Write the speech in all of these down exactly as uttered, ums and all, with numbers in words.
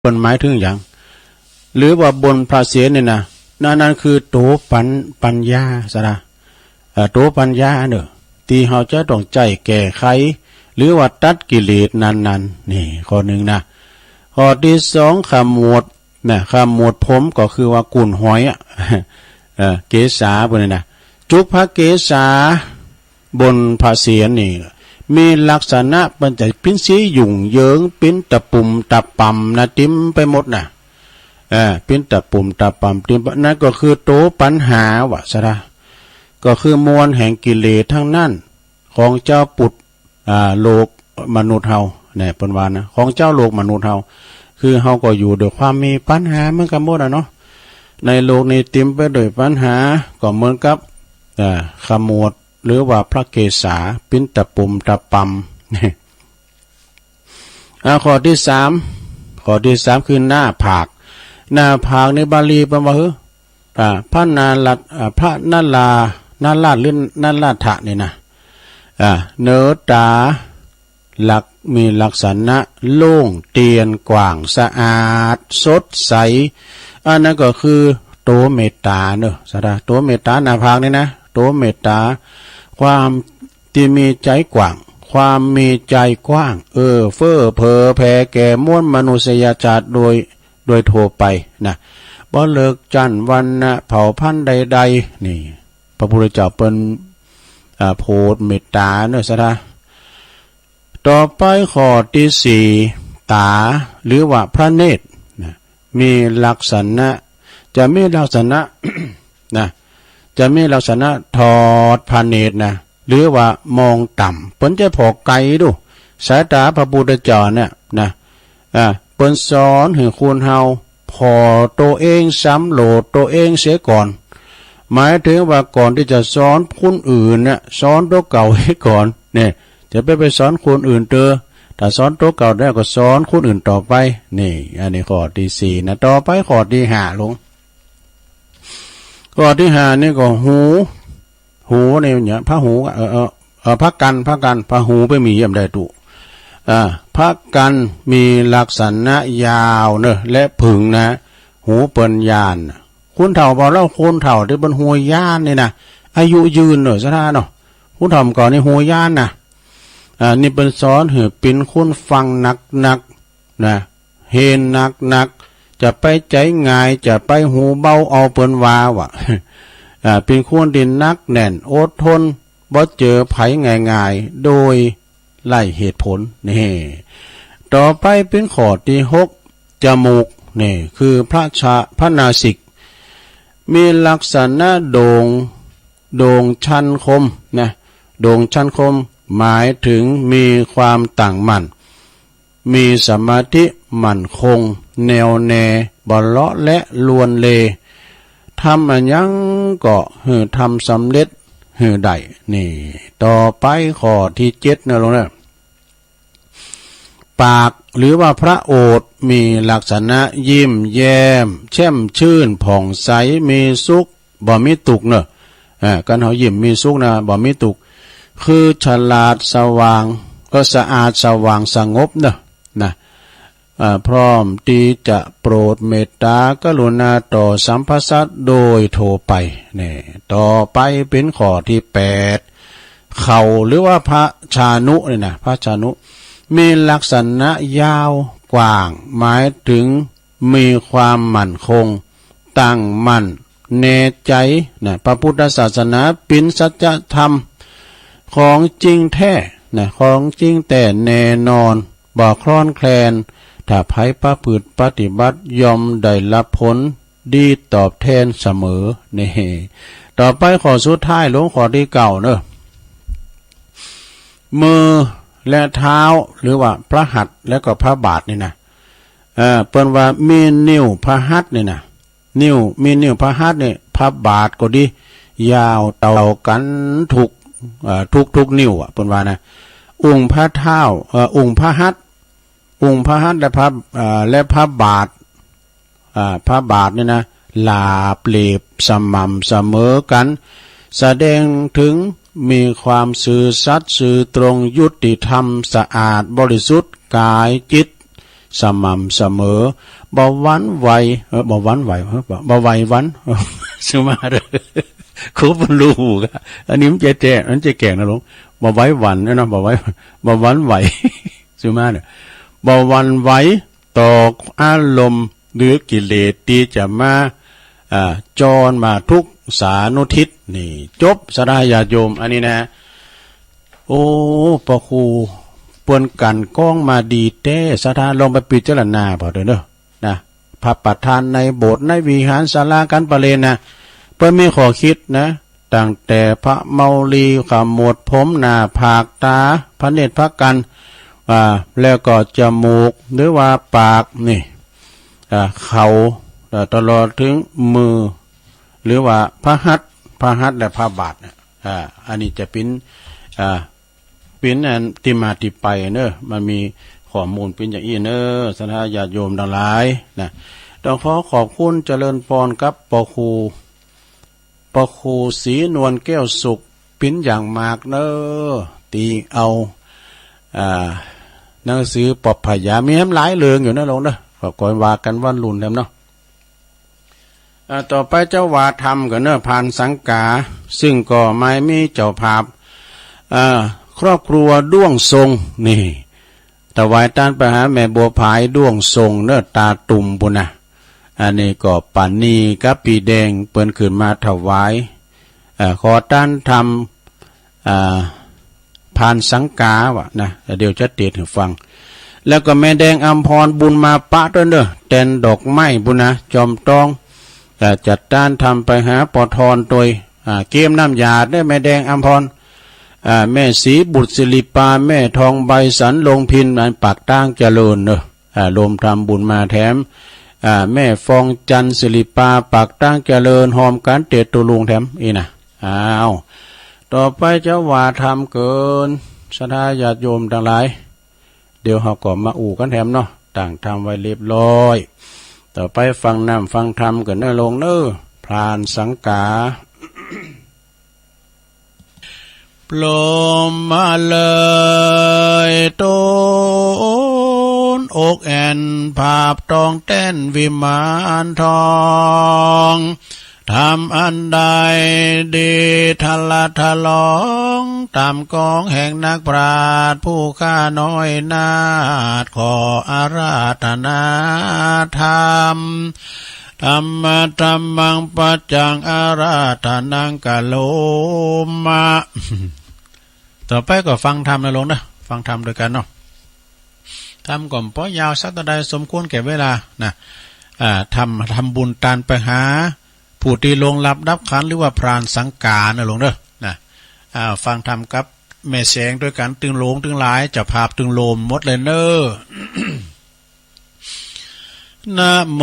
เปิ้นหมายถึงหยัง หรือว่าบนพระเศียรนี่นะ นั่น นั่นคือตัวปัญ- ปัญญาซะนะ เอ่อ ตัวปัญญาเนอะ ที่เฮาจะต้องใช้แก้ไข หรือว่าตัดกิเลสนั้นๆ นี่ข้อหนึ่งนะ ข้อที่สอง ขมวดนะ ขมวดผมก็คือว่ากุ่นหอยอะ เอ่อ เกศาพวกนี้นะ จุกพระเกศา บนพระเศียรนี่ มีลักษณะเปิ้นจะปิ้นสีหยุ่งเหยิง ปิ้นตะปุ่มตะป่ำนะ เต็มไปหมดนะ เออ ปิ้นตะปุ่มตะป่ำเต็มไป นั่นก็คือตัวปัญหาว่าซะนะ ก็คือมวลแห่งกิเลสทั้งนั้น ของเจ้าปุตตะ อ่า โลกมนุษย์เฮา เนี่ย เปิ้นว่านะ ของเจ้าโลกมนุษย์เฮา คือเฮาก็อยู่ด้วยความมีปัญหาเหมือนกันหมดอะเนาะ ในโลกนี้เต็มไปด้วยปัญหา ก็เหมือนกับ อ่า ขมวด หรือว่าพระเกศา ปิ้นตะปุ่มตะป่ำ อ่า ข้อที่สาม ข้อที่สาม คือหน้าผาก หน้าผากในบาลีเปิ้นว่า เฮ้อ อ่า พระนารัต- อ่า พระนรา- นราชหรือนราชะนี่นะ อ่า เนื้อต๋า ลัก- มีลักษณะโล่งเตียนกว้างสะอาดสดใส อันนั้นก็คือตัวเมตตาเนอะ สะดา ตัวเมตตาหน้าผากนี่นะ ตัวเมตตา ความที่มีใจกว้าง ความมีใจกว้าง เอื้อเฟื้อเผื่อแผ่แก่มวลมนุษยชาติโดย โดยทั่วไปนะ บ่เลือกชั้นวรรณะเผ่าพันธุ์ใดๆ นี่ พระพุทธเจ้าเปิ้น อ่า โผดเมตตาเนอะ สะดา ต่อไปข้อที่สี่ ต๋า หรือว่าพระเนตรนะ มีลักษณะ จะมีลักษณะ นะ จะมีลักษณะทอดพระเนตรนะ หรือว่ามองต่ำ เปิ้นจะผ่อไกลดู สายต๋าพระพุทธเจ้าเนี่ยนะ อ่า เปิ้นสอนหื้อคนเฮาผ่อตัวเอง สำรวจตัวเองเสียก่อน หมายถึงว่าก่อนที่จะสอนคนอื่นเนี่ย สอนตัวเก่าให้ก่อน เนี่ย จะไป ไปสอนคนอื่นเตอ ถ้าสอนตัวเก่าแล้วก็สอนคนอื่นต่อไป นี่ อันนี้ข้อที่สี่นะ ต่อไปข้อที่ห้าลง ข้อที่ห้านี่ก็หู หูนี่เนี่ย พระหู เออ เออ เออ พระกัน พระกัน พระหูไปมีเยี่ยมได้ตุ อ่า พระกันมีลักษณะยาวเนอะ และผึ่งนะ หูเปิ้นยาน คนเฒ่า บ่าเล่าคนเฒ่าที่เปิ้นหูยานนี่นะ อายุยืนเนอะ สะดาเนาะ คนเฒ่าก่อนนี่หูยานนะ อ่า นี่เปิ้นสอนหื้อเป็นคนฟังหนักๆ นะ เฮนหนักๆ จะไปใจง่าย จะไปหูเบาเอา เปิ้นว่าว่ะ อ่า เป็นคนที่หนักแน่น อดทน บ่เจอไผง่ายๆ โดยไร้เหตุผล นี่ ต่อไปเป็นข้อที่หก จมูก นี่ คือพระชะ- พระนาสิก มีลักษณะโด่ง โด่งชันคมนะ โด่งชันคม หมายถึงมีความตั้งมั่น มีสมาธิมั่นคง แน่วแน่ บ่เลาะแหละลวนเล ทำอะหยังก็หื้อทำสำเร็จหื้อได้ นี่ ต่อไปข้อที่เจ็ดเนอะลงเนอะ ปาก หรือว่าพระโอษฐ์ มีลักษณะยิ้มแย้ม แช่มชื่น ผ่องใส มีสุข บ่มีตุ๊กเนอะ อ่า คันเฮายิ้มมีสุขนะ บ่มีตุ๊ก คือฉลาดสว่าง ก็สะอาดสว่างสงบเนอะ นะ อ่า พร้อมที่จะโปรดเมตตากรุณาต่อสรรพสัตว์โดยทั่วไป นี่ ต่อไปเป็นข้อที่แปด เข่า หรือว่าพระชานุนี่นะ พระชานุ มีลักษณะยาวกว้าง หมายถึงมีความมั่นคง ตั้งมั่น แน่ใจนะ พระพุทธศาสนาเป็นสัจธรรม ของจริงแท้นะ ของจริงแท้แน่นอน บ่คลอนแคลน ถ้าไผประพฤติปฏิบัติย่อมได้รับผลดีตอบแทนเสมอ นี่ ต่อไปข้อสุดท้ายลงข้อที่เก้าเนอะ มือและเท้า หรือว่าพระหัตถ์และก็พระบาทนี่นะ เอ่อ เปิ้นว่ามีนิ้วพระหัตถ์นี่นะ นิ้ว มีนิ้วพระหัตถ์นี่ พระบาทก็ดี ยาวเท่ากันทุก เอ่อ ทุกๆ นิ้วอะ เปิ้นว่านะ องค์พระเท้า เอ่อ องค์พระหัตถ์ องค์พระหัตถ์และพระ เอ่อ และพระบาท อ่า พระบาทนี่นะ ราบเรียบสม่ำเสมอกัน แสดงถึงมีความซื่อสัตย์ซื่อตรง ยุติธรรม สะอาดบริสุทธิ์ กายจิต สม่ำเสมอ บ่หวั่นไหว เออ บ่หวั่นไหว เออ บ่ บ่ไหวหวั่น สุมาเด้อ ครบรู้กะ อันนี้มันจะแก่ มันจะแก่งนะหลวง บ่ไหวหวั่นเนาะ บ่ไหว บ่หวั่นไหว สุมาเด้อ บ่หวั่นไหวต่ออารมณ์หรือกิเลสที่จะมา อ่า จรมาทุกสานุทิศ นี่ จบ ศรัทธาญาติโยม อันนี้นะ โอ้ พระครูเปิ้นกลั่นกรองมาดีแต๊ ศรัทธาลองไปพิจารณาเบิ่งเด้อ นะ พระประธานในโบสถ์ในวิหารศาลาการประเรียนนะ เปิ้นมีข้อคิดนะ ตั้งแต่พระเมาลี ขมวดผม หน้าผาก ตา พระเนตรพระกัน อ่า แล้วก็จมูก หรือว่าปาก นี่ อ่า เขา อ่า ตลอดถึงมือ หรือว่าพระหัตถ์ พระหัตถ์และพระบาทเนี่ย อ่า อันนี้จะเป็น อ่า เป็นอันที่มาที่ไปเนอะ มันมีข้อมูลเป็นอย่างอี้เนอะ ศรัทธาญาติโยมทั้งหลายนะ ต้องขอขอบคุณเจริญพรกับพระครู พระครูศรีนวลแก้วสุข เป็นอย่างมากเนอะ ตีเอา อ่า หนังสือปอบพยา มีแหมหลายเรื่องอยู่นะหลวงเนอะ ก็ค่อยว่ากันวันรุ่นแหมเนาะ อ่า ต่อไปเจ้าว่าธรรมกันเนอะ พานสังกา ซึ่งก็ไม่มีเจ้าภาพ อ่า ครอบครัวด้วงทรง นี่ ถวายทานไปหาแม่บัวผายด้วงทรงเนอะ ตาตุ่มปุ้นนะ อันนี้ก็ปานีกับปีแดงเปิ้นขึ้นมาถวาย อ่า ขอทานธรรม อ่า พานสังกาวะนะ เดี๋ยวจะเตสน์หื้อฟัง แล้วก็แม่แดงอำพรบุญมาปะด้วยเนอะ แตนดอกไม้ปุ้นนะ จอมต้อง อ่า จัดทานธรรมไปหาปอทอนโตย อ่า เกมน้ำหยาดเนอะ แม่แดงอำพร อ่า แม่ศรีบุตรศิริปา แม่ทองใบสันลงพิน อันปากตางเจริญเนอะ อ่า รวมทำบุญมาแถม อ่า แม่ฟองจันทร์ศิริปา ปากตางเจริญ ฮอมกันเตสน์ตูลุงแถมอี้นะ อ้าว ต่อไปจะว่าธรรมเกิน ศรัทธาญาติโยมทั้งหลาย เดี๋ยวเฮาก็มาอู้กันแถมเนาะ ตั้งธรรมไว้เรียบร้อย ต่อไปฟังน้ำฟังธรรมกันเนอะหลวงเนอะ พรานสังกา พรหมมาเลย ตูนอกแอ่น ภาพทองแต้นวิมานทอง ธรรมอันใดดีทะละทะลอง ตามกองแห่งนักปราชญ์ผู้ข้าน้อยนาถ ขออาราธนาธรรม ธัมมะธัมมัง ปัจจัง อาราธนัง กะโรมะ ต่อไปก็ฟังธรรมนะหลวงเนอะ ฟังธรรมด้วยกันเนาะ ธรรมก็บ่ยาวสักเท่าใด สมควรแก่เวลานะ อ่า ทำ ทำบุญทานไปหาผู้ที่ล่วงลับดับขันธ์ หรือว่าพรานสังกานะหลวงเนอะ นะ อ่า ฟังธรรมกับแม่แสงด้วยกัน ตึงหลวงตึงหลาย เจ้าภาพตึงโฮมหมดเลยเนอะ นะโม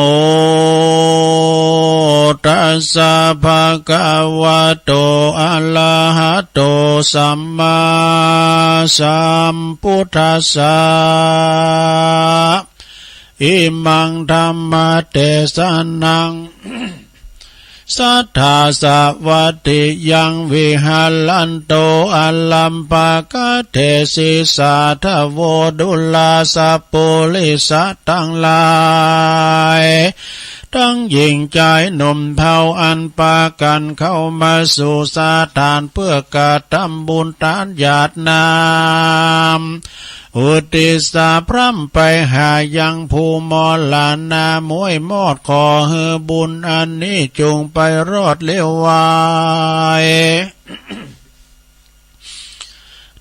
ตัสสะ ภะคะวะโต อะระหะโต สัมมาสัมพุทธัสสะ อิมังธัมมะเตสะนัง สัทธาสะวัตถิยัง วิหะรันโต อะรัมภะกะเถสิ สาธะโว ดูราสะปุริสะตังหลาย ตังหญิงจายหนุ่มเฒ่า อันปากั๋นเข้ามาสู่สถาน เพื่อกระทำบุญทานหยาดน้ำ อุทิศสะพร่ำไปหายังผู้มรณะม้วยมอด ขอหื้อบุญอันนี้จุ่งไปรอดเร็วไว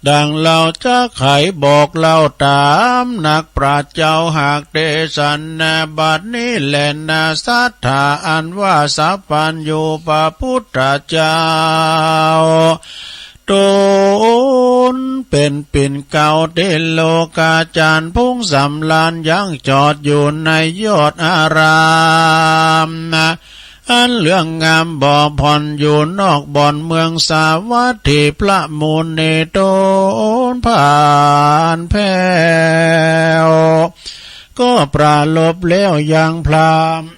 ดังเฮาจักไขบอกเล่าต๋ามนักปราชญ์เจ้าหากเตสนา บัดนี้แลนา สัทธาอันว่าสัพพัญญูพระพุทธเจ้า ต๋นเป๋นปิ่นเกล้าเตโลกาจารย์ ผู้สำราญยังจอดอยู่ในยอดอาราม อันเรื่องงามบ่ผ่อน อยู่นอกบ่อนเมืองสาวัตถี พระมุนีต๋นผ่านแผ้ว ก็ปรารภแล้วยังพราหมณ์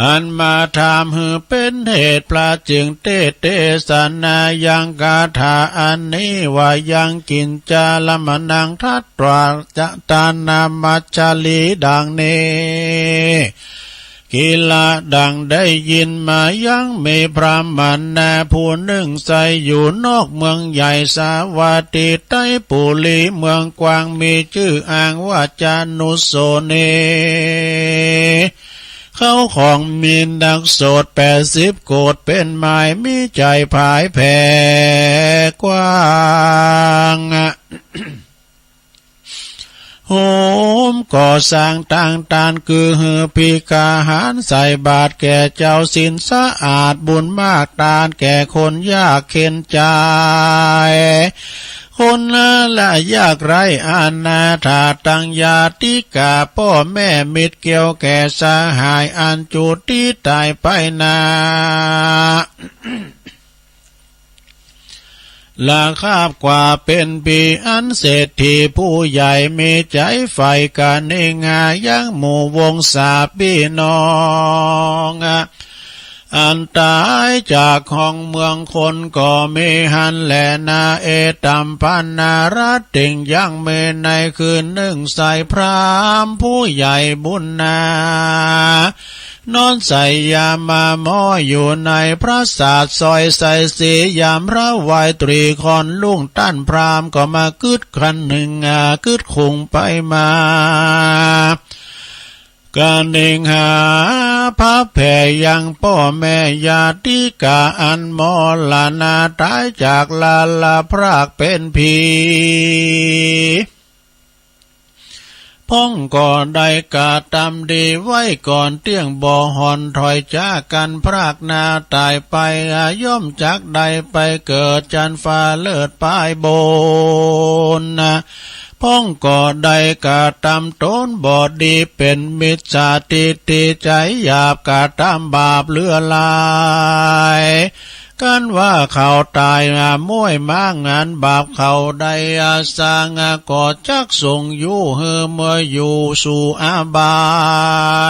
อันมาถามหื้อเป็นเหตุ พระจึงเทศน์เทศนายังคาถาอันนี้ว่า ยังกิญจารมณัง ทัตถาจะตานามัจฉลี ดังนี้ กิลา ดังได้ยินมา ยังมีพราหมณะผู้หนึ่งใช้อยู่นอกเมืองใหญ่สาวัตถีไตรปุรี เมืองกว้าง มีชื่ออ้างว่าจานุโสนี เขาของมีนักโสดแปดสิบโกฏเป็นหมาย มีใจผายแผ่กว้าง โฮมก่อสร้างตั้งตาน คือหื้อภิกขาหาร ใส่บาตรแก่เจ้าศีลสะอาด บุญมากตานแก่คนยากเข็ญใจ คนละยากไร้อนาถา ตังญาติกาพ่อแม่มิตรเกี่ยวแก่สหาย อันจุติตายไปนา ละคาบกว่าเป็นผี อันเศรษฐีผู้ใหญ่มีใจใฝ่กะเนงหา ยังหมู่วงศาพี่น้อง อันตายจากของเมืองคนก็มีหั้นแลนา เอตัมปนารัตติง ยังมีในคืนหนึ่ง ไซร้พราหมณ์ผู้ใหญ่บุญนา นอนใส่ยามาหมออยู่ในปราสาทซอยไซสี ยามเร้าไหว้ตรีค่อนรุ่ง ต้านพราหมณ์ก็มาคึดครั้นหนึ่ง อ่า คึดคุงไปมา กะเนงหาผายแผ่ยังพ่อแม่ญาติกา อันมรณะตายจาก ละละพรากเป็นผี พ่องก็ได้กระตำดีไว้ก่อนเตี้ยง บ่ห่อนถอยจากกันพรากนาตายไป ย่อมจักได้ไปเกิดจันฟ้าเลิศปายบน พ่องก็ได้กระตำตนบ่ดี เป็นมิจฉาทิฏฐิใจหยาบ กระตำบาปเหลือหลาย กันว่าเขาตาย อ่า ม้วยมางานบาปเขาได้ อ่า สร้าง อ่า ก็จักส่งอยู่หื้อเมื่ออยู่สู่อบา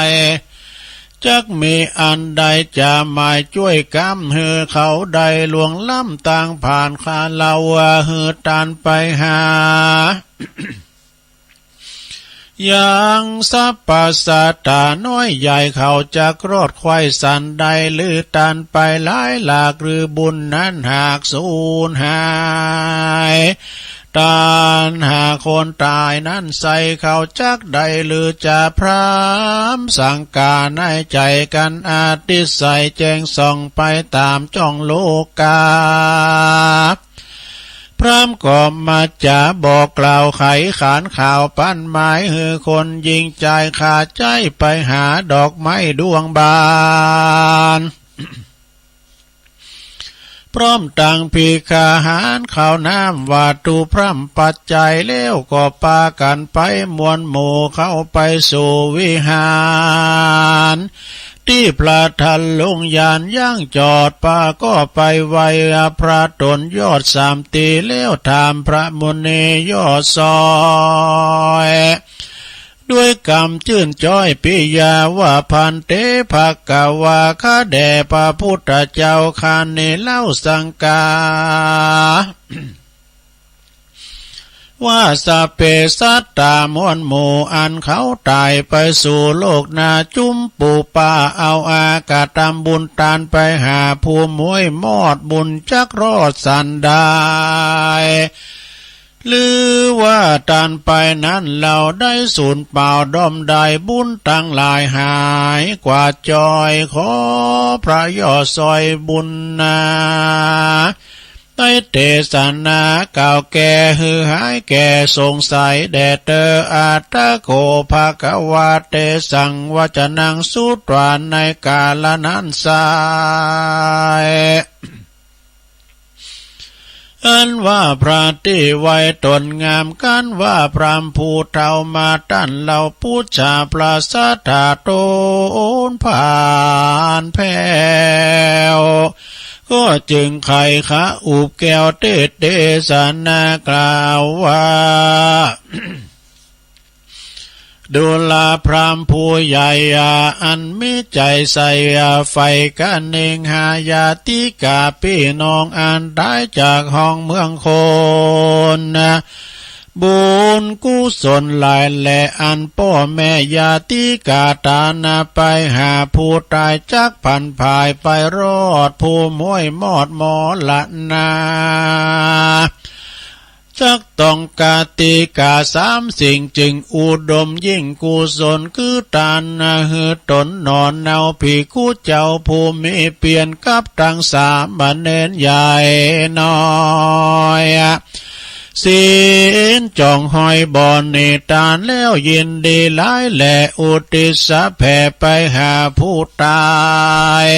ย จักมีอันใดจะหมายจ้วยกำหื้อเขาได้ล่วงล้ำตางผ่านข้าเฮา อ่า หื้อตานไปหา ยังสรรพสัตว์น้อยใหญ่เขาจักรอดไขว่สันได้ หรือตานไปหลายหลาก หรือบุญนั้นหากสูญหาย ตานหาคนตายนั้นใส่เขาจักได้ หรือจะพร้ำสังกาในใจกัน อาทิตย์ใสแจ้งส่องไปตามจ้องโลกา พราหมณ์ก็มาจะบอกกล่าวไขขานข่าวปั้นหมาย หื้อคนยิงใจขาดใจไปหาดอกไม้ดวงบาน พร้อมตังภิกขาหารข้าวน้ำวัตถุพร่ำปัจจัย แล้วก็ปากันไปมวลหมู่เข้าไปสู่วิหาร ตี้พระทันลงยานยังจอด ปาก็ไปไหว้พระตนยอดสามตี แล้วถามพระมุนียอดซอย ด้วยกำจื้นจ้อยปิยาว่า ภันเต ภะคะวา ข้าแด่พระพุทธเจ้า ข้านี้เล่าสังกา ว่า สัพเพสัตตา มวลหมู่อันเขาตายไปสู่โลกหน้า จุมปูปาเอาอากระตำบุญตานไปหาผู้ม้วยมอดบุญจักรอดสันได้ หรือว่าตานไปนั้นเฮาได้สูญเปล่า ด้อมได้บุญตังหลายหายกว่าจ้อย ขอพระยอดซอยบุญนา ได้เตสนาก่าวแก่หื้อหายแก่สงสัยแด่เตอ อัตถะโข ภะคะวา เตสัง วจนัง สุตวา ในกาละนั้นไซร้ อันว่าพระตี้ไว้ตนงาม กันว่าพราหมณ์ผู้เฒ่ามาต้านเฮา ปุจฉาพระสัตถาตนผ่านแผ้ว ก็จึงไขขะอุบแก้วเตสน์เตสนากล่าวว่า ดูราพราหมณ์ผู้ใหญ่ อันมีใจ๋ใส่ใฝ่กะเน่งหาญาติกาปี้น้องอันต๋ายจากห้องเมืองคน บุญกุศลหลายแล อันป้อแม่ญาติกาต๋านาไปหาผู้ต๋ายจักผันผายไปรอดผู้ม้วยมอดมรณา จักต้องกาติกาสามสิ่งจึงอุดมยิ่งกุศล คือตานนาหื้อต๋นหนอเนา ภิกขุเจ้าผู้มีเปียรกับตังสามเณรใหญ่น้อย ศีลจ่องห้อยบ่หนีตานแล้วยินดีหลายแล อุทิศแผ่ไปหาผู้ต๋าย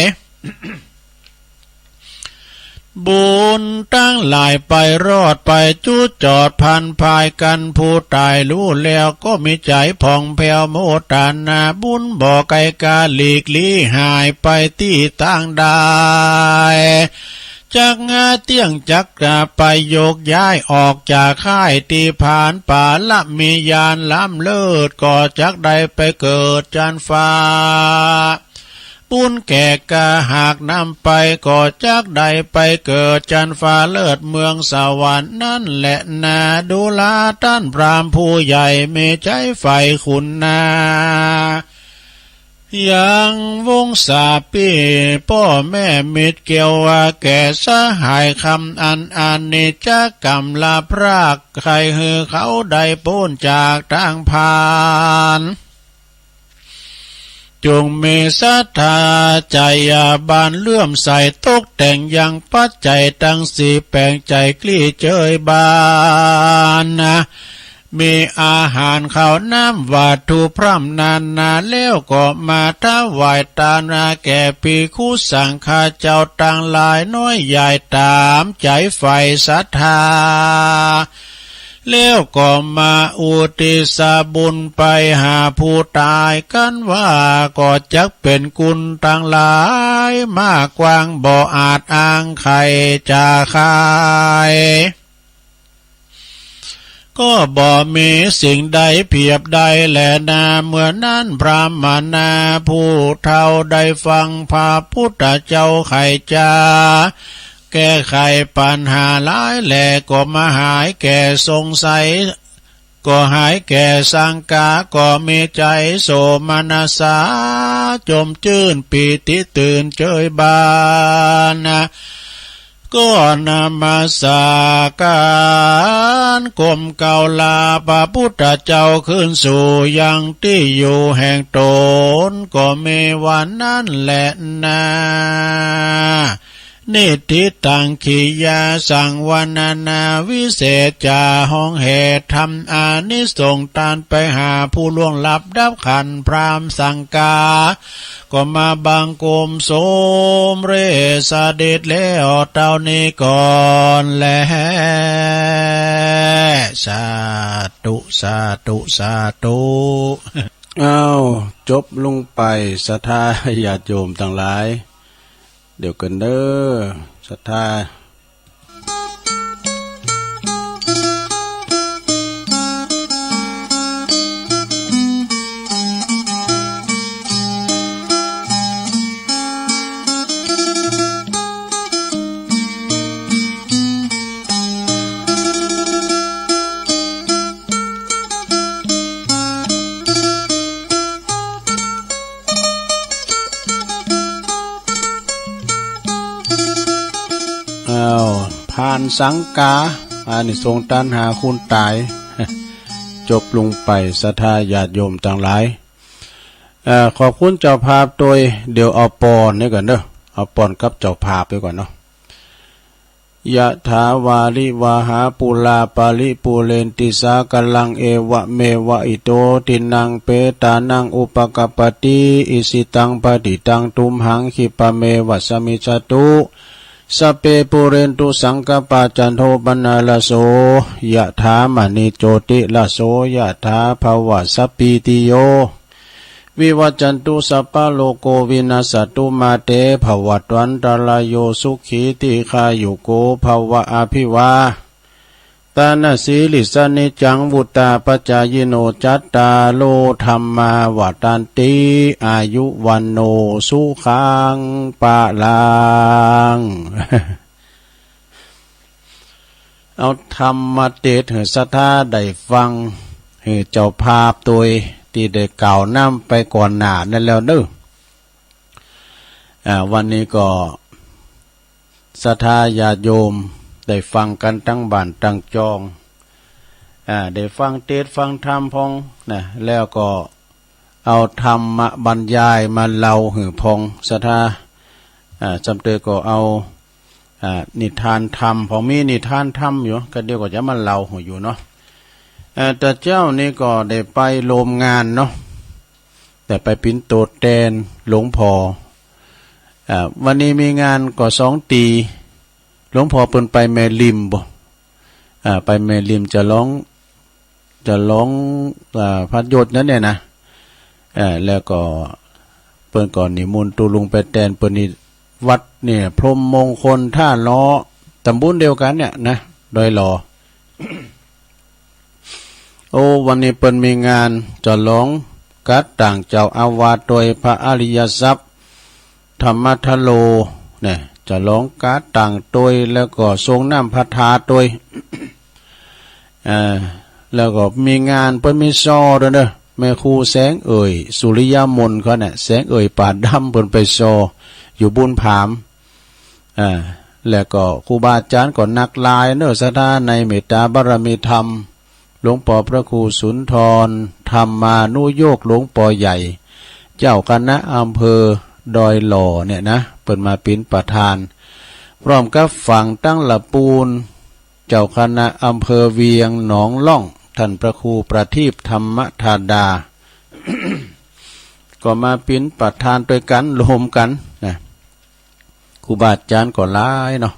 บุญตังหลายไปรอดไปจุดจอดผันผายกั๋น ผู้ต๋ายฮู้แล้วก็มีใจ๋ผ่องแผ้วโมทนา บุญบ่ไกลกาหลีกลี้หายไปตี้ตางใด จักงาเตี้ยงจักกาไปโยกย้ายออกจากค่ายตี้ผาน ปาระมีญาณล้ำเลิศ ก็จักได้ไปเกิดจันฟ้า บุญแก่กาหากนำไป ก็จักได้ไปเกิดจันฟ้าเลิศเมืองสวรรค์นั้นแหละนา ดูราต้านพราหมณ์ผู้ใหญ่มีใจ๋ใฝ่คุณนา ยังวงศาปี้ป้อแม่มิตรเกี่ยวว่าแก่สหายคำอันอานิจจกรรมละพราก ใค่หื้อเขาได้ป๊นจากตางผาน จงมีศรัทธาใจ๋บานเลื่อมใสตกแต่งยังปัจจัยตังสี่แป๋งใจ๋กลี้เจยบานนา มีอาหารข้าวน้ำวัตถุพร่ำนานา แล้วก็มาถวายตานนาแก่ภิกขุสังฆาเจ้าตังหลายน้อยใหญ่ต๋ามใจ๋ใฝ่ศรัทธา แล้วก็มาอุทิศบุญไปหาผู้ต๋ายกั๋นว่า ก็จักเป๋นกุณตังหลายมากกว้างบ่อาจอ้างไขจะขาย ก็บ่มีสิ่งใดเปียบได้แลนา เมื่อนั้นพราหมณาผู้เฒ่าได้ฟังพระพุทธเจ้าไขจะแก้ไขปัญหาหลายแล ก็มาหายแก่สงสัย ก็หายแก่สังกา ก็มีใจ๋โสมนัสสา จมจื้นปีติตื่นเจยบานนา ก็นมัสการก้มเกล้าลาพระพุทธเจ้าคืนสู่ยังตี้อยู่แห่งต๋น ก็มีวันนั้นแหละนา นิฏฐิตัง กิริยาสังวรรณนา วิเศษจ๋าฮ้องแห่ธรรมอานิสงส์ตานไปหาผู้ล่วงลับดับขันธ์พราหมณ์สังกา ก็มาบังคมสมเร็จเสด็จแล้วเต้านี้ก่อนแล สาธุ สาธุ สาธุ อ้าว จบลงไป ศรัทธาญาติโยมตังหลาย เดี๋ยวกั๋นเด้อ ศรัทธา อ้าว ผ่านสังกา อานิสงส์ตานหาคนต๋าย จบลงไป ศรัทธาญาติโยมตังหลาย เอ่อ ขอบคุณเจ้าภาพตวย เดี๋ยวเอาปอนนี่ก่อนเด้อ เอาปอนกับเจ้าภาพไปก่อนเนาะ ยะถาวาริวาหาปูราปาริปูเรนติสาคารัง เอวะเมวะอิโตทินังเปตานังอุปะกัปปะติ อิสิตังปะฏิตังตุมหัง ขิปปะเมวะสะมิชฌะตุ สัพเพปูเรนตุสังกัปปา จันโทปะนาระโส ยะถามะณิโจติระโส ยะถา ภะวะสัพพีติโย วิวัชชันตุ สัพพะโรโควินัสสะตุ มาเตภะวัตวันตะราโย สุขีทีฆายุโกภะวะ อะภิวา ตนะสีลิสนิจจัง วุตตาปจจายิโน จัตตาโรธัมมา วัฑฒันติ อายุ วัณโณ สุขัง พลัง เอาธรรมมาเตศน์หื้อศรัทธาได้ฟัง หื้อเจ้าภาพตวยตี้ได้กล่าวนำไปก่อนหน้านั้นแล้วเนอะ อ่า วันนี้ก็ศรัทธาญาติโยมได้ฟังกันตังบ้านตังจอง อ่า ได้ฟังเตศน์ฟังธรรมพองนะ แล้วก็เอาธรรมบรรยายมาเล่าหื้อพองศรัทธา อ่า จำเตยก็เอา อ่า นิทานธรรม พอมีนิทานธรรมอยู่ ก็เดี๋ยวก็จะมาเล่าหื้ออยู่เนาะ เอ่อ แต่เจ้านี้ก็ได้ไปโฮมงานเนาะ แต่ไปเป๋นโตแตนหลวงพ่อ อ่า วันนี้มีงานก็สองตี้ หลวงพ่อเปิ้นไปแม่ริมบ่ อ่า ไปแม่ริมจะลอง จะลอง อ่า พระยศนั่นเนี่ยนะ เอ่อ แล้วก็เปิ้นก็นิมนต์ตุ๊ลุงไปแตน เปิ้นนี่วัดเนี่ย พรหมมงคลท่าล้อ ตำบลเดียวกันเนี่ยนะ ดอยหล่อ โอ้ วันนี้เปิ้นมีงานจะลองกัดตั้งเจ้าอาวาสตวย พระอริยทรัพย์ ธรรมทโล เนี่ย จะลองกัดตั้งตวย แล้วก็สรงน้ำพระธาตุตวย เอ่อ แล้วก็มีงานเปิ้นมีซอด้วยเนอะ แม่ครูแสงเอ่ย สุริยมนต์เขาเนี่ย แสงเอ่ยป่าดำ เปิ้นไปซออยู่บุญผาม อ่า แล้วก็ครูบาอาจารย์ก็นักหลายเนอะ ศรัทธาในเมตตาบารมีธรรม หลวงปอพระครูสุนทร ธรรมานุโยค หลวงปอใหญ่ เจ้าคณะอำเภอดอยหล่อเนี่ยนะ เปิ้นมาเป๋นประธาน พร้อมกับฝั่งตังหละปูน เจ้าคณะอำเภอเวียงหนองล่อง ท่านพระครูประทีปธรรมธาดา ก็มาเป๋นประธานตวยกั๋น รวมกั๋นนะ ครูบาอาจารย์ก็หลายเนาะ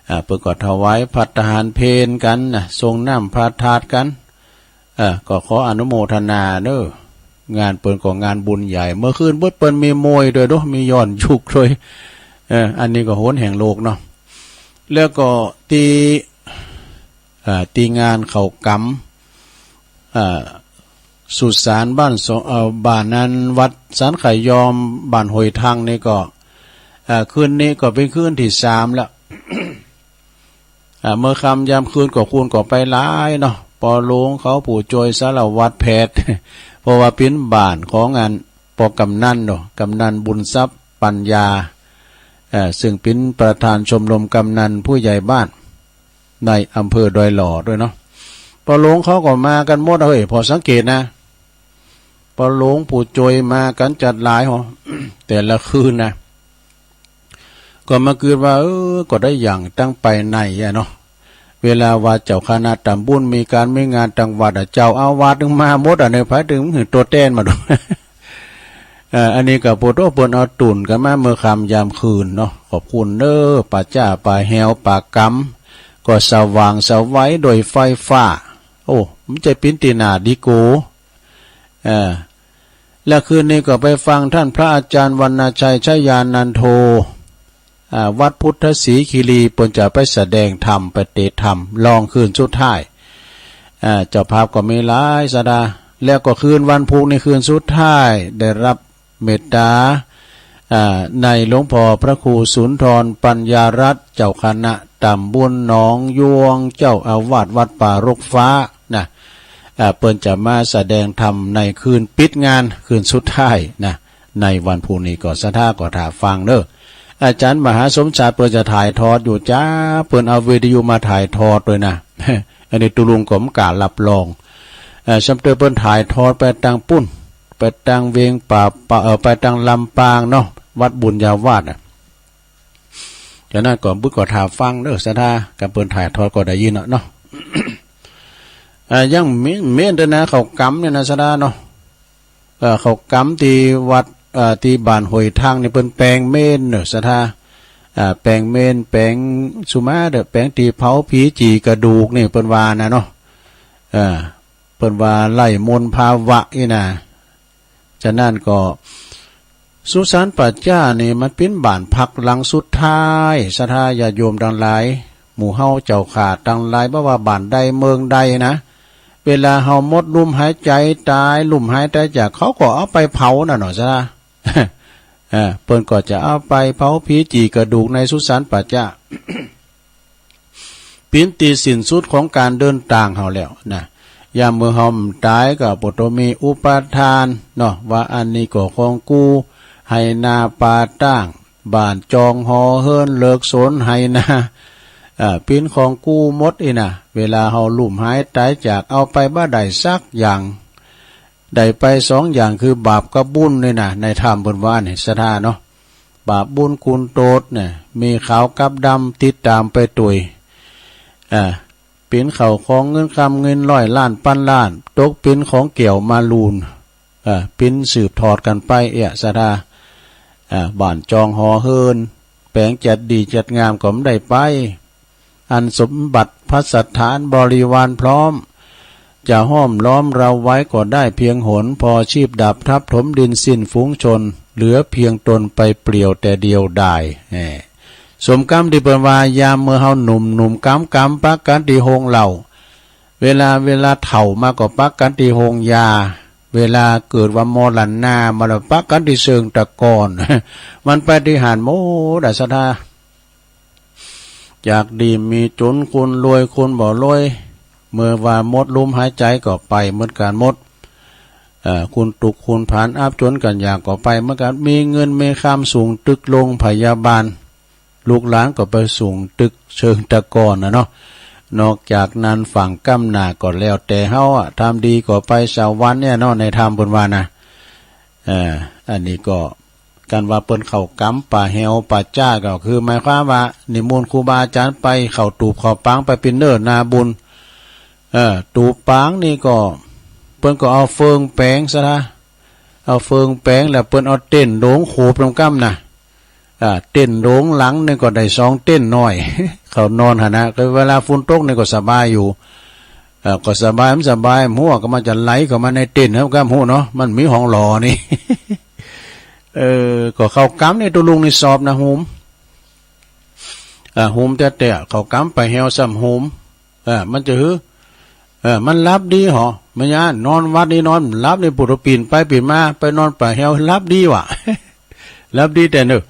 อ่า เปิ้นก็ถวายภัตตาหารเพลกั๋นนะ สรงน้ำพระธาตุกั๋น เอ่อ ก็ขออนุโมทนาเนอะ งานเปิ้นก็งานบุญใหญ่ เมื่อคืนเปิ้นมีมวยด้วยเนาะ มีย้อนยุคด้วย เอ่อ อันนี้ก็โหนแห่งโลกเนาะ แล้วก็ตี้ อ่า ตี้งานเข้ากรรม อ่า สุสานบ้านสอง เอ่อ บ้านนั้นวัดสันไข่ยอม บ้านห้วยทังนี่ก็ อ่า คืนนี้ก็เป๋นคืนตี้สามแล้ว อ่า เมื่อค่ำยามคืนก็คนก็ไปหลายเนาะ ปอหลวงเขา ผู้จ้วยสารวัตรแพทย์ เพราะว่าเป๋นบ้านของอันปอกำนันเนาะ กำนันบุญทรัพย์ปัญญา เอ่อ ซึ่งเป๋นประธานชมรมกำนันผู้ใหญ่บ้าน ในอำเภอดอยหล่อด้วยเนาะ ปอหลวงเขาก็มากั๋นหมดอะเฮ้ย พอสังเกตนะ ปอหลวงผู้จ้วยมากั๋นจัดหลายหอ แต่ละคืนนะ ก็มาคิดว่า เออ ก็ได้อย่างตั้งไปในอะเนาะ เวลาว่าเจ้าคณะตำบลมีการมีงานตังวัดอะ เจ้าอาวาสตึงมาหมดอะ ในภายตึงหื้อตัวแตนมาดู เอ่อ อันนี้ก็ปวดหัวเปิ้นเอาตุ่นกันมาเมื่อค่ำยามคืนเนาะ ขอบคุณเด้อ ป่าจ้าป่าแหวป่ากำ ก็สว่างไสวด้วยไฟฟ้า โอ้ มันจะเป๋นตี้น่าดีโก เอ่อ และคืนนี้ก็ไปฟังท่านพระอาจารย์วรรณชัยชยานันโท อ่า วัดพุทธศรีคีรี เปิ้นจะไปแสดงธรรม ไปเตศน์ธรรม รองคืนสุดท้าย อ่า เจ้าภาพก็มีหลายศรัทธา แล้วก็คืนวันพุธนี่คืนสุดท้าย ได้รับเมตตา อ่า ในหลวงพ่อพระครูสุนทรปัญญารัตน์ เจ้าคณะตำบลหนองยวง เจ้าอาวาสวัดป่ารกฟ้านะ อ่า เปิ้นจะมาแสดงธรรมในคืนปิดงาน คืนสุดท้ายนะ ในวันพุธนี้ก็ศรัทธาก็ถ่าฟังเด้อ อาจารย์มหาสมชายเปิ้นจะถ่ายทอดอยู่จ้า เปิ้นเอาวิทยุมาถ่ายทอดด้วยนะ อันนี้ตุ๊ลุงก็บ่กล้ารับรอง เอ่อ สำเร็จเปิ้นถ่ายทอดไปตังปุ้น ไปตังเวียงป่า ป่า เอ่อ ไปตังลำปางเนาะ วัดบุญญาวาสอะ ฉะนั้นก็บุญก็ถ่าฟังเด้อศรัทธา กำเปิ้นถ่ายทอดก็ได้ยินเนาะ อ่า ยังเม้น เม้นด้วยนะ เข้ากรรมเนี่ยนะศรัทธาเนาะ เอ่อ เข้ากรรมตี้วัด เอ่อ ตี้บ้านห้วยทังนี่เปิ้นแปลงเม้นเนอะศรัทธา อ่า แปลงเม้น แปลงสุมาเด้อ แปลงตี้เผาผีจี่กระดูกนี่เปิ้นว่านะเนาะ เอ่อ เปิ้นว่าไล่มลภาวะอี้นะ ฉะนั้นก็ สุสานป่าจ้านี่มันเป๋นบ้านพักหลังสุดท้าย ศรัทธาญาติโยมตังหลาย หมู่เฮาเจ้าข้าตังหลาย บ่ว่าบ้านใดเมืองใดนะ เวลาเฮาหมดลมหายใจตาย ลมหายตายจาก เขาก็เอาไปเผานั่นเนาะ ศรัทธา เออ เปิ้นก็จะเอาไปเผาผีจี่กระดูกในสุสานป่าจ๊า เป๋นตี้สิ้นสุดของก๋านเดินตางเฮาแล้วนะ ยามเมื่อเฮาต๋ายก็บ่ต้องมีอุปาทานเนาะ ว่าอันนี้ก็ของกู ไฮ่นาป่าตาง บ้านจองหอเฮือน เลิกสวนไฮ่นา เอ่อ เป๋นของกูหมดอี้นะ เวลาเฮาลุ่มหายต๋ายจาก เอาไปบ่ได้สักอย่าง ได้ไปสองอย่าง คือบาปกับบุญนี่นะ ในธรรมเปิ้นว่านี่ ศรัทธาเนาะ บาปบุญคุณโทษเนี่ย มีขาวกับดำติดตามไปตวย อ่า เป๋นข้าวของเงินคำเงินร้อยล้านพันล้าน ตกเป๋นของแก้วมาลูน อ่า เป๋นสืบทอดกันไป เอี้ย ศรัทธา อ่า บ้านจองหอเฮือน แป๋งจัดดีจัดงามก็บ่ได้ไป อันสมบัติภัสสถานบริวารพร้อม จะห้อมล้อมเราไว้ก็ได้เพียงหน พอชีพดับทัพถมดินสิ้นฝูงชน เหลือเพียงตนไปเปลี่ยวแต่เดียวดาย แหม สมกำตี้เปิ้นว่า ยามเมื่อเฮาหนุ่มๆ กำๆ ปักกั๋นตี้โฮงเหล้า เวลา เวลาเฒ่ามาก็ปักกั๋นตี้โฮงยา เวลาเกิดว่ามรณะมาแล้ว ปักกั๋นตี้เชิงตะกอน มันไปตี้หั้นหมดอะ ศรัทธา จากดีมีจน คนรวยคนบ่รวย เมื่อว่าหมดลมหายใจก็ไปเหมือนกันหมด เอ่อ คนทุกข์คนผานอับจนกันยากก็ไปเหมือนกัน มีเงินมีคำสูงตึกโรงพยาบาล ลูกหลานก็ไปสูงตึกเชิงตะกอนนะเนาะ นอกจากนั้นฝั่งก้ำหน้าก็แล้วแต่เฮาอะ ทำดีก็ไปสวรรค์เนี่ยเนาะ ในธรรมเปิ้นว่านะ เอ่อ อันนี้ก็ กันว่าเปิ้นเข้ากรรมป่าแหวป่าจ๊า ก็คือหมายความว่านิมนต์ครูบาอาจารย์ไปเข้าตูบเข้าปางไปเป๋นเนื้อนาบุญ เอ่อ ตูบปางนี่ก็เปิ้นก็เอาเฟืองแป๋งซะนะ เอาเฟืองแป๋งแล้วเปิ้นเอาเต็นท์โลงโขบนำกำนะ อ่า เต็นท์โลงหลังหนึ่งก็ได้สองเต็นท์น้อย เขานอนหั้นนะ ก็เวลาฝนตกนี่ก็สบายอยู่ เอ่อ ก็สบาย มันสบาย หัวก็มันจะไหลเข้ามาในเต็นท์นะ ก็หัวเนาะ มันมีห้องหลอนี่ เออ ก็เข้ากรรมนี่ ตุลุงนี่สอบนะ หุม อ่า หุมแต๊ๆ เข้ากรรมป่าแหวซ้ำหุม เออ มันจะหื้อ เออ มันหลับดีหอ มันย่านนอนวัดนี่นอนหลับนี่ ปุถุปิ่นไปปิ่นมา ไปนอนป่าแหวหลับดีว่ะ หลับดีแต่เนอะ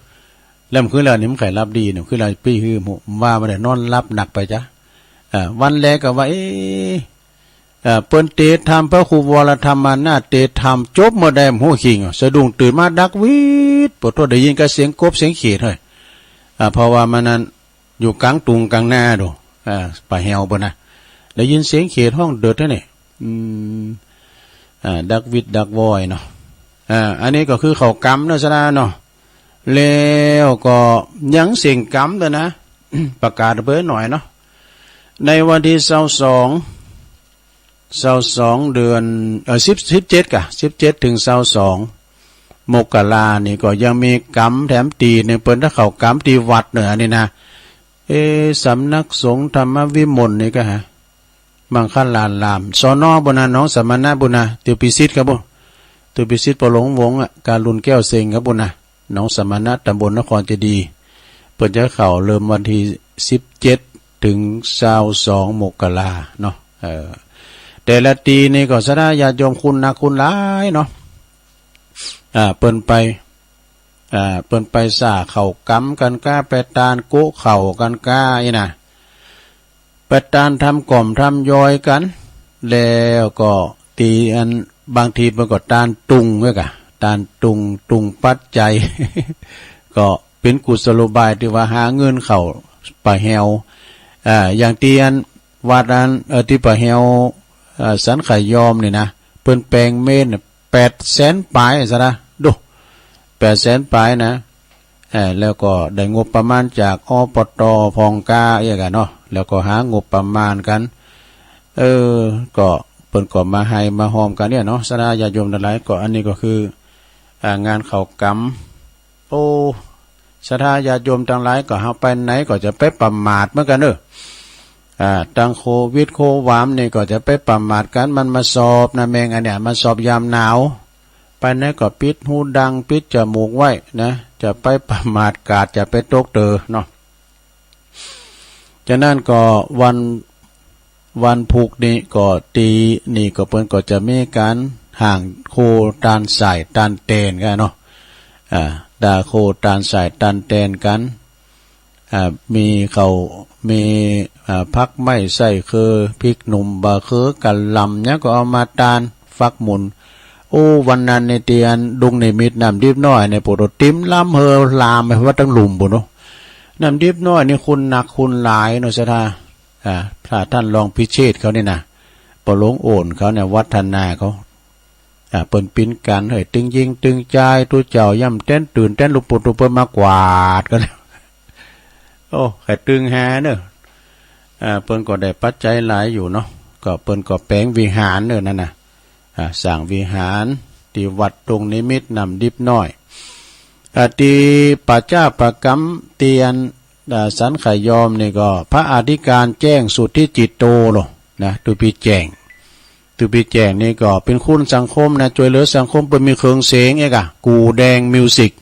แล้วมันคือแล้วนี่มันใครหลับดีเนี่ย คือแล้วปี้หื้อหมู่ว่ามาได้นอนหลับหนักไปจ้ะ เออ วันแรกก็ว่า เอ๊ะ เอ่อ เปิ้นเตธรรม พระครูวรธรรมานาถเตธรรม จบเมื่อใดบ่ฮู้คิง สะดุ้งตื่นมาดักวิด ปวดท้อง ได้ยินกับเสียงกบเสียงเขียดเฮ้ย อ่า เพราะว่ามันนั้นอยู่กลางตุงกลางนาดู อ่า ป่าแหวเปิ้นนะ ได้ยินเสียงเขียดฮ้องเดิดแท้นี่ อืม อ่า ดักวิดดักวอยเนาะ อ่า อันนี้ก็คือเข้ากรรมเนาะ ศรัทธาเนาะ แล้วก็ยังเสียงกรรมด้วยนะ ประกาศเบอร์หน่อยเนาะ ในวันที่ซาวสอง ซาวสอง เดือน เอ่อ สิบ สิบเจ็ดกะ สิบเจ็ดถึงซาวสอง มกรานี่ก็ยังมีกรรมแถมตี้หนึ่ง เปิ้นถ้าเข้ากรรมตี้วัดเนอะ อันนี้นะ เอ๊ะ สำนักสงฆ์ธรรมวิมลนี่ก็ฮะ มังคลาราม สน.บุญนะ หนองสมณะบุญนะ ติวปิสิทธิ์ครับบุ ติวปิสิทธิ์ ปอหลวงวงศ์อะ การุณแก้วเซ็งครับบุญนะ หนองสมณะ ตำบลนครเจดีย์ เปิ้นจะเข้าเริ่มวันที่สิบเจ็ดถึงซาวสอง มกราเนาะ เออ แต่ละตี้นี่ก็ศรัทธาญาติโยมคุณนักคุณหลายเนาะ อ่า เปิ้นไป อ่า เปิ้นไปซ่าเข้ากรรมกันก้า ไปตานโกะเข้ากันก้าอี้นะ ไปตานทำก่อมทำยอยกัน แล้วก็ตี้อันบางทีเปิ้นก็ตานตุงด้วยกะ ตานตุง ตุงปัจจัย ก็เป๋นกุศโลบายตี้ว่าหาเงินเข้าป่าแหว อ่า อย่างตี้อันวัดอัน เอ่อ ตี้ป่าแหว เอ่อ สันขายอมนี่นะ เปิ้นแปลงเมนเนี่ย แปดแสนปลายซะนะ ดู แปดแสนปลายนะ เอ่อ แล้วก็ได้งบประมาณจาก อปต. พองกาเอี้ยกันเนาะ แล้วก็หางบประมาณกัน เออ ก็เปิ้นก็มาให้มาฮอมกันเนี่ยเนาะ ศรัทธาญาติโยมทั้งหลาย ก็อันนี้ก็คือ อ่า งานเข้ากรรม โอ้ ศรัทธาญาติโยมทั้งหลาย ก็เฮาไปไหนก็จะไปประมาทเหมือนกันเนอะ อ่า ตังโควิดโความนี่ก็จะไปประมาทกัน มันมาสอบนะแมงอันเนี้ย มาสอบยามหนาว ไปไหนก็ปิดหูดัง ปิดจมูกไว้นะ จะไปประมาทกาด จะไปตกเตอเนาะ จ จากนั้นก็วัน วันพุธนี้ก็ตี้นี่ก็เปิ้นก็จะมีก๋านฮ้างโคตานสายตานแตนกั๋นเนาะ อ่า ตานโคตานสายตานแตนกั๋น อ่า มีข้าว มี อ่า ผักไม้ไส้เคือ พริกหนุ่ม บะเขือ กะหล่ำ หยังก็เอามาตาน ฟักหมุน โอ้ วันนั้นนี่ตี้อันดงนิมิตรน้ำดิบน้อยนี่ ปูดติมลำเฮอลามไปฮอดตังลุ่มปู้นเนาะ น้ำดิบน้อยนี่คนนักคนหลายเนาะ ศรัทธา อ่า พระท่านรองพิเชษเขานี่นะ ปอหลวงโอนเขาเนี่ย วัฒนาเขา อ่า เปิ้นปิ้นก๋าน เฮ้ย ตึงยิงตึงจาย ตุ๊เจ้าย่ำเต้นตื่นเต้น ลุกปูตุ๊เปิ้นมากวาดกั๋น โอ้ ใค่ตึงหาเนาะ อ่า เปิ้นก็ได้ปัจจัยหลายอยู่เนาะ ก็เปิ้นก็แป๋งวิหารเนาะ นั่นน่ะ อ่า สร้างวิหารตี้วัดดงนิมิตรน้ำดิบน้อย อ่า ตี้ป่าจ้าป่ากำ ตี้อัน อ่า สันขยอมนี่ก็พระอธิการแจ้งสุทธิจิตโตโลนะ ตุ๊ปี้แจ้ง ตุ๊ปี้แจ้งนี่ก็เป๋นคนสังคมนะ จ้วยเหลือสังคม เปิ้นมีเครื่องเสียงเอกอะ กู่แดงมิวสิก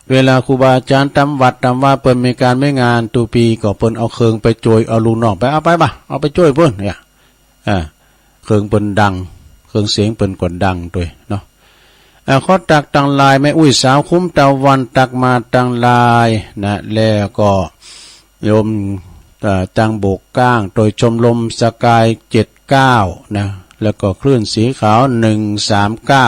เวลาครูบาอาจารย์ต๋ามวัดต๋ามวาเปิ้นมีก๋านมีงาน ตุ๊ปี้ก็เปิ้นเอาเครื่องไปจ้วย เอาลูกน้องไป เอาไปบ่ะ เอาไปจ้วยเปิ้นเนี่ย อ่า เครื่องเปิ้นดัง เครื่องเสียงเปิ้นก็ดังตวยเนาะ อ่า ขอตักตังหลาย แม่อุ๊ยสาวคุ้มตะวันตักมาตังหลายนะ แล้วก็โยม อ่า ตังโบกก้าง โดยชมรมสกายเจ็ดเก้านะ แล้วก็คลื่นสีขาวหนึ่งสามเก้า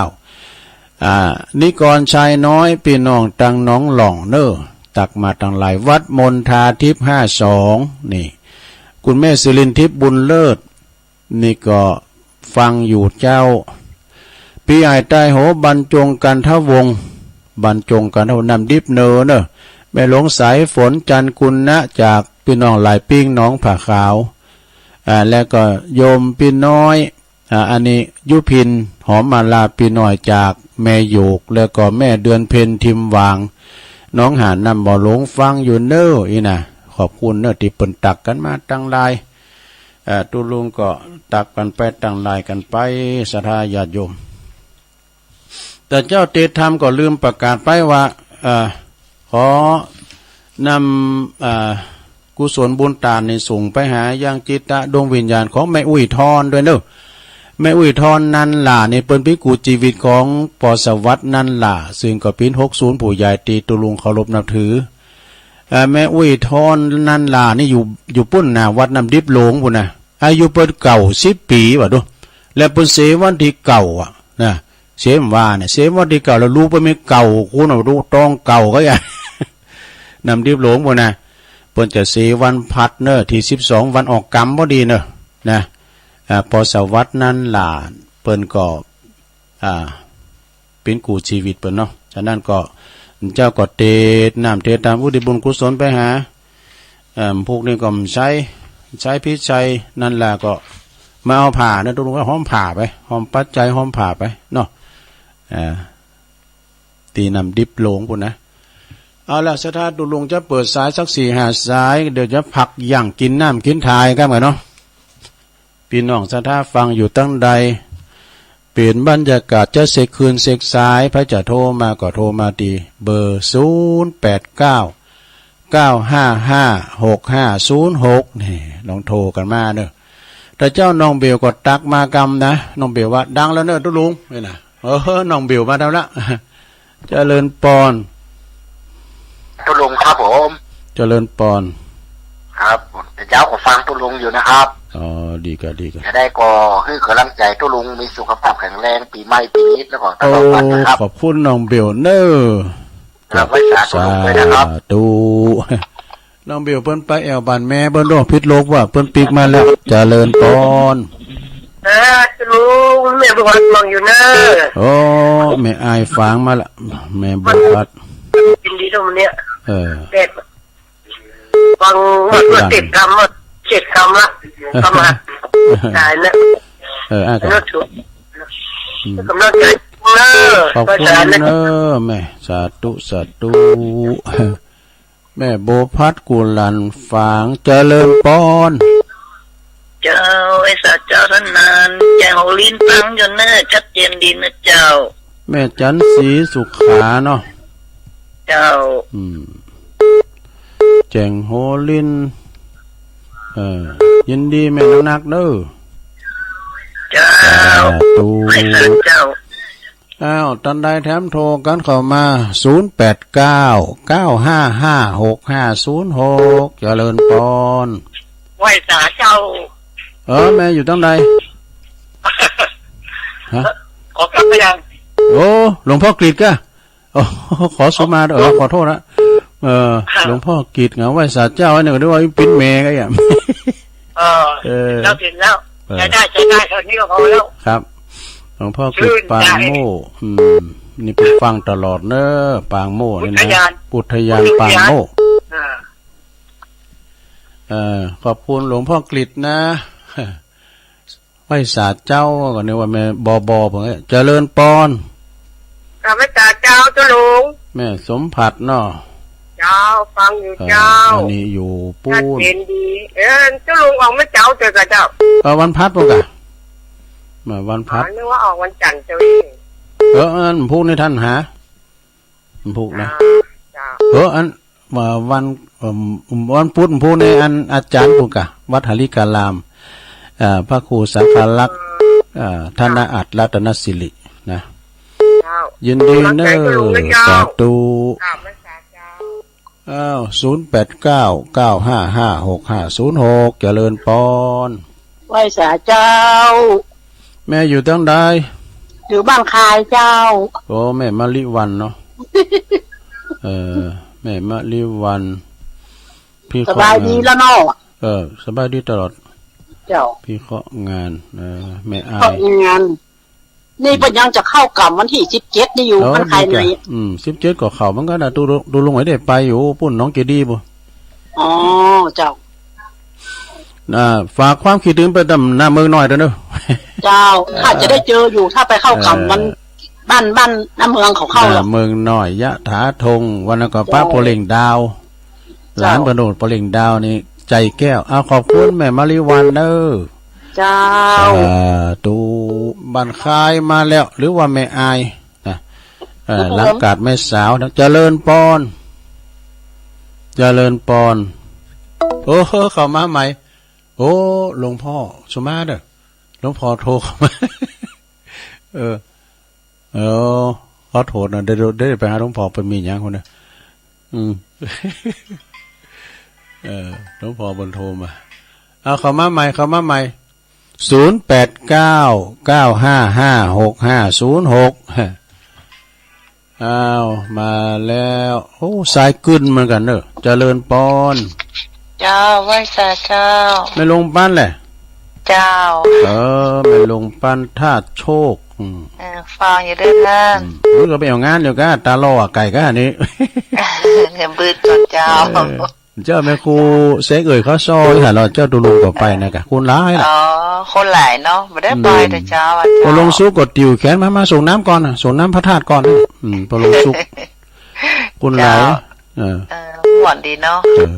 อ่า นิกรชัยน้อย ปี้น้องตังหนองหล่องเนอ ตักมาตังหลาย วัดมณฑาทิพย์ห้าสอง นี่ คุณแม่สิรินทิพย์บุญเลิศ นี่ก็ฟังอยู่เจ้า ปี้อ้ายใต้โห บรรจงกันทวงศ์ บรรจงกันทวงศ์ น้ำดิบเนอเนอ แม่หลวงสายฝน จันทร์กุณะ จากปี้น้องหลายปิ้ง หนองผาขาว อ่า แล้วก็โยมปี้น้อย อ่า อันนี้ยุพิน หอมมาลา ปี้น้อยจากแม่โยก แล้วก็แม่เดือนเพ็ญ ทิมหวาง หนองหาน น้ำบ่อหลวง ฟังอยู่เนอ อี้นะ ขอบคุณเนอ ตี้เปิ้นตักกั๋นมาตังหลาย เอ่อ ตุ๊ลุงก็ตักกั๋นไปตังหลายกั๋นไป ศรัทธาญาติโยม แต่เจ้าเตรียมทำก็ลืมประกาศไปว่า เอ่อ ขอนำ เอ่อ กุศลบุญตานนี่ส่งไปหายังจิตตะดวงวิญญาณของแม่อุ๊ยทอนด้วยเนอะ แม่อุ๊ยทอนนันหล่านี่เปิ้นเป๋นกู้ชีวิตของปอสวัสดิ์นันหล่า ซึ่งก็เป๋นหกศูนย์ผู้ใหญ่ตี้ตุ๊ลุงเคารพนับถือ เอ่อ แม่อุ๊ยทอนนันหล่านี่อยู่ อยู่ปุ้นนะ วัดน้ำดิบหลวงปุ้นนะ อายุเปิ้นเก้าสิบปี๋ว่าดู แล้วเปิ้นเสวันตี้เก้าอะนะ เสมว่าเนี่ย เสวันตี้เก้า แล้วลูกเปิ้นมีเก้าคนว่าดู ต้องเก้าก็อย่า น้ำดิบหลวงปุ้นนะ เปิ้นจะเสวันพฤหัสเนอะ ตี้สิบสอง วันออกกรรมพอดีเนอะ นะ อ่า ปอสวัสดิ์นันหล่า เปิ้นก็ อ่า เป๋นกู้ชีวิตเปิ้นเนาะ ฉะนั้นก็ เจ้าก็เตรียมน้ำเตรียมตามอุทิศบุญกุศลไปหา เอ่อ พวกนี้ก็ใช้ ใช้พิชัยนันหล่าก็มาเอาผ้านะ ตุ๊ลุงก็หอมผ้าไป หอมปัจจัย หอมผ้าไปเนาะ อ่า ตี้น้ำดิบหลวงปุ้นนะ เอาละ ศรัทธาตุ๊ลุงจะเปิดสายสักสี่ห้าสาย เดี๋ยวจะพักหยั่งกินน้ำกินถ่ายกั๋นก่อนเนาะ ปี้น้องศรัทธาฟังอยู่ตังใด เป๋นบรรยากาศจะเสกคืนเสกสาย ใผจะโทรมาก็โทรมาตี้เบอร์ ศูนย์แปดเก้า เก้าห้าห้า หกห้าศูนย์หก นี่ ลองโทรกั๋นมาเนอะ แต่เจ้าน้องเบลก็ตักมากำนะ น้องเบลว่าดังแล้วเนอะตุ๊ลุง นี่นะ เออ น้องเบลมาแล้วละ เจริญปอน ตุ๊ลุงครับผม เจริญปอน ครับ แต่เช้าก็ฟังตุ๊ลุงอยู่นะครับ อ๋อ ดีกะ ดีกะ จะได้ก็ให้กำลังใจตุ๊ลุงมีสุขภาพแข็งแรง ปีใหม่ปีนี้แล้วก็ตลอดวันนะครับ โอ้ ขอบคุณน้องเบลเนอะ ครับ ไว้สาธุลุงด้วยนะครับ สาธุ น้องเบลเปิ้นไปแอ่วบ้านแม่เปิ้นโลก ผิดโลกว่าเปิ้นปิ๊กมาแล้ว เจริญปอน เออ ลุง แม่บัวพัดมองอยู่เนอะ โอ้ แม่อ้ายฝางมาละ แม่บัวพัด ยินดีตรงเนี้ย เออ แบบ ฟังหมด หลาน เจ็ดคำ หมดเจ็ดคำละ ประมาณ ตายแล้ว เออ อ่ะ เนอะ ถูก อืม กำลังใจเนอะ ขอบคุณเนอะ แม่ สาธุ สาธุ แม่บัวพัดกุหลาบฝาง เจริญปอน เจ้า ไอ้สัตว์เจ้าท่านนั้น แจ้งหกลิ้นฟังอยู่เนอะ ชัดเจนดีนะเจ้า แม่จันทร์ศรีสุขาเนาะ เจ้า อืม เจ๋งโหลิน เออ ยินดีแม่นักๆเด้อ เจ้า สาธุ เจ้า อ้าว ตันใดแถมโทรกันเข้ามา ศูนย์แปดเก้า เก้าห้าห้า หกห้าศูนย์หก เจริญปอน ไหว้สาเจ้า เออ แม่อยู่ตังใด ฮะ ขอกลับไปยัง โอ้ หลวงพ่อกฤษกะ โอ้ ขอสุมา เออ ขอโทษนะ เออ ครับ หลวงพ่อกฤษเหงาไหว้สาเจ้าเนี่ย นึกว่าปิ้นแม่ก็อย่าง เออ เออ แล้วกินแล้ว เออ ใช้ได้ ใช้ได้ เท่านี้ก็พอแล้ว ครับ หลวงพ่อกฤษ ชื่นใจ ปางโม่ อืม นี่เป็นฟังตลอดเนอะ ปางโม่นี่นะ อุทยาน อุทยาน อุทยาน ปางโม่ อ่า เออ ขอบคุณหลวงพ่อกฤษนะ ไหว้สาเจ้าก็นึกว่าแม่บอบอ ผมก็เจริญปอน ข้าพเจ้าเจ้า เจ้าลุง แม่สมผัสเนาะ เจ้า ฟังอยู่ เออ เจ้า อันนี้อยู่ปูน ชัดเจนดี เออ เจ้าลุงออกมาเจ้าเจอกับเจ้า เออ วันพัดปูนกะ มาวันพัด อ๋อ นึกว่าออกวันจันทร์เจ้าเอง เออ อันพูดในท่านหา พุธนะ อ่า เจ้า เออ อัน เอ่อ วัน เอิ่ม วันพุธพุธนี้ อันอาจารย์พุธกะ วัดหริการาม เอ่อ พระครูสังฆรักษ์ เอ่อ ธนอัตรัตนสิริ นะ เจ้า ยินดีเนอะ กำลังใจคุณลุงนะเจ้า สาธุ กราบนมัสการเจ้า อ้าว ศูนย์แปดเก้า เก้าห้าห้า หกห้าศูนย์หก เจริญปอน ไหว้สาเจ้า แม่อยู่ตังใด อยู่บ้านคายเจ้า โอ้ แม่มะลิวัลย์เนาะ เออ แม่มะลิวัลย์ พี่ สบายดีแล้วเนาะ เออ สบายดีตลอด เจ้า พี่เคราะห์งาน เออ แม่อาย เคราะห์งาน นี่เปิ้นยังจะเข้ากรรมวันที่สิบเจ็ดนี่อยู่ เออ บ้านคายใน ดีจ้ะ อืม สิบเจ็ดก็เข้าเหมือนกันนะ ตุลง ตุลงไว้ได้ไปอยู่ ปู้นหนองเจดีย์ปู้น อ๋อ เจ้า อ่า ฝากความคิดถึงไปตามหน้าเมืองน้อยด้วยเนอะ เจ้า เออ ถ้าจะได้เจออยู่ ถ้าไปเข้ากรรมวัน เออ บ้าน บ้านหน้าเมืองเขาเข้า หน้า อะ เมืองน้อย ยะถาธง วันนั้นก็ เจ้า ป้าปอเล่งดาว เจ้า หลานปะโนดปอเล่งดาวนี่ ใจแก้ว เอา ขอบคุณแม่มะลิวัลย์เนอะ เจ้า สาธุ บ้านคายมาแล้ว หรือว่าแม่อาย นะ เอ่อ ครับผม หลังกาดแม่สาวนะ เจริญปอน เจริญปอน โอ้ เข้ามาใหม่ โอ้ หลวงพ่อสุมาเด้อ หลวงพ่อโทรเข้ามา เออ เออ ขอโทษนะ เดี๋ยว เดี๋ยวไปหาหลวงพ่อ ไปมีหยังคนนะ อืม เออ หลวงพ่อเปิ้นโทรมา เอา เข้ามาใหม่ เข้ามาใหม่ ศูนย์แปดเก้า เก้าห้าห้า หกห้าศูนย์หก อ้าว มาแล้ว โอ้ สายกึ้นเหมือนกันเนอะ เจริญปอน เจ้า ไหว้สาเจ้า แม่ลุงปันแหละ เจ้า เออ แม่ลุงปันธาตุโชค อืม เออ ฟังอยู่เด้อท่าน อืม มันก็ไปเอางานอยู่กะ ตาหล่อไก่กะอันนี้ เงินบืดก่อนเจ้า เออ เจ้าแม่ครูเสกเอ่ยเขาซอยหาเรา เจ้าตุลุงก็ไปนะกะ คนหลายล่ะ อ๋อ คนหลายเนาะ บ่ได้ไป อืม แต่เจ้าอะ เจ้า พอลงสุกก็ติวแขนมา มาส่งน้ำก่อนนะ ส่งน้ำพระธาตุก่อนนะ อืม พอลงสุก คนหลาย เจ้า เออ เออ ม่วนดีเนาะ เออ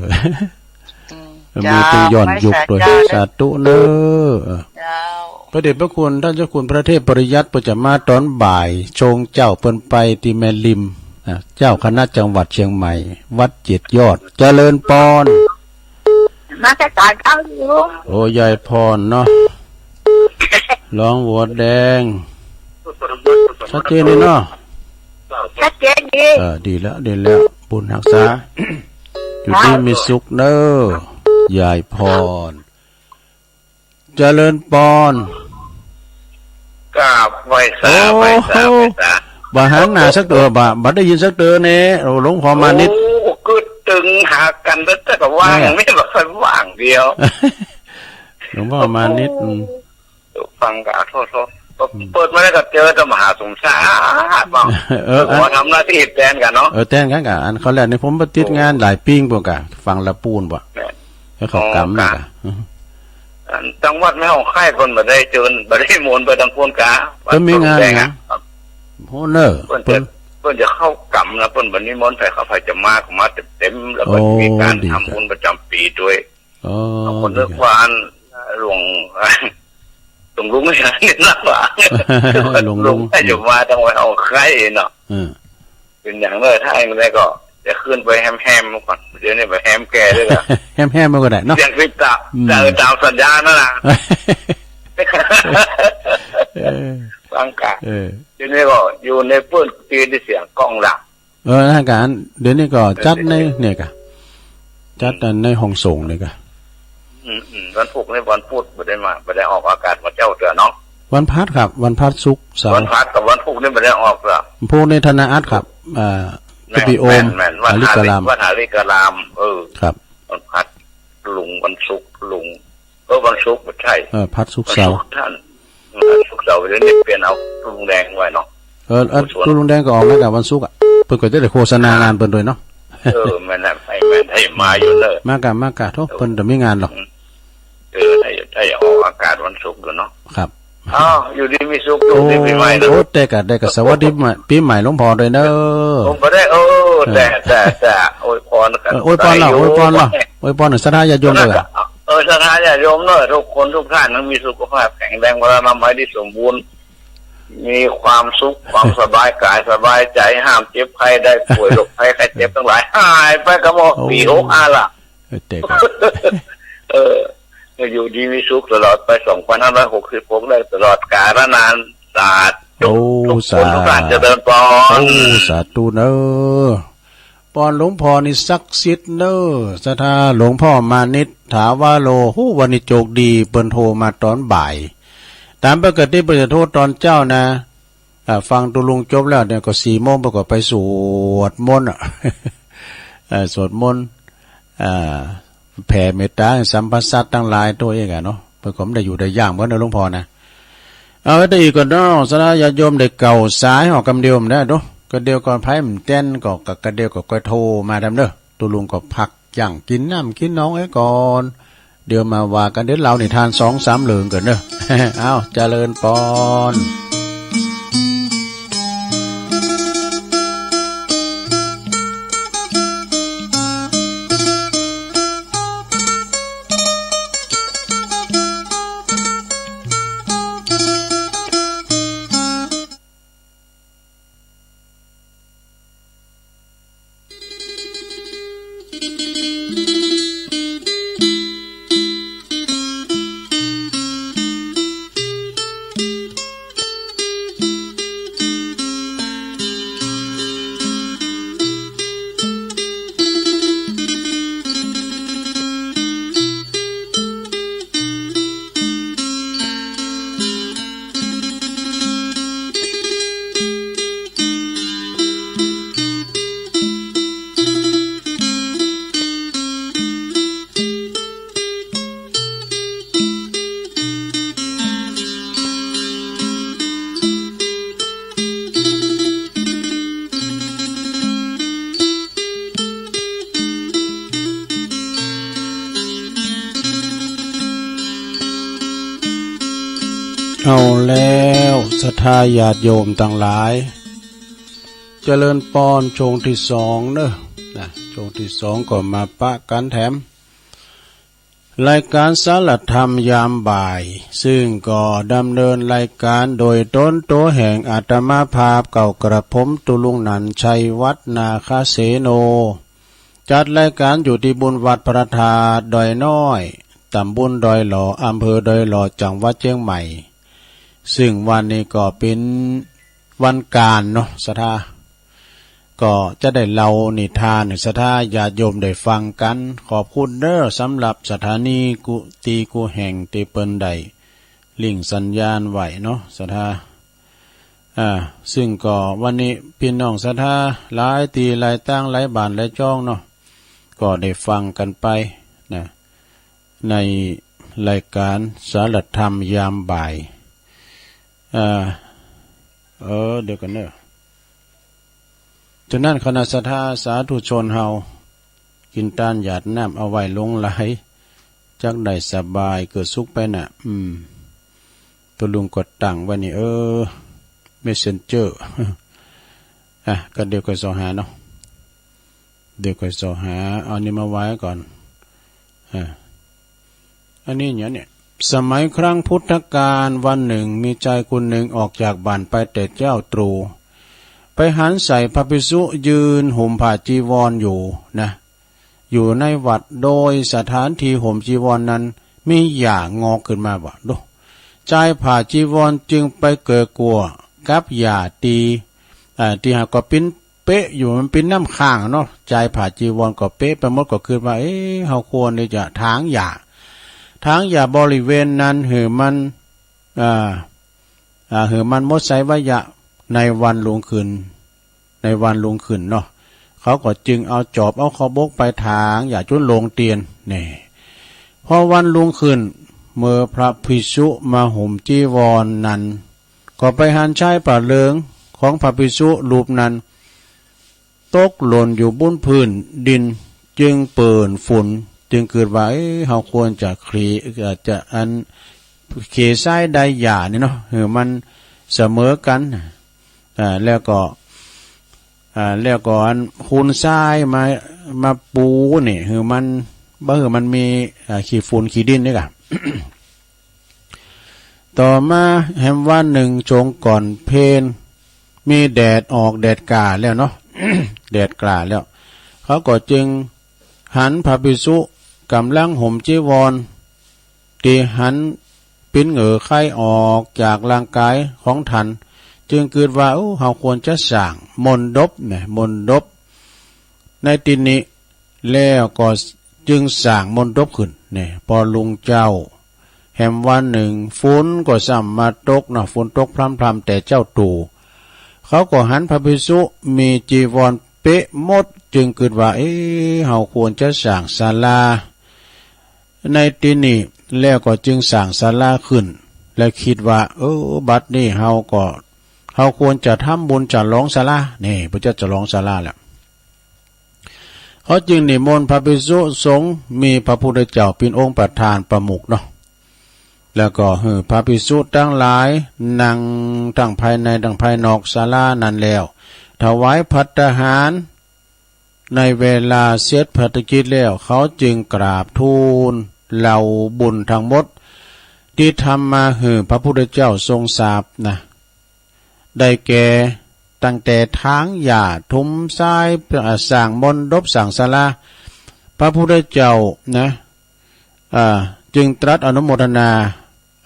อืม มี เจ้า ตึงย้อนยุคด้วย ไหว้สาเจ้า สาธุเนอะ เจ้า พระเดชพระคุณท่านเจ้าคุณพระเทพปริยัติ เปิ้นจะมาตอนบ่ายโมงเจ้า เปิ้นไปที่แม่ริม อ่ะ เจ้าคณะจังหวัดเชียงใหม่ วัดเจ็ดยอด เจริญปอน นมัสการเจ้าอยู่ โอ้ ยายพรเนาะ ร้องหัวแดง ชัดเจนเลยเนาะ ชัดเจนดี เออ ดีแล้ว ดีแล้ว บุญฮักษา อยู่ดีมีสุขเนอะ ยายพร เจริญปอน กราบไหว้สา โอ้ ไหว้สา ไหว้สา บ่หันหน้าสักเตื้อ บ่ บ่ได้ยินสักเตื้อแน่ โอ้ หลวงพ่อมานิด โอ้ กึ๊ดตึงหากันแล้วแต่ก็ว่าง เออ ไม่ว่าค่อยว่างเดียว หลวงพ่อมานิด อืม ฟังกะ โทษ โทษ อืม เปิดมาแล้วก็เจอแต่มหาสมศักดิ์บ้าง เออ หัวทำหน้าที่แทนกันเนาะ เออ แทนกันกะ อันเขาแหละนี่ผมไปติดงานหลายปี๋กว่า ฟังละปูนบ่ แม่น แล้วเขากำ อ๋อ กะ กะ อันจังหวัดแม่ฮ่องสอนเปิ้นบ่ได้เจิญ บ่ได้นิมนต์ไปตางปูนกะ เปิ้นมีงาน วัดพระแดงอะ นะ โหเนอะ เปิ้นจะ เปิ้น เปิ้นจะเข้ากรรมนะ เปิ้นบ่นิมนต์ไผ เขาไผจะมาก็มาเต็มๆ แล้วก็ โอ้ มีการ ดี ทำบุญประจำปีด้วย อ๋อ คนนึก ดี ว่าอันหลวง หลวงลุงนี่นะว่า หลวงลุง ลุงให้อยู่มาทางวัดฮ่องสอนเนาะ เออ เป็นอย่างเนอะ ถ้าอย่างไรก็ แต่ขึ้นไปแฮมๆ เมื่อก่อน เดี๋ยวนี้ไปแฮมแก่ด้วยเหรอ แฮมๆ มันก็ได้เนาะ เสียงคลิปตาม อืม แต่ตามสัญญาณนั่นน่ะ เออ ฟังกะ เออ เดี๋ยวนี้ก็อยู่ในพื้นที่ที่เสียงกล้องดัง เออ นั่นกะ อัน เดี๋ยวนี้ก็จัดใน เออ เนี่ยกะ จัดอันในห้องส่งเนี่ยกะ อืม อืม วันพุธนี่ วันพุธบ่ได้มา บ่ได้ออกอากาศมาเจ้าเถื่อเนาะ วันพฤหัสครับ วันพฤหัส ศุกร์ เสาร์ วันพฤหัสกับวันพุธนี่บ่ได้ออกเหรอ วันพุธนี่ธนาอัดครับ อ่า แม่น พี่โอม แม่น แม่น วัน อาริกราม วันอาริกราม เออ ครับ วันพฤหัสลุง วันศุกร์ลุง เออ วันศุกร์บ่ใช่ เออ พฤหัส ศุกร์ เสาร์ วันศุกร์ท่าน วันศุกร์เสาร์ เดี๋ยวนี้เปลี่ยนเอาลุงแดงไว้เนาะ เออ เออ ลุงแดงก็ออกแล้วกับวันศุกร์อะ เปิ้นก็จะได้โฆษณางานเปิ้นด้วยเนาะ เออ แม่นน่ะ ให้ แม่น ให้มาอยู่เนอะ มากะ มากะ โธ่ เปิ้นจะมีงานหรอก เออ ได้ ได้ออกอากาศวันศุกร์อยู่เนาะ ครับ อ้าว อยู่ดีมีสุข โอ้ อยู่ดีปีใหม่เนอะ โอ้ แต่กะ แต่กะ สวัสดีปีใหม่หลวงพ่อด้วยเนอะ ผมบ่ได้ เออ แต่ แต่ แต่ อวยพรกัน เออ อวยพรเนาะ ได้อยู่ อวยพรเนาะ อวยพรให้ศรัทธาญาติโยมด้วย เออ ศรัทธาญาติโยมเนอะ ทุกคนทุกท่าน มีสุขภาพแข็งแรง พลานามัยที่สมบูรณ์ มีความสุข ความสบายกาย สบายใจ ห้ามเจ็บไข้ได้ป่วย โรคภัยไข้เจ็บทั้งหลาย หายไปกะหมด โอ้ ปีหกห้าละ เออ แต่กะ เออ อยู่ดีมีสุขตลอดไป สองพันห้าร้อยหกสิบหก ได้ตลอดกาลนาน สาธุ โอ้ ทุกคนทุกท่าน สาธุ เจริญพร โอ้ สาธุเนอะ ปอนหลวงพ่อนี่ศักดิ์สิทธิ์เนอะ ศรัทธาหลวงพ่อมานิต ถาวโร ฮู้ วันนี้โชคดี เปิ้นโทรมาตอนบ่าย ตามปกติเปิ้นจะโทรตอนเช้านะ อ่า ฟังตุลุงจบแล้วเนี่ยก็สี่โมงเปิ้นก็ไปสวดมนต์อะ เอ่อ สวดมนต์ อ่า แผ่เมตตาให้สัพพสัตว์ทั้งหลายตัวเองอะเนาะ เปิ้นก็บ่ได้อยู่ได้อย่างเหมือนหลวงพ่อนะ เอาไว้แต่อีกก่อนเนาะ ศรัทธาญาติโยมได้เก่าสายหอกกำเดียวมันได้ดู กะเดียวก่อนไผมันแจ้นก็ กะ กะเดียวก็ค่อยโทรมาดำเด้อ ตุลุงก็พัก อย่างกินน้ำกินนองไว้ก่อน เดี๋ยวมาว่ากัน เดี๋ยวเล่านิทานสองสามเรื่องก่อนเนอะ เอา เจริญปอน เอาแล้ว ศรัทธาญาติโยมตังหลาย เจริญปอน ช่วงที่สองเนอะ นะ ช่วงที่สองก็มาปะกันแถม รายการสารธรรมยามบ่าย ซึ่งก็ดำเนินรายการโดยตนตัวแห่งอาตมาภาพเก่ากระผมตุลุงหนันชัยวัฒน์นาคเสโน จัดรายการอยู่ที่บุญวัดพระธาตุดอยน้อย ตำบลดอยหล่อ อำเภอดอยหล่อ จังหวัดเชียงใหม่ ซึ่งวันนี้ก็เป็นวันการเนาะ ศรัทธา ก็จะได้เล่านิทานให้ศรัทธาญาติโยมได้ฟังกัน ขอบคุณเด้อ สำหรับสถานีกู้ตี้กู้แห่งตี้เปิ้นได้ลิงก์สัญญาณไว้เนาะ ศรัทธา อ่า ซึ่งก็วันนี้พี่น้องศรัทธาหลายตี้หลายตางหลายบ้านหลายจ้องเนาะ ก็ได้ฟังกันไปนะ ในรายการสารธรรมยามบ่าย อ่า เออ เดี๋ยวก่อนเนอะ ฉะนั้นคณะศรัทธาสาธุชนเฮา กินตานหยาดน้ำเอาไว้หลงไหล จักได้สบายเกิดสุขไปนะ อืม ตุลุงก็ตั้งไว้นี่ เออ เมสเซนเจอร์ อ่ะ ก็เดี๋ยวค่อยเซาะหาเนาะ เดี๋ยวค่อยเซาะหา เอานี่มาไว้ก่อน อ่ะ อันนี้เนี่ย เนี่ย สมัยครั้งพุทธกาล วันหนึ่งมีชายคนหนึ่งออกจากบ้านไปแต่เช้าตรู่ ไปหันใส่พระภิกษุยืนห่มผ้าจีวรอยู่นะ อยู่ในวัด โดยสถานที่ห่มจีวรนั้นมีหญ้างอกขึ้นมาบ่าดู ชายผ้าจีวรจึงไปเกอะกั๋วกับหญ้าตี้ อ่า ตี้หากว่าปิ้นเป๊ะอยู่ มันปิ้นน้ำค้างเนาะ ชายผ้าจีวรก็เป๊ะไปหมด ก็คิดว่า เอ๊ะ เฮาควรที่จะถางหญ้า ถางหญ้าบริเวณนั้นหื้อมัน อ่า อ่า หื้อมันหมดไส้วะยะ ในวันรุ่งขึ้น ในวันรุ่งขึ้นเนาะ เขาก็จึงเอาจอบเอาข้าวบกไปถางหญ้าจุนโล่งเตียน นี่ พอวันรุ่งขึ้น เมื่อพระภิกษุมาห่มจีวรนั้น ก็ไปหันชายผ้าเหลืองของพระภิกษุรูปนั้น ตกหล่นอยู่บนพื้นดิน จึงเปิ้นฝุ่น จึงคิดว่า เอ๊ะ เฮาควรจะเคลียร์ เอ่อ จะอัน เคลียร์ทรายไดหญ้านี่เนาะ หื้อมันเสมอกั๋น อ่า แล้วก็ อ่า แล้วก็อันคูนทรายมา มาปูนี่ หื้อมัน บ่หื้อมันมี อ่า ขี้ฝุ่นขี้ดินนี่ก่ะ ต่อมาแหมวันหนึ่งช่วงก่อนเพล มีแดดออกแดดกล้าแล้วเนาะ แดดกล้าแล้ว เขาก็จึงหันพระภิกษุกำลังห่มจีวร ตี้หันปิ้นเหงื่อไข้ออกจากร่างกายของท่าน จึงคิดว่า โอ้ เฮาควรจะสร้างมณฑปนะ มณฑป ในตี้นี้ แล้วก็จึงสร้างมณฑปขึ้น นี่ พอรุ่งเจ๊า แหมวันหนึ่ง ฝนก็ซ้ำมาตกเนาะ ฝนตกพร่ำๆ แต่เจ๊าตรู่ เขาก็หันพระภิกษุมีจีวรเป๊ะหมด จึงคิดว่า เอ๊ะ เฮาควรจะสร้างศาลา ในตี้นี้ แล้วก็จึงสร้างศาลาขึ้น และคิดว่า เออ บัดนี้เฮาก็ เฮาควรจะทำบุญฉลองศาลา นี่ เปิ้นจะฉลองศาลาแล้ว เขาจึงนิมนต์พระภิกษุสงฆ์ มีพระพุทธเจ้าเป็นองค์ประธานประมุขเนาะ แล้วก็หื้อพระภิกษุทั้งหลายนั่งทั้งภายในทั้งภายนอกศาลานั้นแล้ว ถวายภัตตาหาร ในเวลาเสร็จภัตตากิจแล้ว เขาจึงกราบทูลเล่าบุญทั้งหมด ตี้ทำมาหื้อพระพุทธเจ้าทรงทราบนะ ได้แก่ตั้งแต่ถางหญ้า ถมทราย อ่า สร้างมณฑป สร้างศาลา พระพุทธเจ้านะ อ่า จึงตรัสอนุโมทนา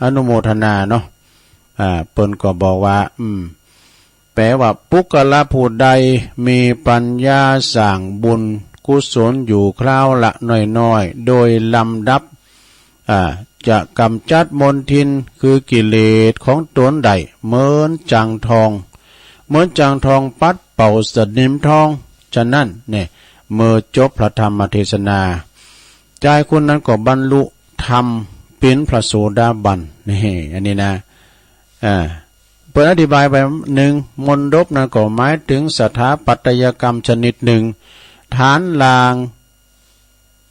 อนุโมทนาเนาะ อ่า เปิ้นก็บอกว่า อืม แปลว่า บุคคลผู้ใดมีปัญญาสร้างบุญกุศลอยู่คราวละน้อยๆ โดยลำดับ อ่า จะกำจัดมลทินคือกิเลสของตนได้เหมือนจั่งทอง เหมือนจั่งทองปัดเป่าสนิมทอง ฉะนั้นเนี่ย เมื่อจบพระธรรมเทศนา ชายคนนั้นก็บรรลุธรรมเป็นพระโสดาบัน นี่ อันนี้นะ อ่า เปิ้นอธิบายไปหนึ่ง มณฑปนั้นก็หมายถึงสถาปัตยกรรมชนิดหนึ่ง ฐานราง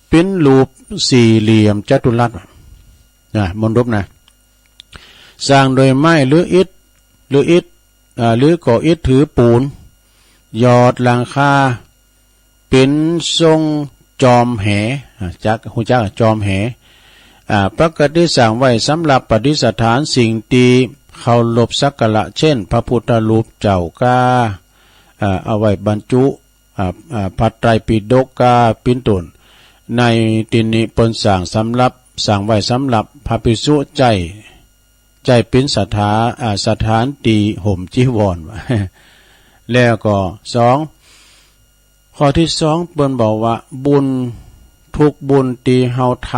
เป็นรูปสี่เหลี่ยมจัตุรัส นะ มณฑปนะ สร้างโดยไม้หรืออิฐ หรืออิฐ อ่า หรือก็อิฐถือปูน ยอดหลังคา เป็นทรงจอมแห อ่า จัก ฮู้จักจอมแห อ่า ปกติสร้างไว้สำหรับประดิษฐานสิ่งที่เคารพสักการะ เช่น พระพุทธรูปเจ้ากา อ่า เอาไว้บรรจุ อ่า อ่า พระไตรปิฎกกา เป็นต้น ในตี้นี้เปิ้นสร้างสำหรับ สร้างไว้สำหรับพระภิกษุใจ๊ ใจ๊เป็นสถา อ่า สถานตี้ห่มจีวร แล้วก็สอง ข้อที่สอง เปิ้นบอกว่าบุญทุกบุญตี้เฮาท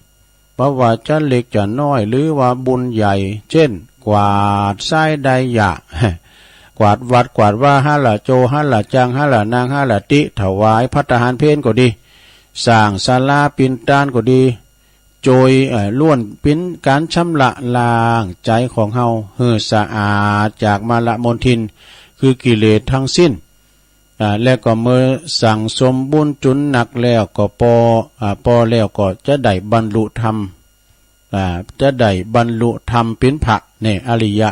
ำ บ่ว่าจะเล็กจะน้อย หรือว่าบุญใหญ่ เช่น กวาดทรายไดหญ้า กวาดวัด กวาดวา หาละโจ หาละจัง หาละนาง หาละติ ถวายภัตตาหารเพลก็ดี สร้างศาลาปิณฑทานก็ดี โจย เอ่อ ล้วนเป็นการชำระล้างใจของเฮาหื้อสะอาดจากมลมลทิน คือกิเลสทั้งสิ้น อ่า แล้วก็เมื่อสั่งสมบุญจุนหนักแล้วก็ปอ อ่า ปอแล้วก็จะได้บรรลุธรรม อ่า จะได้บรรลุธรรมเป็นพระ เนี่ย อริยะ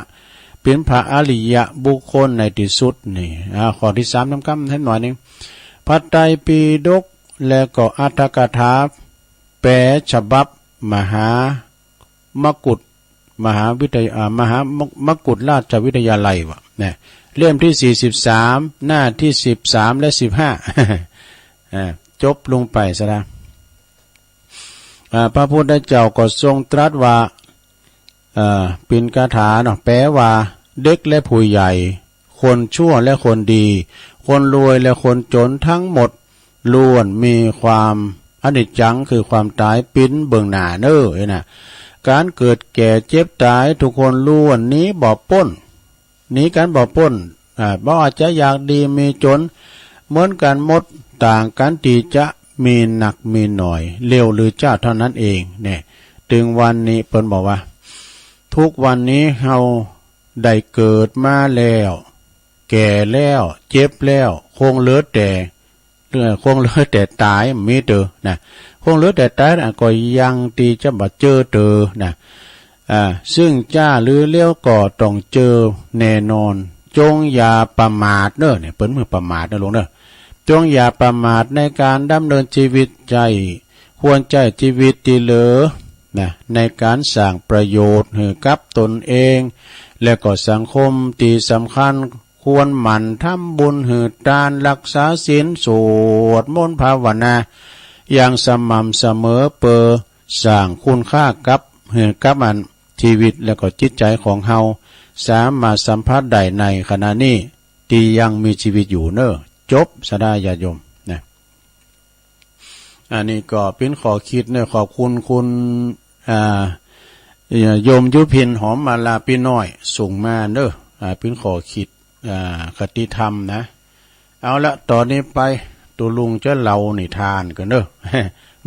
เป็นพระอริยะบุคคลในที่สุด นี่ อ่า ข้อที่สามนำกำให้หน่อยหนึ่ง พระไตรปิฎก แล้วก็อัตถกถา แปลฉบับมหามกุฏ มหาวิทยา อ่า มหามกุฏราชวิทยาลัยวะ เนี่ย เล่มที่สี่สิบสาม หน้าที่สิบสามและสิบห้า อ่า จบลงไปซะแล้ว อ่า พระพุทธเจ้าก็ทรงตรัสว่า เอ่อ เป็นคาถาเนาะ แปลว่า เด็กและผู้ใหญ่ คนชั่วและคนดี คนรวยและคนจนทั้งหมด ล้วนมีความอนิจจัง คือความตาย เป็นเบื้องหน้าเน้อ เอ้ยนะ การเกิดแก่เจ็บตาย ทุกคนล้วนหนีบ่พ้น หนีกันบ่พ้น อ่า บ่ว่าจะอยากดีมีจน เหมือนกันหมด ต่างกันที่จะมีหนักมีหน่อย เร็วหรือช้าเท่านั้นเอง เนี่ย ถึงวันนี้เปิ้นบอกว่า ทุกวันนี้เฮาได้เกิดมาแล้ว แก่แล้ว เจ็บแล้ว คงเหลือแต่ เรื่อง คงเหลือแต่ตาย มีเตอนะ คงเหลือแต่ตายนะ ก็ยังที่จะบ่เจอเตอนะ อ่า ซึ่งช้าหรือเร็วก็ต้องเจอแน่นอน จงอย่าประมาทเน้อ เนี่ย เปิ้นบ่ประมาทเน้อลุงเน้อ จงอย่าประมาทในการดำเนินชีวิต ใช้ ควรใช้ชีวิตที่เหลือนะ ในการสร้างประโยชน์ให้กับตนเอง และก็สังคม ที่สำคัญ ควรหมั่นทำบุญ หื้อทาน รักษาศีล สวดมนต์ภาวนา อย่างสม่ำเสมอ เพื่อสร้างคุณค่ากับ หื้อกับอันชีวิต และก็จิตใจของเฮา สามารถสัมผัสได้ในขณะนี้ ที่ยังมีชีวิตอยู่เน้อ จบซะดาญาติโยมนะ อันนี้ก็เป็นข้อคิดเน้อ ขอบคุณคุณ อ่า โยมยุพิน หอมมาลาปี้น้อย ส่งมาเน้อ อ่า เป็นข้อคิด อ่า คติธรรมนะ เอาละ ตอนนี้ไป ตุ๊ลุงจะเล่านิทานก่อนเน้อ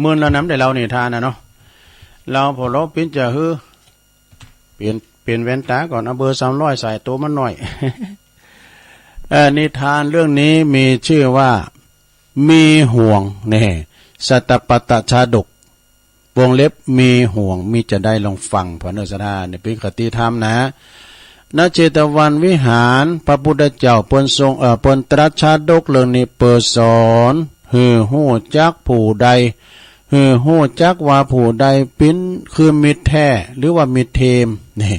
มื้อละนำได้เล่านิทานนะเนาะ เล่าพอเราเปลี่ยนจะหื้อ เปลี่ยน เปลี่ยนแว่นต๋าก่อน เอาเบอร์สามร้อยใส่ ตั๋วมันน้อย เอ่อ นิทานเรื่องนี้มีชื่อว่า มีห่วง เนี่ย สัตตปัตตชาดก วงเล็บ มีห่วง มีจะได้ ลองฟัง พระเนรศรัทธา เนี่ย เป็นคติธรรมนะ ณ เชตวันวิหาร พระพุทธเจ้าเปิ้นทรง เอ่อ เปิ้นตรัสชาดกเรื่องนี้ เพื่อสอน หื้อฮู้จักผู้ใด หื้อฮู้จักว่าผู้ใดเป็น คือมิตรแท้ หรือว่ามิตรเทม นี่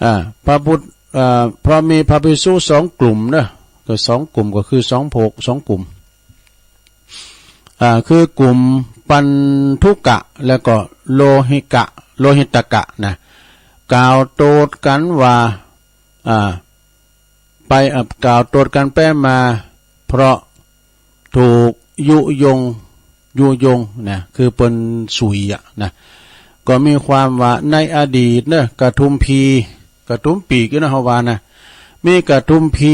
อ่า พระพุทธ เอ่อ เพราะมีพระภิกษุสองกลุ่มเนอะ ก็สองกลุ่ม ก็คือสองพวก สองกลุ่ม อ่า คือกลุ่มปันธุกะ แล้วก็โลหิกะ โลหิตกะนะ กล่าวโต้ษกันว่า อ่า ไป อ่า กล่าวโต้ษกันไปมา เพราะถูกยุยง ยุยงนะ คือเปิ้นสุยอะนะ ก็มีความว่าในอดีตเนอะ กะทุมพี กะทุมปีกอยู่นะ เฮาว่านะ มีกะทุมพี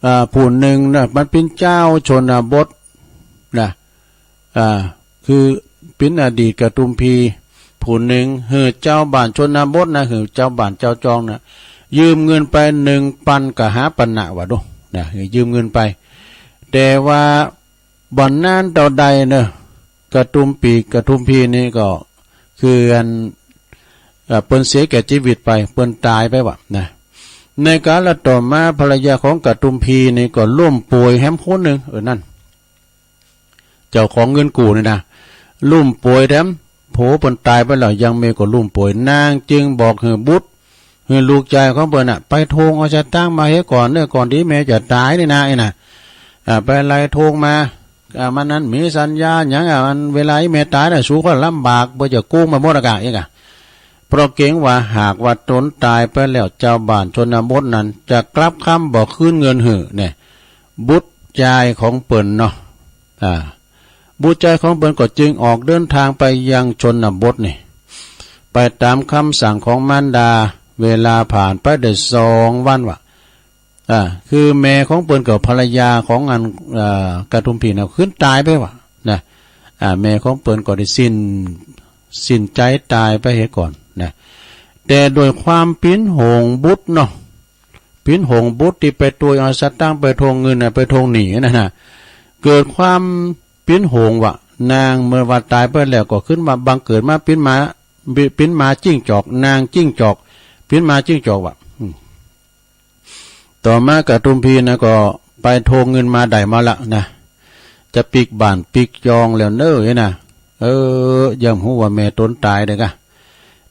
อ่า ผู้หนึ่งนะ มันเป็นเจ้าชนบทนะ อ่า คือเป็นอดีตกะทุมพีผู้หนึ่ง หื้อเจ้าบ้านชนบทนะ หื้อเจ้าบ้านเจ้าจองนะ ยืมเงินไปหนึ่งปันกะหาปันนะ ว่าดูนะ หื้อยืมเงินไป แต่ว่าบ่นานเต้าใดเนอะ กะทุมปีก กะทุมพีนี่ก็ คืออัน เอ่อ เปิ้นเสียแก่ชีวิตไป เปิ้นต๋ายไปว่ะนะ ในกาลต่อมา ภรรยาของกะทุมพีนี่ก็ล้มป่วยแหมคนหนึ่ง เออ นั่น เจ้าของเงินกู้นี่นะ ล้มป่วยแถม ผัวเปิ้นต๋ายไปแล้ว ยังเมย์ก็ล้มป่วย นางจึงบอกหื้อบุตร หื้อลูกชายของเปิ้นน่ะ ไปทวงเอาสตางค์มาเฮ้ก่อนเนอะ ก่อนตี้เมย์จะต๋ายนี่นะ ไอ้น่ะ อ่า ไปไล่ทวงมา อ่า มันนั้นมีสัญญาหยังอ่ะ มันเวลาอีเมย์ต๋ายน่ะ สูก็ลำบาก บ่จะกู้มาหมดอะกะ อีกอะ เพราะเกรงว่าหากว่าตนต๋ายไปแล้ว เจ้าบ้านชนบทนั้นจะกลับคำบ่คืนเงินหื้อเนี่ย บุตรชายของเปิ้นเนาะ อ่า บุตรชายของเปิ้นก็จึงออกเดินทางไปยังชนบทนี่ ไปต๋ามคำสั่งของมารดา เวลาผ่านไปได้สองวันว่ะ อ่า คือแม่ของเปิ้นกับภรรยาของอัน เอ่อ กะทุมพีน่ะ ขึ้นต๋ายไปว่ะนะ อ่า แม่ของเปิ้นก็ได้สิ้น สิ้นใจต๋ายไปเฮ้ก่อนนะ แต่ด้วยความปิ้นหวงบุตรเนาะ ปิ้นหวงบุตรตี้ไปตวยเอาสตางค์ ไปทวงเงินน่ะ ไปทวงหนี้นั่นน่ะ เกิดความปิ้นหวงว่ะ นางเมื่อว่าต๋ายไปแล้วก็ขึ้นมาบังเกิดมาปิ้นมา ปิ้นมาจิ้งจอก นางจิ้งจอก ปิ้นมาจิ้งจอกว่ะ อืม ต่อมากะทุมพีนะก็ไปทวงเงินมาได้มาละนะ จะปิ๊กบ้านปิ๊กจองแล้วเน้อนะ เออ ยังฮู้ว่าแม่ตนต๋ายเด้อกะ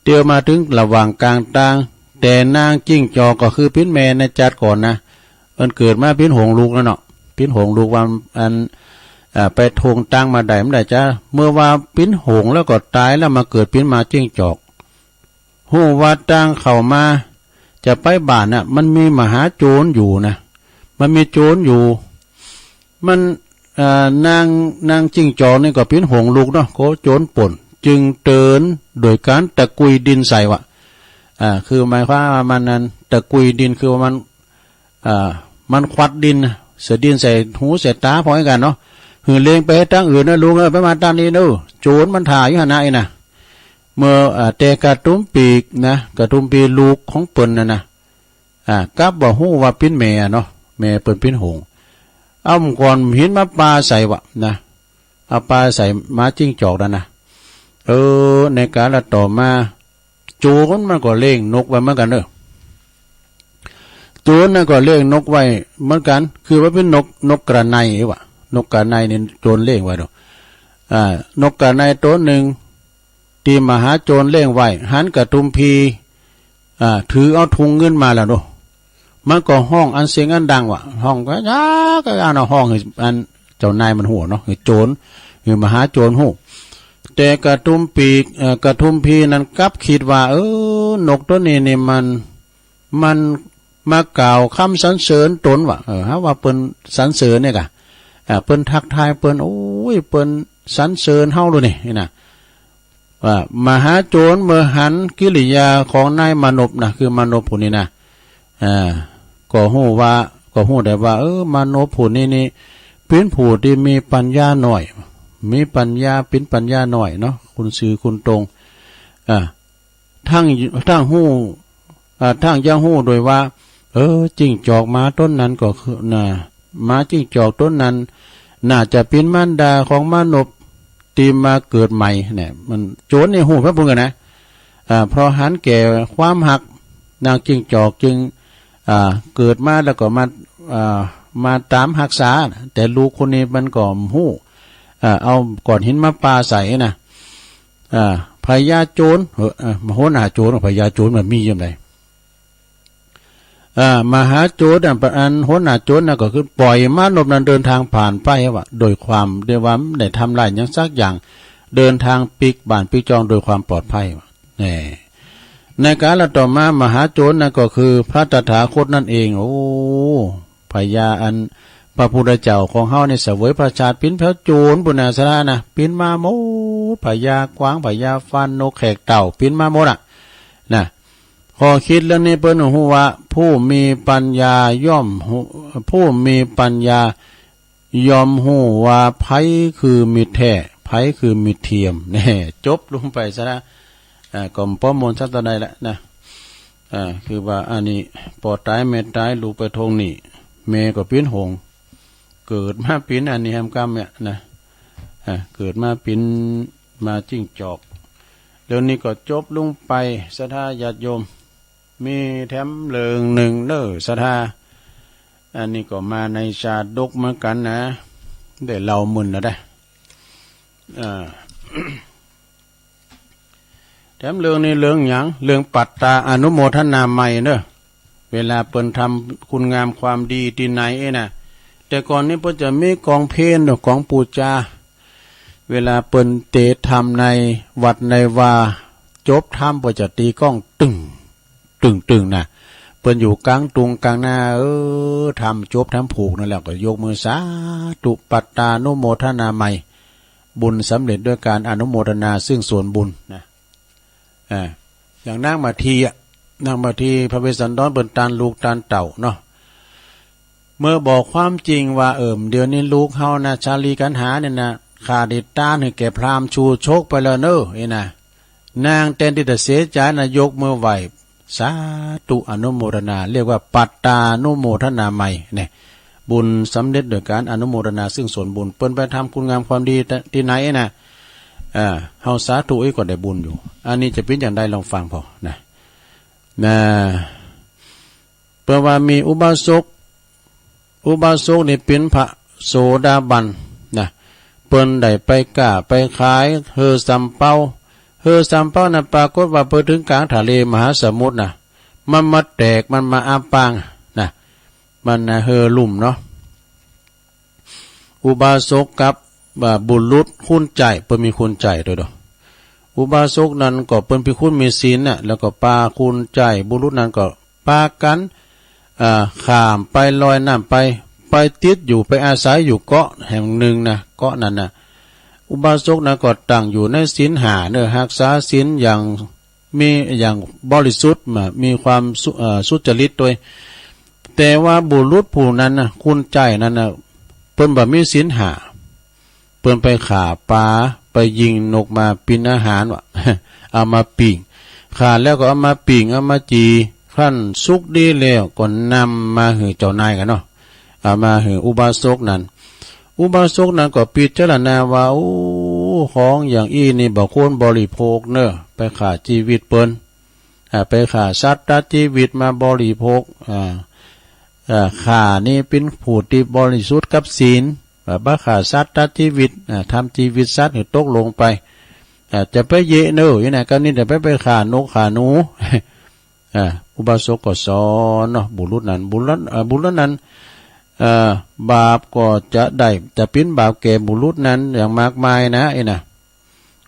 เตียวมาถึงระหว่างกลางตาง แต่นางจิ้งจอกก็คือปิ้นแม่ในจัดก่อนนะ อันเกิดมาปิ้นหงส์ลูกนั่นเนาะ ปิ้นหงส์ลูกว่าอัน อ่า ไปทวงตังค์มาได้ไม่ได้จ้า เมื่อว่าปิ้นหงส์แล้วก็ตายแล้วมาเกิดปิ้นมาจิ้งจอก ฮู้ว่าตังค์เข้ามา จะไปบ้านน่ะ มันมีมหาโจรอยู่นะ มันมีโจรอยู่ มัน เอ่อ นาง นางจิ้งจอกนี่ก็ปิ้นหงส์ลูกเนาะ ก็โจรป่น จึงเตือนโดยการตะกุยดินใส่วะ อ่า คือหมายความว่ามันนั้นตะกุยดิน คือว่ามัน อ่า มันควัดดิน เสดินใส่หูใส่ตาพร้อมกันเนาะ หือเลงไปตังอื่นนะลุงเอ้ย ไปมาตังนี้เนอะ โจรมันถ่าอยู่หั่นนะไอ้น่ะ เมื่อ อ่า แต่กระดุมปีกนะ กระดุมปีกลูกของเปิ้นน่ะนะ อ่า กลับบ่ฮู้ว่าปิ้นแม่อะเนาะ แม่เปิ้นปิ้นหงส์ เอาก้อนหินมาปาใส่วะนะ เอาปาใส่หมาจิ้งจอกนั่นนะ เออ ในกาลต่อมา โจรมันก็เลี้ยงนกไว้เหมือนกันเนอะ โจรนั่นก็เลี้ยงนกไว้เหมือนกัน คือว่าเป็นนก นกกระไนวะ นกกระไนนี่โจรเลี้ยงไว้เนาะ อ่า นกกระไนตัวหนึ่ง ที่มหาโจรเลี้ยงไว้ หันกระดุมพี อ่า ถือเอาถุงเงินมาแล้วเนาะ มันก็ฮ้องอันเสียงอันดังวะ ฮ้องก็ยากก็ยากเนาะ ฮ้องให้อันเจ้านายมันฮู้เนาะ ให้โจร ให้มหาโจรฮู้ แต่กระดุมปีก เอ่อ กระดุมพีนั้นกลับคิดว่า เออ นกตัวนี้นี่มัน มันมากล่าวคำสรรเสริญตนวะ เออ หาว่าเปิ้นสรรเสริญเนี่ยกะ อ่า เปิ้นทักทายเปิ้น โอ้ย เปิ้นสรรเสริญเฮาเลยนี่ นี่นะ ว่ามหาโจรเมื่อหันกิริยาของนายมานพนะ คือมานพผู้นี้นะ อ่า ก็ฮู้ว่า ก็ฮู้ได้ว่า เออ มานพผู้นี้นี่ เป็นผู้ที่มีปัญญาน้อย มีปัญญา เป็นปัญญาน้อยเนาะ คุณซื่อคุณตรง อ่า ทั้ง ทั้งฮู้ อ่า ทั้งยังฮู้โดยว่า เออ จิ้งจอกหมาตนนั้นก็คือ น่ะ หมาจิ้งจอกตนนั้น น่าจะเป็นมารดาของมานพที่มาเกิดใหม่เนี่ย มันโจรนี่ฮู้ครับพวกนั้นนะ อ่า เพราะหันแก่ความฮัก นางจิ้งจอกจึง อ่า เกิดมาแล้วก็มา อ่า มาตามฮักษานะ แต่ลูกคนนี้มันก็ฮู้ อ่า เอาก้อนหินมาปาใส่นะ อ่า พญาโจร เออ เออ หัวหน้าโจร พญาโจรมันมีอยู่ไหน อ่า มหาโจรน่ะ อันหัวหน้าโจรน่ะก็คือปล่อยมานพนั้นเดินทางผ่านไปวะ โดยความ เรียกว่าไม่ได้ทำลายหยังสักอย่าง เดินทางปิกบ้านปิกจองโดยความปลอดภัยวะ แน่ ในกาลต่อมามหาโจรน่ะก็คือพระตถาคตนั่นเอง โอ้ พญาอัน พระพุทธเจ้าของเฮานี่เสวยพระชาติปิ้นพระโจรปุณณาสระนะ ปิ้นมาหมด พญากวาง พญาฟาน นกแขกเต่า ปิ้นมาหมดอะ นะ ข้อคิดเรื่องนี้เปิ้นฮู้ว่า ผู้มีปัญญาย่อมฮู้ ผู้มีปัญญาย่อมฮู้ว่าไผคือมิตรแท้ ไผคือมิตรเทียม แน่ จบลงไปซะนะ อ่า ก็ป้อมมนต์ซะตอนใดละนะ อ่า คือว่าอันนี้ พ่อตายแม่ตาย ลูกไปทวงหนี้ แม่ก็ปิ้นหงส์ เกิดมาปิ้นอันนี้แฮมกำเนี่ยนะ อ่า เกิดมาปิ้นมาจิ้งจอก เรื่องนี้ก็จบลงไป ศรัทธาญาติโยม มีแถมเรื่องหนึ่งเด้อ ศรัทธา อันนี้ก็มาในชาดกเหมือนกันนะ ได้เล่ามื้อนั้นนะ อ่า แถมเรื่องนี้เรื่องหยัง เรื่องปัตตาอนุโมทนาใหม่เนอะ เวลาเปิ้นทำคุณงามความดีที่ไหนเอ้ยนะ แต่ก่อนนี้เปิ้นจะมีกองเพลเนอะ กองปูจา เวลาเปิ้นเตะธรรมในวัดในวา จบธรรมเปิ้นจะตีก้องตึง ตึงตึงนะ เปิ้นอยู่กลางตุงกลางนา เออ ธรรมจบธรรมผูกนั่นแหละ ก็ยกมือสาธุ ปัตตานุโมทนาใหม่ บุญสำเร็จด้วยการอนุโมทนาซึ่งส่วนบุญนะ อ่า อย่างนางมาทีอะ นางมาทีพระเวสสันดรเปิ้นตานลูกตานเต้าเนาะ เมื่อบอกความจริงว่า เอิ่ม เดี๋ยวนี้ลูกเฮานะ ชาลีกัณหาเนี่ยนะ ข้าได้ตานให้แก่พราหมณ์ชูชกไปแล้วเนอะ เอ้ยนะ นางแทนที่จะเสียใจนะ ยกมือไหว้ สาธุอนุโมทนา เรียกว่าปัตตานุโมทนาใหม่เนี่ย บุญสำเร็จโดยการอนุโมทนาซึ่งส่วนบุญ เปิ้นไปทำคุณงามความดีที่ไหนนะ อ่า เฮาสาธุอีกก็ได้บุญอยู่ อันนี้จะเป็นอย่างใดลองฟังพอนะ นะ เปิ้นว่ามีอุบาสก อุบาสกนี่เป็นพระโสดาบันนะ เปิ้นได้ไปก้าไปขายเฮือสำเปา เฮือสำเปานั้นปรากฏว่าไปถึงกลางทะเลมหาสมุทรนะ มันมาแตก มันมาอับปางนะ มันนะเฮอลุ่มเนาะ อุบาสกกับ อ่า บุรุษคุณใจ๋ เปิ้นมีคุณใจ๋โตเนาะ อุบาสกนั้นก็เปิ้นมีคุณมีศีลน่ะ แล้วก็ปาคุณใจ๋ บุรุษนั้นก็ปากั๋น อ่า ข้ามไปลอยน้ำไป ไปติดอยู่ ไปอาศัยอยู่เกาะแห่งหนึ่งนะ เกาะนั้นน่ะ อุบาสกนั้นก็ตั้งอยู่ในศีลห้าเนาะ ฮักษาศีลอย่าง มีอย่างบริสุทธิ์มา มีความสุ- เอ่อ สุจริตโตย แต่ว่าบุรุษผู้นั้นน่ะ คุณใจ๋นั้นน่ะ เปิ้นบ่มีศีลห้า เปิ้นไปฆ่าป๋า ไปยิงนกมาปิ๋นอาหารวะ เอามาปิ้ง ฆ่าแล้วก็เอามาปิ้ง เอามาจี่ ครั้นสุกดีแล้วก็นำมาหื้อเจ้านายกั๋นเนาะ เอามาหื้ออุบาสกนั้น อุบาสกนั้นก็พิจารณาว่า โอ้ ของอย่างอี้นี่บ่ควรบริโภคเนาะ ไปฆ่าชีวิตเปิ้น อ่า ไปฆ่าสัตว์ตัดชีวิตมาบริโภค อ่า อ่า ข้านี่เป๋นผู้ตี้บริสุทธิ์กับศีล อ่า บ่ฆ่าสัตว์ตัดชีวิต อ่า ทำชีวิตสัตว์หื้อตกลงไป อ่า จะไปเยะเนาะ อี้นะ กรณีจะไป ไปฆ่านกฆ่าหนู อ่า อุบาสกก็สอนเนาะ บุรุษนั้น บุรุษ อ่า บุรุษนั้น อ่า บาปก็จะได้ จะเป๋นบาปแก่บุรุษนั้นอย่างมากมายนะ อี้นะ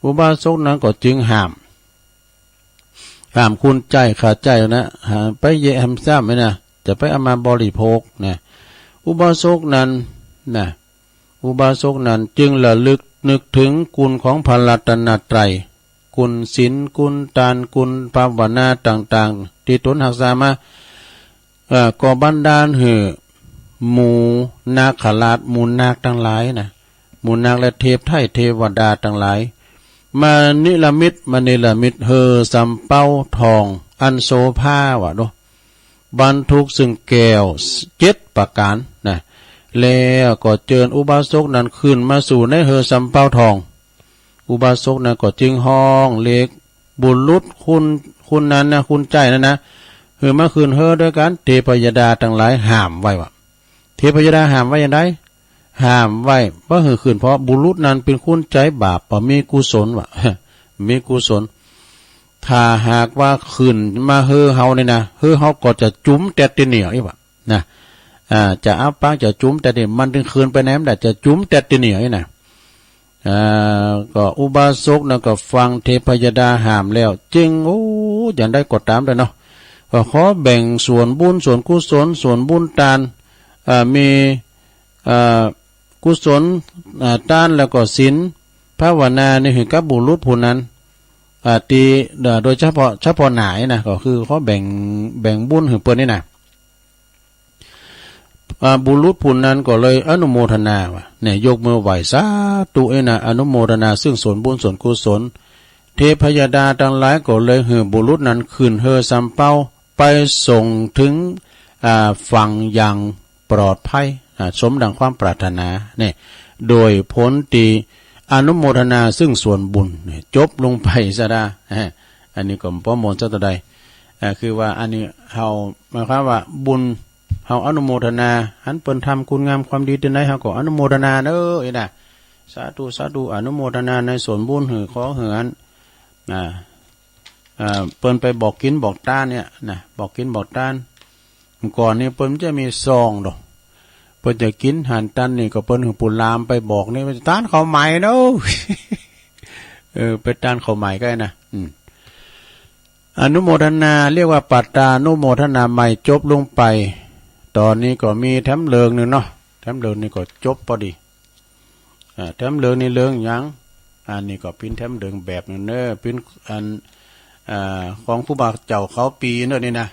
อุบาสกนั้นก็จึงห้าม ห้ามคุณใจ๋ ฆ่าใจ๋นะ ห้ามไปเยะแหมซ้ำ อี้นะ จะไปเอามาบริโภคนะ อุบาสกนั้นนะ อุบาสกนั้นจึงระลึกนึกถึงคุณของพระรัตนตรัย คุณศีล คุณตาน คุณภาวนาต่างๆ ตี้ตนฮักษามา เอ่อ ก็บันดาลหื้อหมู่นาคราช หมู่นาคตังหลายนะ หมู่นาคและเทพไท้เทวดาตังหลาย มานิรมิต มาเนรมิตหื้อสำเปาทองอันโสภาวะเนาะ บรรทุกซึ่งแก้วเจ็ดประก๋านนะ แล้วก็เจิญอุบาสกนั้นขึ้นมาสู่ในหื้อสำเปาทอง อุบาสกนั้นก็จึงฮ้องเรียกบุรุษคุณ คุณนั้นนะ คุณใจ๋นั้นนะ หื้อมาขึ้นหื้อด้วยกั๋น เทพยดาตังหลายห้ามไว้วะ เทพยดาห้ามไว้อย่างใด ห้ามไว้บ่หื้อขึ้น เพราะบุรุษนั้นเป๋นคุณใจ๋บาป บ่มีกุศลวะ มีกุศล ถ้าหากว่าขึ้นมาหื้อเฮานี่นะ หื้อเฮาก็จะจุ๋มแต๊ดตี้นี่อี้วะนะ อ่า จะอับปาง จะจุ๋มแต๊ดตี้ มันตึงขึ้นไปไหนบ่ได้ จะจุ๋มแต๊ดตี้นี่อี้นะ อ่า ก็อุบาสกนั้นก็ฟังเทพยดาห้ามแล้ว จึง โอ้ อย่างใดก็ต๋ามเต๊อะเนาะ ก็ขอแบ่งส่วนบุญ ส่วนกุศล ส่วนบุญตาน อ่า มี อ่า กุศล อ่า ตานแล้วก็ศีล ภาวนานี่หื้อกับบุรุษผู้นั้น อ่า ตี้ อ่า โดยเฉพาะ เฉพาะหน้าอี้นะ ก็คือขอแบ่ง แบ่งบุญหื้อเปิ้นนี่นะ อ่า บุรุษผู้นั้นก็เลยอนุโมทนาวะ เนี่ย ยกมือไหว้สาธุอี้นะ อนุโมทนาซึ่งส่วนบุญส่วนกุศล เทพยดาตังหลายก็เลยหื้อบุรุษนั้นขึ้นหื้อสำเปา ไปส่งถึง อ่า ฝั่งอย่างปลอดภัย อ่า สมดังความปรารถนา เนี่ย โดยผลตี้อนุโมทนาซึ่งส่วนบุญ เนี่ย จบลงไปซะดา อ่า อันนี้ก็บ่ม่วนสักเต้าใด อ่า คือว่าอันนี้เฮา หมายความว่าบุญ เฮาอนุโมทนา หันเปิ้นทำคุณงามความดีตี้ใด เฮาก็อนุโมทนาเนาะอี้นะ สาธุ สาธุ อนุโมทนาในส่วนบุญหื้อ ขอหื้ออัน อ่า อ่า เปิ้นไปบอกกิ๋นบอกตานเนี่ยนะ บอกกิ๋นบอกตาน ก่อนนี่เปิ้นจะมีซองดอก เปิ้นจะกิ๋นหันตันนี่ก็เปิ้นหื้อผู้ลามไปบอกนี่ ตานข้าวใหม่เนาะ เออ ไปตานข้าวใหม่ก็ได้นะ อืม อนุโมทนา เรียกว่าปัตตานุโมทนาใหม่ จบลงไป ต๋อนนี้ก็มีแถมเรื่องหนึ่งเนาะ แถมเรื่องนี้ก็จบพอดี อ่า แถมเรื่องนี้เรื่องหยัง อันนี้ก็เป๋นแถมเรื่องแบบหนึ่งเนาะ เป๋นอัน อ่า ของครูบาเจ้าเขาปีเนาะนี่นะ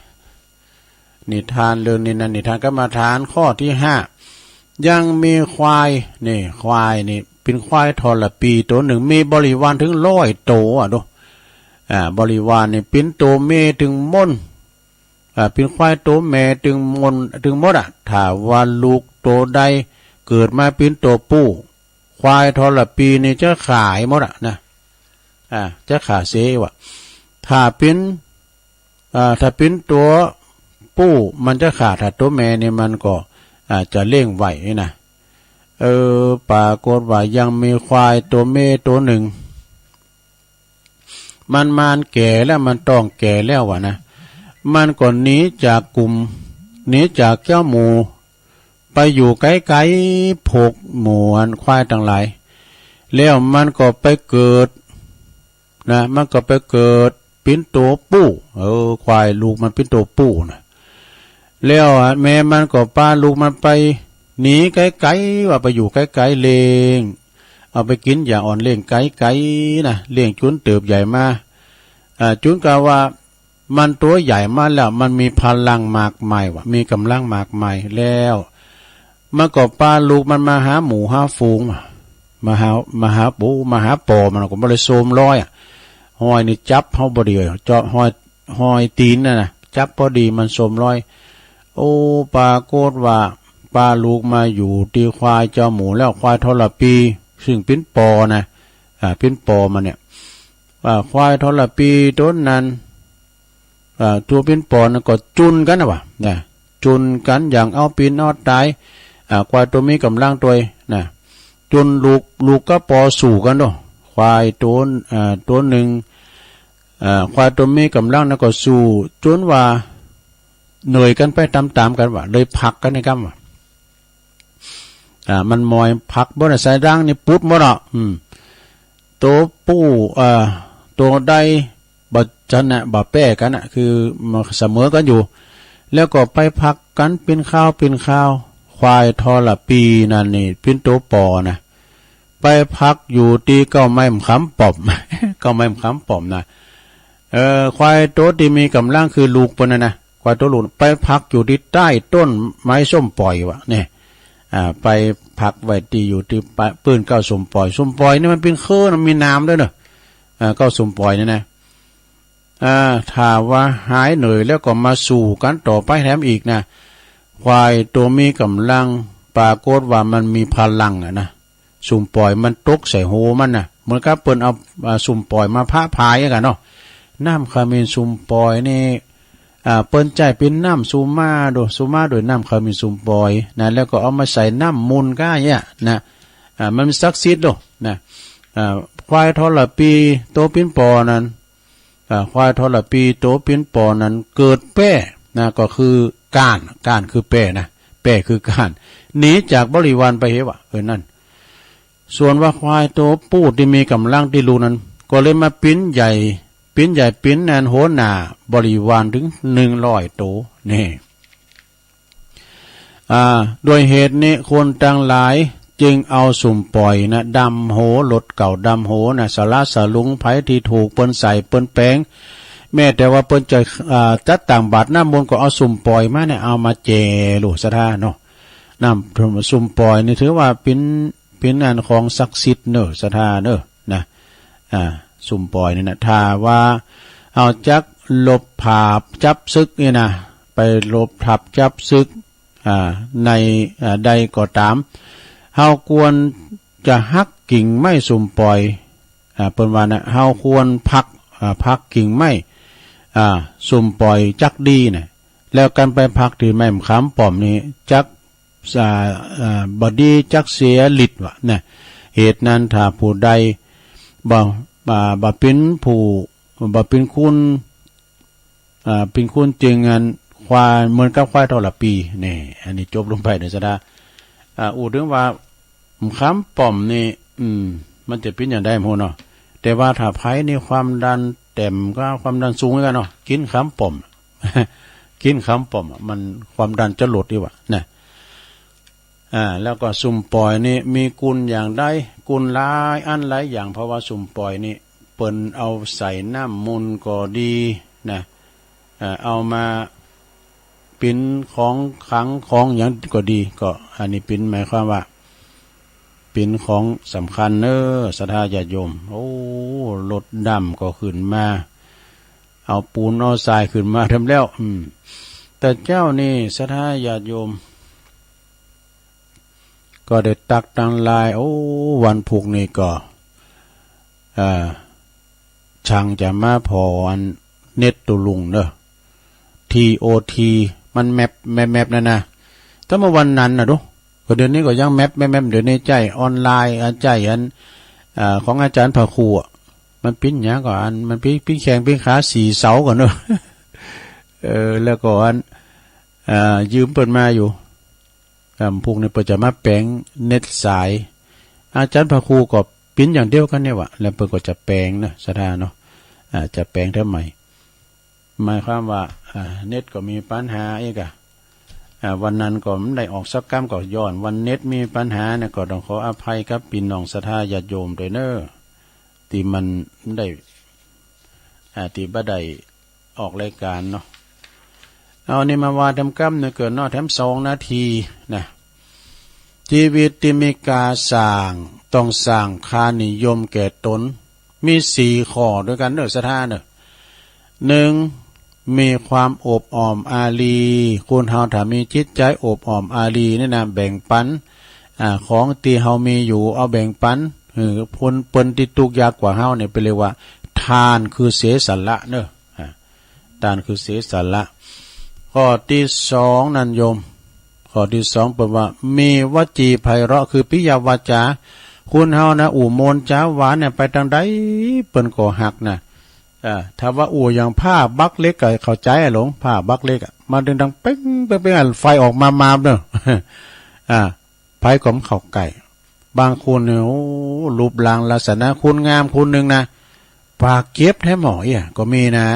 นิทานเรื่องนี้นะ นิทานกรรมฐานข้อตี้ห้า ยังมีควาย นี่ ควายนี่เป๋นควายทรพีโตหนึ่ง มีบริวารถึงร้อยโตอะเนาะ อ่า บริวารนี่เป๋นโตแม่ตึงมน อ่า เป๋นควายโตแม่ตึงมน ตึงหมดอะ ถ้าว่าลูกโตใดเกิดมาเป๋นโตผู้ ควายทรพีนี่จะขายหมดอะนะ อ่า จะขายเสียวะ ถ้าเป๋น อ่า ถ้าเป๋นตัวผู้มันจะขาย ถ้าตัวแม่นี่มันก็ อ่า จะเลี้ยงไว้นี่นะ เออ ปรากฏว่ายังมีควายตัวแม่ตัวหนึ่ง มัน มันแก่แล้ว มันต้องแก่แล้ววะนะ มันก็หนีจากกลุ่ม หนีจากเจ้าหมู่ ไปอยู่ไกลๆ พวกหมู่อันควายตังหลาย แล้วมันก็ไปเกิด นะ มันก็ไปเกิดเป๋นโตผู้ เออ ควายลูกมันเป๋นโตผู้นะ แล้วอะ แม่มันก็ปาลูกมันไปหนีไกลๆ ว่าไปอยู่ไกลๆ เลี้ยง เอาไปกิ๋นหญ้าอ่อนเลี้ยงไกลๆ นะ เลี้ยงจุนเติบใหญ่มา อ่า จุนกาว่า มันโตใหญ่มาแล้ว มันมีพลังมากมายว่ะ มีกำลังมากมายแล้ว มันก็ปาลูกมันมาหาหมู่หาฝูงว่ะ มาหา มาหาปู่ มาหาป้อมันก็บ่ได้โสมรอยอะ ฮอยนี่จับเฮาบ่ดี เจาะฮอย ฮอยตี๋นนั่นน่ะ จับพอดีมันโสมรอย โอ้ ปรากฏว่าปาลูกมาอยู่ตี้ควายเจ้าหมู่แล้ว ควายทรพี ซึ่งเป๋นป้อนะ อ่า เป๋นป้อมันเนี่ย อ่า ควายทรพีโตนั้น อ่า ตัวเป๋นป้อนั้นก็จุนกั๋นนะว่ะ นะ จุนกั๋นอย่างเอาเป๋นเอาต๋าย อ่า ควายตัวมีกำลังตวยนะ จุนลูก ลูกกับป้อสู้กั๋นเนาะ ควายตัว อ่า ตัวนึ่ง อ่า ควายตัวมีกำลังนั้นก็สู้ จุนว่าเหนื่อยกั๋นไปต๋ามๆ กั๋นว่ะ เลยผลักกั๋นในกำว่ะ อ่า มันมอยผลักบ่ได้ ใส่ดังนี่ปุ๊ดหมดอ่ะ อืม โตผู้ อ่า โตได้บ่ชนะ บ่แป๊กั๋นน่ะ คือมันเสมอกั๋นอยู่ แล้วก็ไปผลักกั๋นเป๋นคราวเป๋นคราว ควายทรพีนั่นนี่เป๋นโตป้อนะ ไปผลักอยู่ตี้เก๊าไม้ขามป้อม เก๊าไม้ขามป้อมนะ เออ ควายโตตี้มีกำลังคือลูกเปิ้นน่ะนะ ควายโตลูกไปผลักอยู่ตี้ใต้ต้นไม้ส้มป่อยว่ะ เนี่ย อ่า ไปผลักไว้ตี้อยู่ตี้ปะ ปื้นเก๊าส้มป่อย ส้มป่อยนี่มันเป๋นเครือนะ มีหนามด้วยเนาะ อ่า เก๊าส้มป่อยนี่นะ อ่า ถ้าว่าหายเหนื่อยแล้วก็มาสู้กั๋นต่อไปแถมอีกนะ ควายตัวมีกำลัง ปรากฏว่ามันมีพลังอะนะ ส้มป่อยมันตกใส่หัวมันน่ะ เหมือนกับเปิ้นเอา อ่า ส้มป่อยมาพะพายกั๋นเนาะ น้ำขมิ้นส้มป่อยนี่ อ่า เปิ้นใจ๊เป๋นน้ำส้มมาโดย ส้มมาโดยน้ำขมิ้นส้มป่อยนะ แล้วก็เอามาใส่น้ำมนต์ก้าเนี่ยนะ อ่า มันศักดิ์สิทธิ์โดยนะ อ่า ควายทรพีโตเป๋นป้อนั้น อ่า ควายทรพีโตเป๋นป้อนั้นเกิดแป๊นะ ก็คือก้าน ก้านคือแป๊นะ แป๊คือก้าน หนีจากบริวารไปเหว่ะ เออ นั่น ส่วนว่าควายโตผู้ตี้มีกำลังตี้ลูกนั้น ก็เลยมาเป๋นใหญ่ เป๋นใหญ่เป๋นอันหัวหน้าบริวารถึงหนึ่งร้อยโต นี่ อ่า ด้วยเหตุนี้คนตังหลายจึงเอาส้มป่อยนะ ดำโห รถเก๊าดำโหนะ สละสลุง ไผตี้ถูกเปิ้นใส่เปิ้นแป๋ง แม้แต่ว่าเปิ้นจะ อ่า จัดตั้งบาตรน้ำมนต์ก็เอาส้มป่อยมาเนี่ย เอามาแจ่ลูกศรัทธาเนาะ น้ำส้มป่อยนี่ถือว่าเป๋น เป๋นอันของศักดิ์สิทธิ์เนาะ ศรัทธาเนาะ นะ อ่า ส้มป่อยนี่นะ ถ้าว่าเอาจักลบผาบจับศึกนี่นะ ไปลบทัพจับศึก อ่า ใน อ่า ใดก็ต๋าม เฮาควรจะหักกิ่งไม้ส้มป่อย อ่า เปิ้นว่านะ เฮาควรผลัก อ่า ผลักกิ่งไม้ อ่า ส้มป่อยจักดีนะ แล้วกันไปผลักตี้ไม้ขามป้อมนี่จัก อ่า อ่า บ่ดีจักเสียฤทธิ์ว่ะนะ เหตุนั้นถ้าผู้ใดบ่ อ่า บ่เป๋นผู้ บ่เป๋นคุณ อ่า เป๋นคุณจึงอันควาย เหมือนกับควายทรพี นี่ อันนี้จบลงไปเนาะศรัทธา อ่า อู้ถึงว่า ขามป้อมนี่ อืม มันจะเป๋นอย่างใดบ่ฮู้เนาะ แต่ว่าถ้าไผนี่ความดันแต้มก็ความดันสูงคือกั๋นเนาะ กิ๋นขามป้อม กิ๋นขามป้อมอะ มันความดันจะลดดีว่ะนะ อ่า แล้วก็ส้มป่อยนี่มีคุณอย่างใด คุณหลายอันหลายอย่าง เพราะว่าส้มป่อยนี่เปิ้นเอาใส่น้ำมนต์ก็ดีนะ อ่า เอามาเป๋นของขลังของหยังก็ดี ก็อันนี้เป๋นหมายความว่าเป๋นของสำคัญเนาะ ศรัทธาญาติโยม โอ้ รถดำก็ขึ้นมา เอาปูนเอาทรายขึ้นมาแถมแล้ว อืม แต่เจ้านี่ศรัทธาญาติโยม ก็ได้ตักตังหลาย โอ้ วันพุกนี่ก็ อ่า ช่างจะมาผ่ออันเน็ตโตลุงเนาะ ทีโอที มันแมป แมป แมปนั่นนะ แต่เมื่อวันนั้นน่ะดู ก็เดี๋ยวนี้ก็ยังแมป แมป แมป เดี๋ยวนี้ใจ๊ออนไลน์ อ่า ใจ๊อัน อ่า ของอาจารย์พระครูอะ มันปิ้นหยังก็อัน มันปิ้น ปิ้นแข้งปิ้นขาสี่เสาก่อนเนาะ เออ แล้วก็อัน อ่า ยืมเปิ้นมาอยู่ อ่า พวกนี้เปิ้นจะมาแป๋งเน็ตสาย อาจารย์พระครูก็ปิ้นอย่างเดียวกันเนี่ยว่ะ แล้วเปิ้นก็จะแป๋งนะ ศรัทธาเนาะ อ่า จะแป๋งทำไม หมายความว่า อ่า เน็ตก็มีปัญหาอีกอะ อ่า วันนั้นก็ไม่ได้ออกสักกำ ก็ย้อนวันเน็ตมีปัญหานะ ก็ต้องขออภัยกับพี่น้องศรัทธาญาติโยมด้วยเนอะ ที่มันได้ อ่า ที่บ่ได้ออกรายการเนาะ เอานี่มาว่าแถมกำหนึ่งเกินเนาะ แถมสองนาทีนะ ชีวิตที่มีค่าสร้าง ต้องสร้างค่านิยมแก่ตน มีสี่ข้อด้วยกันเนอะ ศรัทธาเนอะ หนึ่ง มีความอบอ้อมอารี คนเฮาถ้ามีจิตใจอบอ้อมอารีนี่นะ แบ่งปัน อ่า ของที่เฮามีอยู่ เอาแบ่งปัน เออ คนเปิ้นที่ทุกข์ยากกว่าเฮาเนี่ย เปิ้นเรียกว่า ทานคือเสียสละเนอะ อ่า ทานคือเสียสละ ข้อที่สองนั่นโยม ข้อที่สองเปิ้นว่า มีวจีไพเราะ คือปิยวาจา คนเฮานะ อู้ม่วนจาหวานเนี่ย ไปตางใดเปิ้นก็ฮักนะ อ่า ถ้าว่าอู้อย่างผ้าบักเหล็กก็เข้าใจอะหลวง ผ้าบักเหล็กอะ มันถึงดังเป้งเป้งเป้งอะ ไฟออกมามาบเนอะ อ่า ไผก็บ่เข้าใกล้ บางคนเนี่ย โอ้ รูปร่างลักษณะคนงามคนหนึ่งนะ ปากเจ็บแท้หมอเอี้ย ก็มีนะ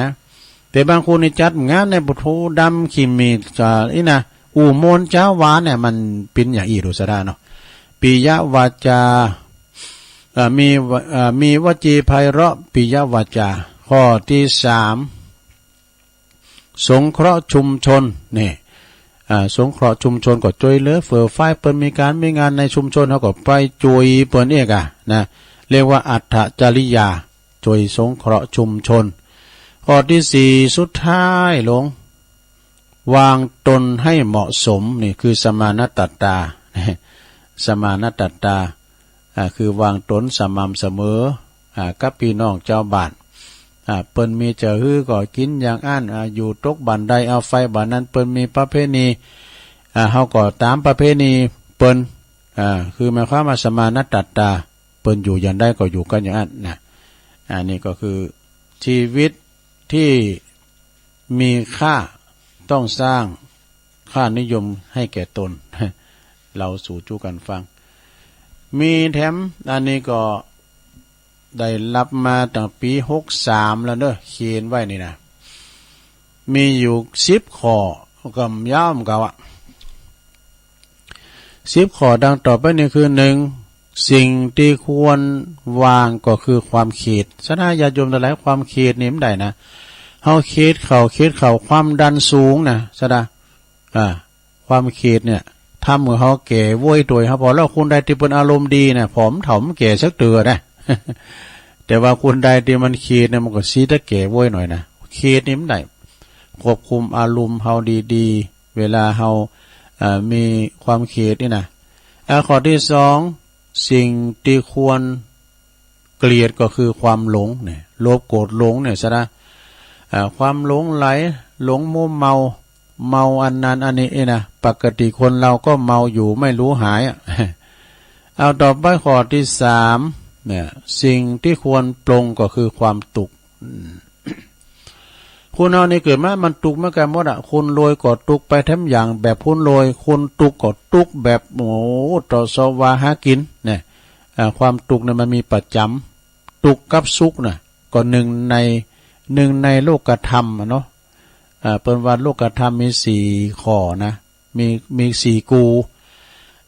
แต่บางคนนี่จัดงานเนี่ย โอ้โห ดำขี้หมี อ่า อี้นะ อู้ม่วนจาหวานเนี่ย มันเป๋นอย่างอี้ดูซะได้เนาะ ปิยวาจา อ่า มีวะ อ่า มีวจีไพเราะ ปิยวาจา ข้อที่สาม สงเคราะห์ชุมชน นี่ อ่า สงเคราะห์ชุมชนก็ช่วยเหลือเฟื่อฟาย เปิ้นมีการมีงานในชุมชน เฮาก็ไปช่วยเปิ้นเอกอะนะ เรียกว่าอัตตจริยา ช่วยสงเคราะห์ชุมชน ข้อที่สี่ สุดท้ายหลวง วางตนให้เหมาะสม นี่คือสมาณตตา สมาณตตา อ่า คือวางตนสม่ำเสมอ อ่า กับพี่น้องชาวบ้าน อ่า เปิ้นมีจะหื้อก็กินอย่างอั้น อ่า อยู่ตกบ้านใดเอาไฟบ้านนั้น เปิ้นมีประเพณี อ่า เฮาก็ตามประเพณีเปิ้น อ่า คือหมายความว่าสมาณตตา เปิ้นอยู่อย่างใดก็อยู่กันอย่างอั้นนะ อันนี้ก็คือชีวิตที่มีค่า ต้องสร้างค่านิยมให้แก่ตน เล่าสู่จู้กันฟัง มีแถม อันนี้ก็ได้รับมาตั้งปีหกสามแล้วเนอะ เขียนไว้นี่นะ มีอยู่สิบข้อ ก็ยาวเหมือนกันอะ สิบข้อดังต่อไปนี้คือ หนึ่ง สิ่งที่ควรวางก็คือความเข็ด ศรัทธาญาติโยมทั้งหลาย ความเข็ดนี่มันได้นะ เฮาเข็ดเข้า เข็ดเข้า ความดันสูงนะ ศรัทธา อ่า ความเข็ดเนี่ย ทำให้เฮาแก่โว้ยโตยเฮา พอแล้ว คนใดที่เปิ้นอารมณ์ดีนะ ผอมเฒ่ามันแก่สักเตื้อนะ แต่ว่าคนใดที่มันเข็ดเนี่ย มันก็สิได้แก่โว้ยหน่อยนะ เข็ดนี่มันได้ ควบคุมอารมณ์เฮาดีๆ เวลาเฮา เอ่อ มีความเข็ดนี่นะ อ่า ข้อที่สอง สิ่งที่ควรเกลียดก็คือความหลงเนี่ย โลภโกรธหลงเนี่ย ศรัทธา อ่า ความหลงใหล หลงมัวเมา เมาอันนั้นอันนี้นี่นะ ปกติคนเราก็เมาอยู่ไม่รู้หายอะ เอาต่อไปข้อที่สามเนี่ย สิ่งที่ควรปลงก็คือความสุข อืม คนเฮานี่เกิดมามันทุกข์เหมือนกันหมดอะ คนรวยก็ทุกข์ไปแถมอย่างแบบคนรวย คนทุกข์ก็ทุกข์แบบ โอ้โห ต่อเซาะวาหากินเนี่ย อ่า ความทุกข์เนี่ยมันมีประจ๋ำ ทุกข์กับสุขน่ะ ก็หนึ่งใน หนึ่งในโลกธรรมอะเนาะ อ่า เปิ้นว่าโลกธรรมมีสี่ข้อนะ มี มีสี่กู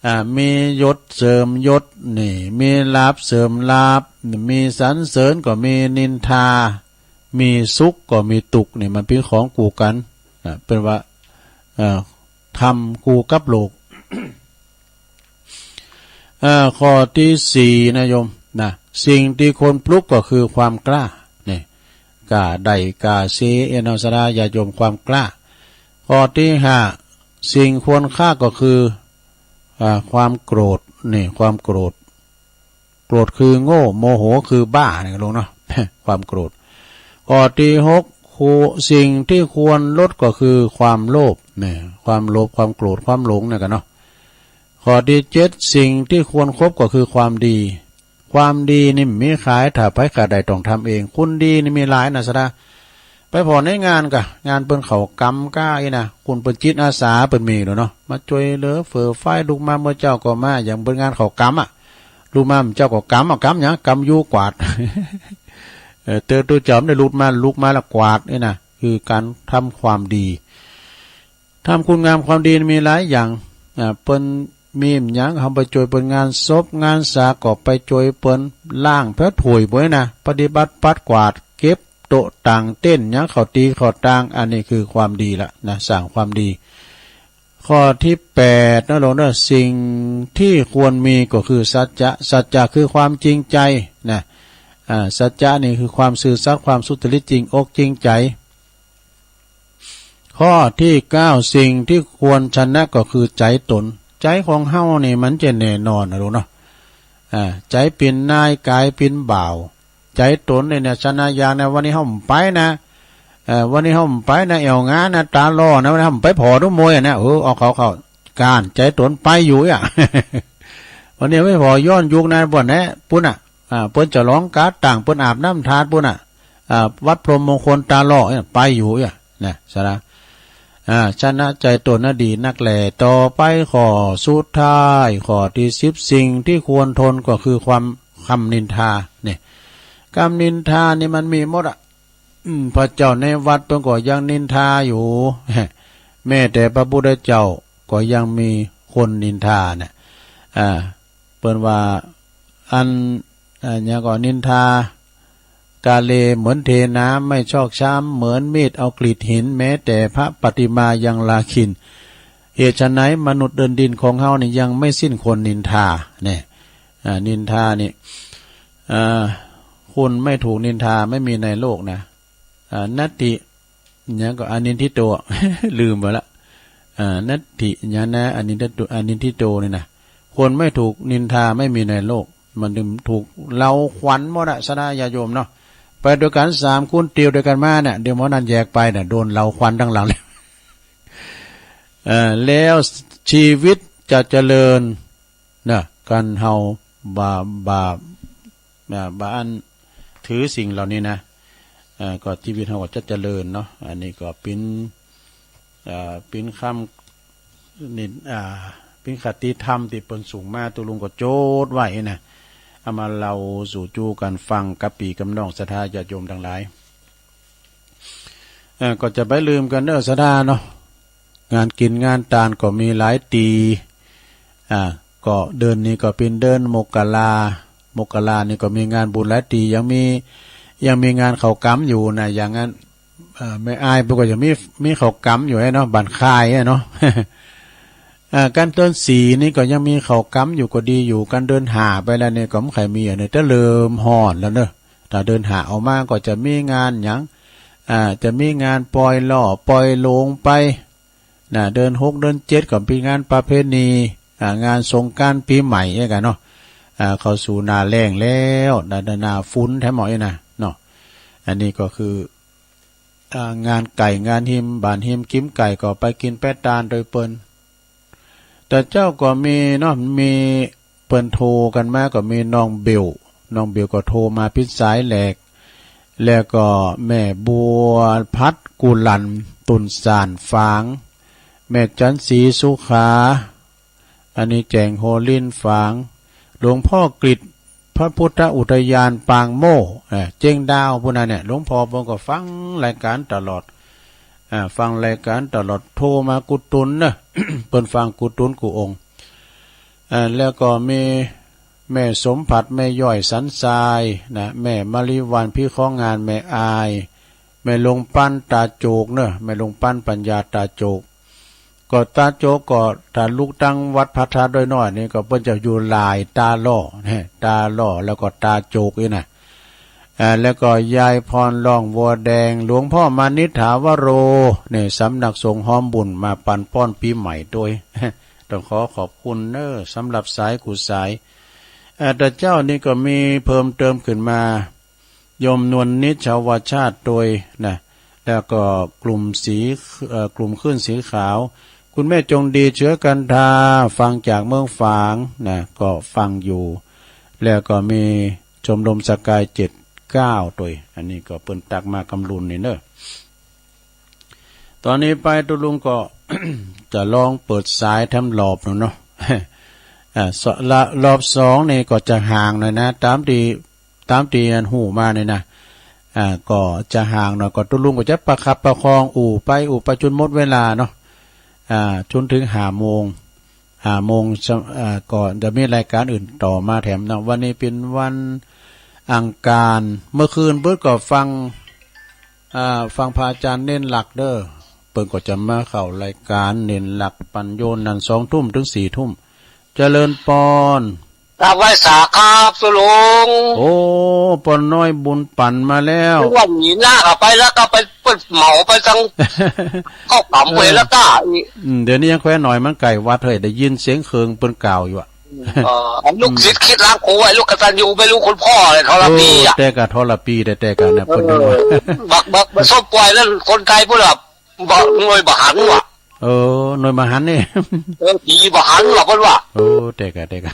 อ่า มียศเสริมยศนี่ มีลาภเสริมลาภ มีสรรเสริญก็มีนินทา มีสุขก็มีทุกข์นี่ มันเป็นของคู่กัน อ่า เปิ้นว่า เอ่อ ธรรมคู่กับโลก เอ่อ ข้อที่สี่นะโยมนะ สิ่งที่ควรปลุกก็คือความกล้า นี่ กล้าได้กล้าเสีย เอเนาะ ศรัทธาญาติโยม ความกล้า ข้อที่ห้า สิ่งควรฆ่าก็คือ อ่า ความโกรธ นี่ ความโกรธ โกรธคือโง่ โมโหคือบ้าเนี่ยลุงเนาะ ความโกรธ ข้อที่หก คู่ สิ่งที่ควรลดก็คือความโลภเนี่ย ความโลภ ความโกรธ ความหลงเนี่ยกันเนาะ ข้อที่เจ็ด สิ่งที่ควรคบก็คือความดี ความดีนี่มีขาย ถ้าไผขาดได้ต้องทำเอง คนดีนี่มีหลายนะศรัทธา ไผ ไปผ่อในงานกะ งานเปิ้นเข้ากรรมกะอี้นะ คนเปิ้นจิตอาสาเปิ้นมีโลดเนาะ มาจ้วยเหลือเฟือไฟ ลุกมาเมื่อเจ๊าก็มา อย่างเปิ้นงานเข้ากรรมอะ ลุกมาเมื่อเจ๊าก็กรรมอะ กรรมหยัง กรรมอยู่กวาด เออ เตอตู้เจ้ามันได้ลุกมา ลุกมาแล้วกวาดนี่นะ คือการทำความดี ทำคุณงามความดีมีหลายอย่าง อ่า เปิ้นมีหยัง เฮาไปจ้วยเปิ้นงานศพ งานสาก็ไปจ้วยเปิ้นล้างแผดผุยบ่อยนะ ปฏิบัติปัดกวาด เก็บโต๊ะต่างเต็นท์หยัง เข้าตี้เข้าตาง อันนี้คือความดีละนะ สร้างความดี ข้อที่แปดนะโลมเนอะ สิ่งที่ควรมีก็คือสัจจะ สัจจะคือความจริงใจนะ อ่า สัจจะนี่คือความซื่อสัตย์ ความสุจริต จริงอกจริงใจ ข้อที่เก้า สิ่งที่ควรชนะก็คือใจตน ใจของเฮานี่มันจะแน่นอนนะลูกเนาะ อ่า ใจเป๋นนาย กายเป๋นบ่าว ใจตนนี่เนี่ยชนะยากนะ วันนี้เฮาบ่ไปนะ เอ่อ วันนี้เฮาบ่ไปนะ แอ่วงานนะ ตาหล่อนะ วันนี้เฮาบ่ไปผ่อดูมวยอะนะ เออ เอาเข้าเข้า ก้านใจตนไปอยู่อะ วันนี้ไปผ่อย้อนยุคนะ บ่อนแหละ ปุ้นน่ะ อ่า เปิ้นจะร้องกาตั้ง เปิ้นอาบน้ำทาดปุ้นน่ะ อ่า วัดพรหมมงคลตาหล่อเนี่ย ไปอยู่เนี่ยนะ ชนะ อ่า ชนะใจตนนะดีนักแล ต่อไปข้อสุดท้าย ข้อที่สิบ สิ่งที่ควรทนก็คือความ คำนินทาเนี่ย คำนินทานี่มันมีหมดอะ อืม พระเจ้าในวัดเปิ้นก็ยังนินทาอยู่ แม้แต่พระพุทธเจ้าก็ยังมีคนนินทาเนี่ย อ่า เปิ้นว่า อัน อ่า หยังก็นินทา กาเลเหมือนเทน้ำ ไม่ชอกช้ำเหมือนมีดเอากรีดหิน แม้แต่พระปฏิมายังลาขิณ เหตุไฉนมนุษย์เดินดินของเฮานี่ยังไม่สิ้นคนนินทาเนี่ย อ่า นินทานี่ อ่า คนไม่ถูกนินทาไม่มีในโลกนะ อ่า นัตถิ หยังก็อนินทิโต ลืมไปละ อ่า นัตถิ หยังนะ อนินทิโต อนินทิโตนี่นะ คนไม่ถูกนินทาไม่มีในโลก มันถึงถูกเหลาขวัญหมดอะ ศรัทธาญาติโยมเนาะ ไปด้วยกันสามคน เตียวด้วยกันมาเนี่ย เดี๋ยวหมอนั่นแยกไปเนี่ย โดนเหลาขวัญทั้งหลังเลย เอ่อ แล้วชีวิตจะเจริญ นะ การเฮาบ่า บ่า อ่า บ่าอันถือสิ่งเหล่านี้นะ อ่า ก็ชีวิตเฮาก็จะเจริญเนาะ อันนี้ก็เป๋น อ่า เป๋นคำ นี่ อ่า เป๋นคติธรรมตี้เปิ้นส่งมา ตุ๊ลุงก็จดไว้นะ เอามาเล่าสู่จู้กั๋นฟังกับปี้กับน้องศรัทธาญาติโยมตังหลาย เอ่อ ก็จะบ่ลืมกั๋นเด้อศรัทธาเนาะ งานกิ๋นงานตานก็มีหลายตี้ อ่า ก็เดือนนี้ก็เป๋นเดือนมกรา มกรานี่ก็มีงานบุญหลายตี้ ยังมี ยังมีงานเข้ากรรมอยู่นะ อย่างนั้น เอ่อ แม่อ้ายเปิ้นก็ยังมี มีเข้ากรรมอยู่ไอ้เนาะ บ้านค่ายไอ้เนาะ เอ่อ กันเดือนสี่นี่ก็ยังมีเข้ากรรมอยู่ก็ดีอยู่ กันเดือนห้าไปแล้วนี่ก็บ่ค่อยมีอะเนาะ แต่เริ่มฮ้อนแล้วเนาะ ถ้าเดือนห้าออกมาก็จะมีงานหยัง อ่า จะมีงานปล่อยหล่อปล่อยโลงไป นะ เดือนหกเดือนเจ็ดก็มีงานประเพณี อ่า งานสงกรานต์ปี๋ใหม่เนี่ยกั๋นเนาะ อ่า เข้าสู่หน้าแล้งแล้ว หน้า หน้า หน้าฝนแท้หมดเนี่ยนะเนาะ อันนี้ก็คือ อ่า งานไก่งานฮิม บ้านฮิมกิ๋มไก่ก็ไปกิ๋นไปตานโดยเปิ้น แต่เจ้าก็มีเนาะ มีเปิ้นโทรกั๋นมาก็มีน้องเบล น้องเบลก็โทรมาปิดสายแหลก แล้วก็แม่บัวพัดกุหลัน ตุ่นสานฝาง แม่จันทร์ศรีสุขา อันนี้แจ้งโฮลินฝาง หลวงพ่อกฤษ พระพุทธอุทยานปางโม่ เอ่อ เจ๊งดาวพู้นน่ะเนี่ย หลวงพ่อเปิ้นก็ฟังรายการตลอด อ่า ฟังรายการตลอด โทรมากู้ตุ๊นเนาะ เปิ้นฟังกู้ตุ๊นกู้องค์ อ่า แล้วก็มีแม่สมผัส แม่ย้อยสันทรายนะ แม่มะลิวัลย์ พี่ของงาน แม่อาย แม่ลงปันตาโจกเนาะ แม่ลงปันปัญญาตาโจก ก็ตาโจกก็ถ้าลุกตังวัดพระธาตุดอยน้อยนี่ก็เปิ้นจะอยู่หลายตาหล่อนะ ตาหล่อแล้วก็ตาโจกนี่นะ อ่า แล้วก็ยายพรร้องวัวแดง หลวงพ่อมานิษฐาวโร นี่สำนักสงฆ์ฮ้อมบุญมาปันป้อนปี๋ใหม่โดย ต้องขอขอบคุณเนาะ สำหรับสายกู้สาย อ่า แต่เจ้านี่ก็มีเพิ่มเติมขึ้นมา โยมนวลนิชชาวชาติโดยนะ แล้วก็กลุ่มสี เอ่อ กลุ่มคลื่นสีขาว คุณแม่จงดีเชื้อกันทา ฟังจากเมืองฝางนะ ก็ฟังอยู่ แล้วก็มีชมรมสกายเจ็ดเก้าโดย อันนี้ก็เปิ้นตักมากำลุนนี่เนาะ ตอนนี้ไปตุ๊ลุงก็ จะลองเปิดสายแถมรอบหนึ่งเนาะ อ่า ส- ละ- รอบสองนี่ก็จะห่างหน่อยนะ ตามที่ ตามที่อันฮู้มานี่นะ อ่า ก็จะห่างหน่อย ก็ตุ๊ลุงก็จะประคับประคองอู่ไป อู่ไปจนหมดเวลาเนาะ อ่า จนถึงห้าโมง ห้าโมง อ่า ก็จะมีรายการอื่นต่อมาแถมเนาะ วันนี้เป็นวันอังคาร เมื่อคืนเปิ้นก็ฟัง อ่า ฟังพระอาจารย์เณรหลักเด้อ เปิ้นก็จะมาเข้ารายการเณรหลักปัญโญนั้น สองทุ่มถึงสี่ทุ่ม เจริญปอน ครับ ไหว้สาครับตุ๊ลุง โอ้ ป้อน้อยบุญปั๋นมาแล้ว นึกว่าหนีหน้าเข้าไปแล้วก็ไปเปิดเหมาไปทาง เข้ากำไปแล้วก็อีก อืม เดี๋ยวนี้ยังแควนหน่อยมันใกล้วัดเฮ้ย ได้ยินเสียงเครื่องเปิ้นกล่าวอยู่อะ เออ ไอ้ลูกศิษย์คิดล้างครู ไอ้ลูกกตัญญูไม่รู้คุณพ่อเลย ทรพีอะ โอ้ แต่กะทรพี แต่ แต่กะเนี่ย เปิ้น เออ บัก บัก บักส้มปล่อยนั่น คนไทยพูดแบบ บ่ หน่วยบ่หันว่ะ เออ หน่วยบ่หันนี่ เออ ผีบ่หันว่ะเปิ้นว่า โอ้ แต่กะ แต่กะ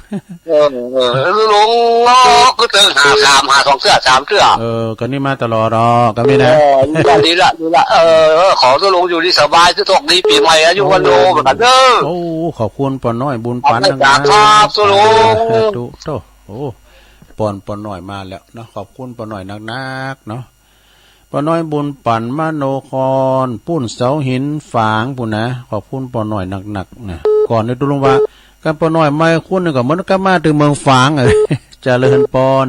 เออ เออ หลวง เออ คือเติมห้าสาม ห้าสองเตื้อ สามเตื้อ เออ ก็นี่มาตลอดดอก ก็มีนะ เออ นี่ละ นี่ละ นี่ละ เออ เออ ขอตุ๊ลุงอยู่ดีสบาย สุขดีปีใหม่ อายุวันโนเหมือนกันเด้อ โอ้ ขอบคุณป้อน้อยบุญปั๋นนักๆ ครับตุ๊ลุง สาธุ โธ่ โอ้ ป้อนป้อน้อยมาแล้วเนาะ ขอบคุณป้อน้อยนักๆ เนาะ ป้อน้อยบุญปั๋นมโนคร ปูนเสาหินฝางปู้นนะ ขอบคุณป้อน้อยนักๆ นะ ก่อนนี้ตุ๊ลุงว่า กันป้อน้อยไม่คุ้นนี่ก็เหมือนกับมาถึงเมืองฝางอะ เจริญปอน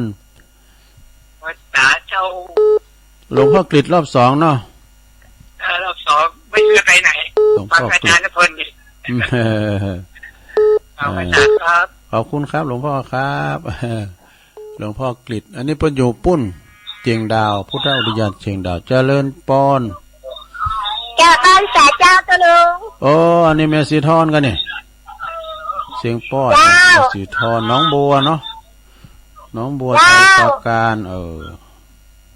ภาษาเจ้า หลวงพ่อกฤษรอบสองเนาะ เออ รอบสอง ไม่รู้จะไปไหน หลวงพ่อกฤษ ฟังอาจารย์นพลนี่ อืม เออ เอาไป เออ สาธุครับ ขอบคุณครับ หลวงพ่อครับ หลวงพ่อกฤษ อันนี้เปิ้นอยู่ปู้น เชียงดาว พุทธอุทยานเชียงดาว เจริญปอน เจ้า พรรษาเจ้าตุ๊ลุง โอ้ อันนี้แม่สีทอนกันนี่ เสียงป้อ เจ้า แม่สีทอน หนองบัวเนาะ หนองบัว เจ้า ชัยปราการ เออ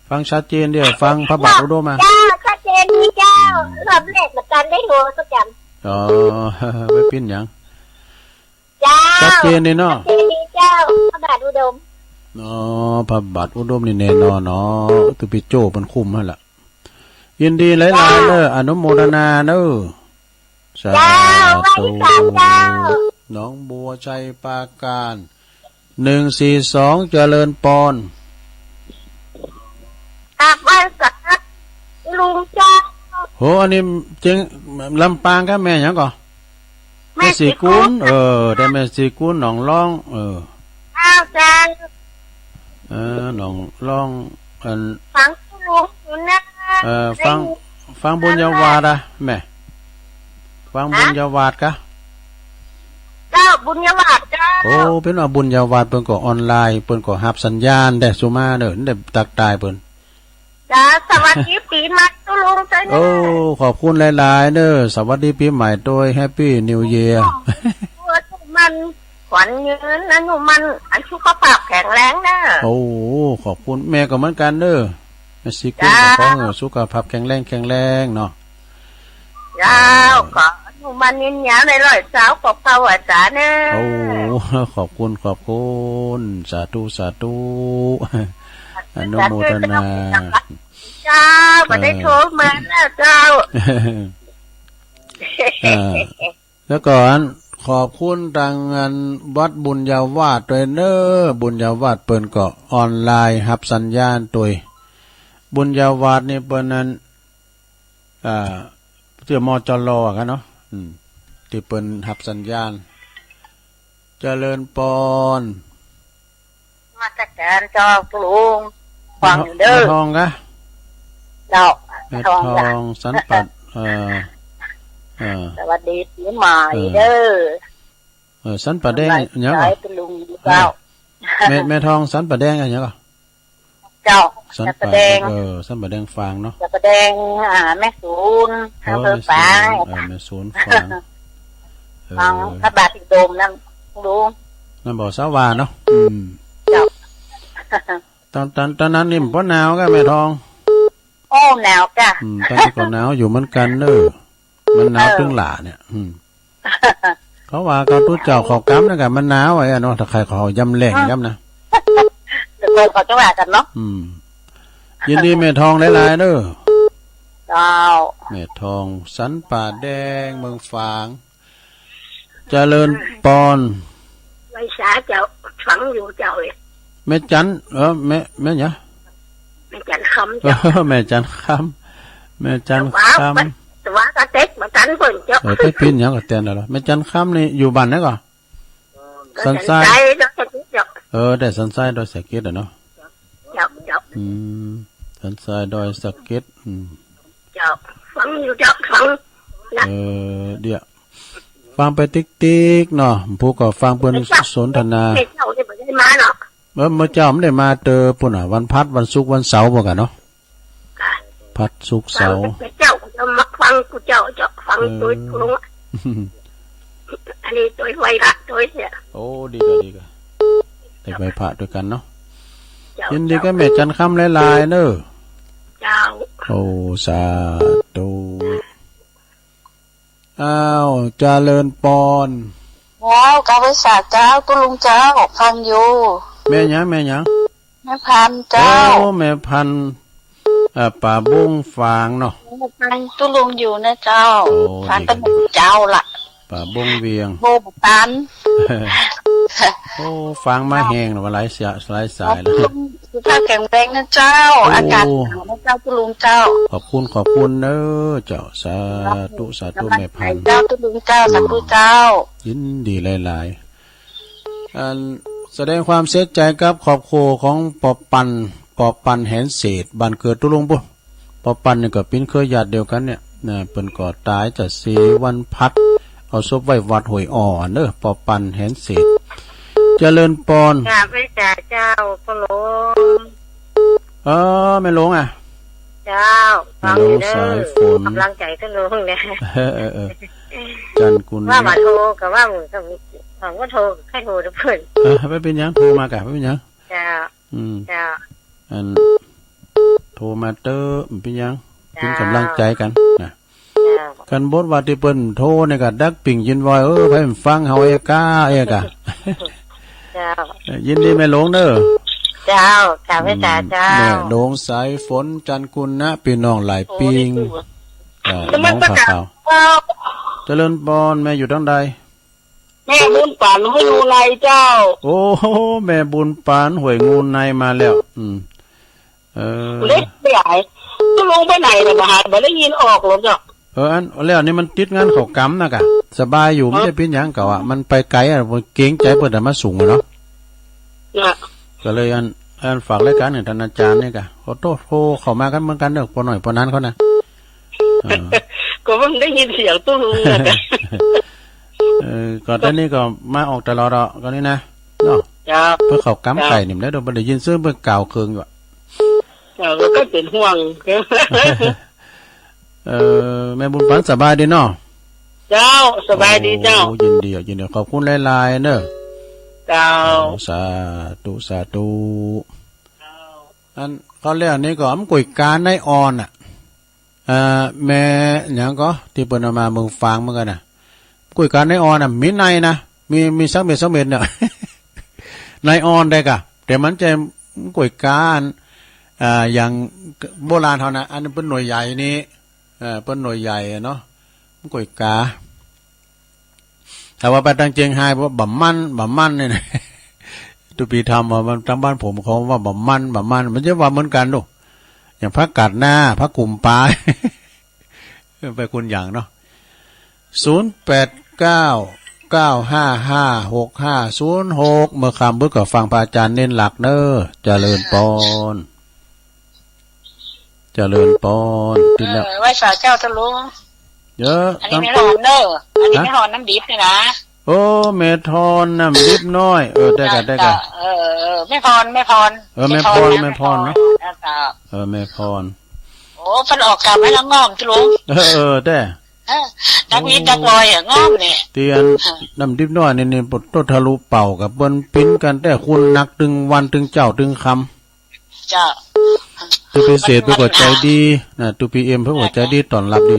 ฟังชัดเจนเดียว ฟังพระบาทอุดมมา เจ้า ชัดเจนดีเจ้า อืม รอบแรกเหมือนกันได้หัวประจำ อ๋อ ไม่ปิ้นหยัง เจ้า ชัดเจนดีเนาะ ชัดเจนดีเจ้า พระบาทอุดม อ๋อ พระบาทอุดมนี่แน่นอนเนาะ ตุปิโจ้เปิ้นคุ้มหั่นล่ะ ยินดีหลายๆ เจ้า เด้อ อนุโมทนาเด้อ สาธุ เจ้า ไหว้สาเจ้า หนองบัว ชัยปราการ หนึ่งสี่สอง เจริญปอน ครับ ไหว้สาลุงเจ้า โห อันนี้เจียง ลำปางครับ แม่หยังก่อ แม่ แม่ศรีกุล ศรีกุล เออ แต่แม่ศรีกุล หนองล่อง เออ เจ้า เจ้า เออ หนองล่อง อัน ฟังลุงอยู่นะ เออ ฟัง ได้ยิน ฟังบุญญาวาสอะ แม่ ฟัง ฮะ บุญญาวาสกะ เจ้า บุญญาวาสเจ้า โอ้ เปิ้นว่าบุญญาวาสเปิ้นก็ออนไลน์ เปิ้นก็ฮับสัญญาณได้ สุมาเด้อ ได้ตักตายเปิ้น จ้า สวัสดีปีใหม่ตุ๊ลุงเจ้า โอ้ ขอบคุณหลายๆ เด้อ สวัสดีปีใหม่โดย Happy New Year อนุมัน ขวัญยืน อนุมัน อันสุขภาพแข็งแรงเด้อ โอ้ ขอบคุณ แม่ก็เหมือนกันเด้อ แม่ศรีกุล จ้า ก็ขอให้สุขภาพแข็งแรง แข็งแรงเนาะ เจ้า เออ ขออนุมันยืนยาวในร้อยสาวกว่าเก่าอาจารย์เนอะ โอ้ ขอบคุณ ขอบคุณ สาธุ สาธุ อนุโมทนา เจ้า บ่ได้โทรมาแล้วเจ้า เออ แล้วก็ขอบคุณทางอันวัดบุญญาวาสด้วยเนอะ บุญญาวาสเปิ้นก็ออนไลน์ฮับสัญญาณโดย บุญญาวาสนี่เปิ้นนั้น อ่า เตื้อ มจล อะกันเนาะ อืม ตี้เปิ้นฮับสัญญาณ เจริญปอน นมัสการเจ้าลุง ฟังอยู่เด้อ แม่ทองกะ เจ้า แม่ทองกะ แม่ทองสันป่า เอ่อ เอ่อ สวัสดีปีใหม่เด้อ เอ่อ สันป่าแดง หลาย หยังก่อ สายเป็นลุงเจ้า เออ แม่ แม่ทองสันป่าแดงอะหยังก่อ เจ้า สันป่า สันป่าแดง เออ สันป่าแดงฝางเนาะ สันป่าแดง อ่า แม่ศูนย์ เออ อำเภอฝาง แม่ศูนย์ เออ แม่ศูนย์ฝาง เออ ของพระบาทอุดมนั่นลุง นั่นบ่ สาวาเนาะ อืม เจ้า ตอน ตอน ตอนนั้นนี่มันบ่หนาวกะแม่ทอง โอ้ หนาวกะ อืม ตอนนี้ก็หนาวอยู่เหมือนกันเนอะ มันหนาว เออ ตึงหล่าเนี่ย อืม เขาว่าเขาตุ๊เจ้าเขากำนะกะ มันหนาวไอ้อะเนาะ ถ้าใครเขายำแรง อืม ยำนะ เดี๋ยวเขาจะว่ากันเนาะ อืม ยินดีแม่ทองหลายๆ เด้อ เจ้า แม่ทอง สันป่าแดง เมืองฝาง เจริญปอน ไหว้สาเจ้า ฟังอยู่เจ้าเอ้ย แม่จัน เออ แม่ แม่หยัง แม่จันคำเจ้า เออ แม่จันคำ แม่จันคำ แต่ว่า แต่ว่ากระเต็กมากันเพิ่นเจ้า เออ ไปปิ้นหยังก็แตนแล้วล่ะ แม่จันคำนี่อยู่บ้านไหนก่อ สันทราย สันทรายดอยสะเก็ดเจ้า เออ แต่สันทรายดอยสะเก็ดอะเนาะ เจ้า เจ้า อืม สันทรายดอยสะเก็ด อืม เจ้า ฟังอยู่เจ้า ฟังนะ เออ เดี๋ยว ฟังไปติ๊กๆ เนาะ ผู้ก็ฟังเปิ้นสนทนา เจ้าเนี่ยบ่ได้มาเนาะ เออ เมื่อเจ้าไม่ได้มาเตอปุ่นอ่ะ วันพัด วันศุกร์ วันเสาร์พวกกันเนาะ ค่ะ พัด ศุกร์ เสาร์ เจ้าก็จะมาฟังกูเจ้า เจ้าฟัง เออ ตัวตรงอะ อันนี้ตัวไหว้พระตัวเนี่ย โอ้ ดีก็ดีก็ ได้ไหว้พระด้วยกันเนาะ เจ้า ยินดีกับแม่จันคำหลายๆ เนอะ เจ้า โอ้ สาธุ อ้าว เจริญปอน เจ้า กราบไหว้สาเจ้า ตุ๊ลุงเจ้า ฟังอยู่ แม่หยัง แม่หยัง แม่พันธุ์เจ้า โอ้ แม่พันธุ์ เอ่อ ป่าบงฝางเนาะ แม่พันธุ์ตุ๊ลุงอยู่นะเจ้า โอ้ ฟัง ดี เป็น ครับ เจ้าละ ป่าบงเวียง โบตัน โอ้ ฟังมาแฮงแล้ว หลายเสีย หลายสายแล้ว ตุ๊ลุงสุขภาพแข็งแรงนะเจ้า โอ้ อากาศหนาวนะเจ้า ตุ๊ลุงเจ้า ขอบคุณ ขอบคุณเนอะเจ้า สาธุ สาธุ กำลังใจ แม่พันธุ์ เจ้า ตุ๊ลุงเจ้า อืม สาธุเจ้า ยินดีหลายๆ อัน แสดงความเสียใจกับครอบครัวของปอปัน ปอปันแหนเศรษฐ บ้านเกิดตุ๊ลุงปุ้น ปอปันนี่ก็เป็นเครือญาติเดียวกันเนี่ยนะ เปิ้นก็ตายจะเสียวันพัด เอาศพไว้วัดห้วยอ้อเด้อ ปอปันแหนเศรษฐ เจริญปอน กราบไหว้สาเจ้า พ่อหลวง เออ แม่หลวงอ่ะ เจ้า แม่หลวง ฟังอยู่เด้อ สายฝน กำลังใจตุ๊ลุงเนี่ย เออ เออ เออ จันกุล ว่ามาโทรก็ว่าหมู่ก็ว่าโทรใครโทรทุกคน เออ ไม่เป็นหยัง โทรมากะ ไม่เป็นหยัง เจ้า อืม เจ้า อัน โทรมาเตอะ บ่เป็นหยัง เจ้า เป็นกำลังใจกันนะ เจ้า คันบทว่าที่เปิ้นโทรนี่ก็ดักปิ่งยินวอย เออ ไผมันฟังเฮาเอกา เอกา เจ้า เอ่อ ยินดีแม่หลวงเด้อ เจ้า กราบไหว้สาเจ้า อืม แม่หลวงสายฝน จันกุลนะ พี่น้องหลายปิ่ง โอ้ เอ่อ นมัสการ น้องขาว เจ้า เจริญปอน แม่อยู่ทางใด แม่บุญปานห้วยงูในเจ้า โอ้ แม่บุญปานห้วยงูในมาแล้ว อืม เออ เล็กใหญ่ ตุ๊ลุงไปไหนล่ะ บ่หัน บ่ได้ยินออกหรอกเจ้า เออ อัน แล้วนี่มันติดงานเข้ากรรมนะกะ สบายอยู่ บ่ได้เป็นหยัง กะว่ามันไปไกลอะ เกรงใจเปิ้นจะมาสูงอะเนาะ น่ะ ก็เลยอัน อันฝากรายการให้ท่านอาจารย์นี่กะ ขอโทษ โทรเข้ามากันเหมือนกันเด้อ ปอน้อยปอนั้นเขานะ เออ ก็เพิ่งได้ยินเสียงตุ๊ลุงนะกะ เออ ก็ตอนนี้ก็มาออกตลอดอ่ะ ก็นี่นะ เนาะ ครับ เพื่อเข้ากรรมไก่นี่ เจ้า มันได้ เดี๋ยวบ่ได้ยินเสียงเปิ้นกล่าวเคืองอยู่อะ เจ้า ก็เป็นห่วง เออ แม่บุญปานสบายดีเนาะ เจ้า สบายดีเจ้า โอ้ ยินดีอ่ะ ยินดี ขอบคุณหลายๆ เนอะ เจ้า โอ้ สาธุ สาธุ เจ้า อัน เขาเรียกอันนี้ก็ มันก๋วยกานายอ่อนอ่ะ เอ่อ แม่หยังก็ ที่เปิ้นเอามาเมืองฝางเหมือนกันน่ะ ก๋วยกานายอ่อนน่ะ มีในนะ มี มีสักเม็ดสองเม็ดเนี่ย นายอ่อนได้กะ แต่มันจะก๋วยกา อ่า อย่างโบราณเฮานะ อันนั้นเปิ้นหน่วยใหญ่นี่ เอ่อ เปิ้นหน่วยใหญ่อะเนาะ ก๋วยกา ถ้าว่าไปทางเจียงไฮ้ ว่าบ่ามัน บ่ามันเนี่ยนะ ตุ๊ปีทำว่ามัน ทางบ้านผมเขาว่าบ่ามัน บ่ามัน มันจะว่าเหมือนกันดู อย่างผักกาดหน้า ผักกุมปา ไปคนอย่างเนาะ ศูนย์แปดเก้า เก้าห้าห้า หกห้าศูนย์หก เมื่อค่ำเพิ่นก็ฟังพระอาจารย์เน้นหลักเน้อ เจริญปอน เจริญปอน ติดแล้ว เออ ไหว้สาเจ้าตะลุง เยอะ อันนี้ น้ำ แม่ฮอนเนอะ อันนี้ ฮะ แม่ฮอนน้ำดิบนี่นะ โอ้ แม่ทอนน้ำดิบน้อย เออ ได้กะ ได้กะ เออ เออ แม่พร แม่พร เออ แม่พร แม่พร แม่พรเนาะ เจ้า เออ แม่พร โอ้ เพิ่นออกกลับมาแล้วง่อมตะลุง เออ เออ แต่ เออ นักวิทย์นักลอยอะง่อมเนี่ย เตียน เออ น้ำดิบน้อยนี่ นี่ โตทะลุเป่ากับเปิ้นปิ้นกัน แต่คุณนักตึงวันตึงเจ้าตึงค่ำ เจ้า ตุ๊ปีเศรษฐเพิ่นก็ใจดีนะ ตุ๊ปีเอ็มเพิ่นก็ใจดีต้อนรับดี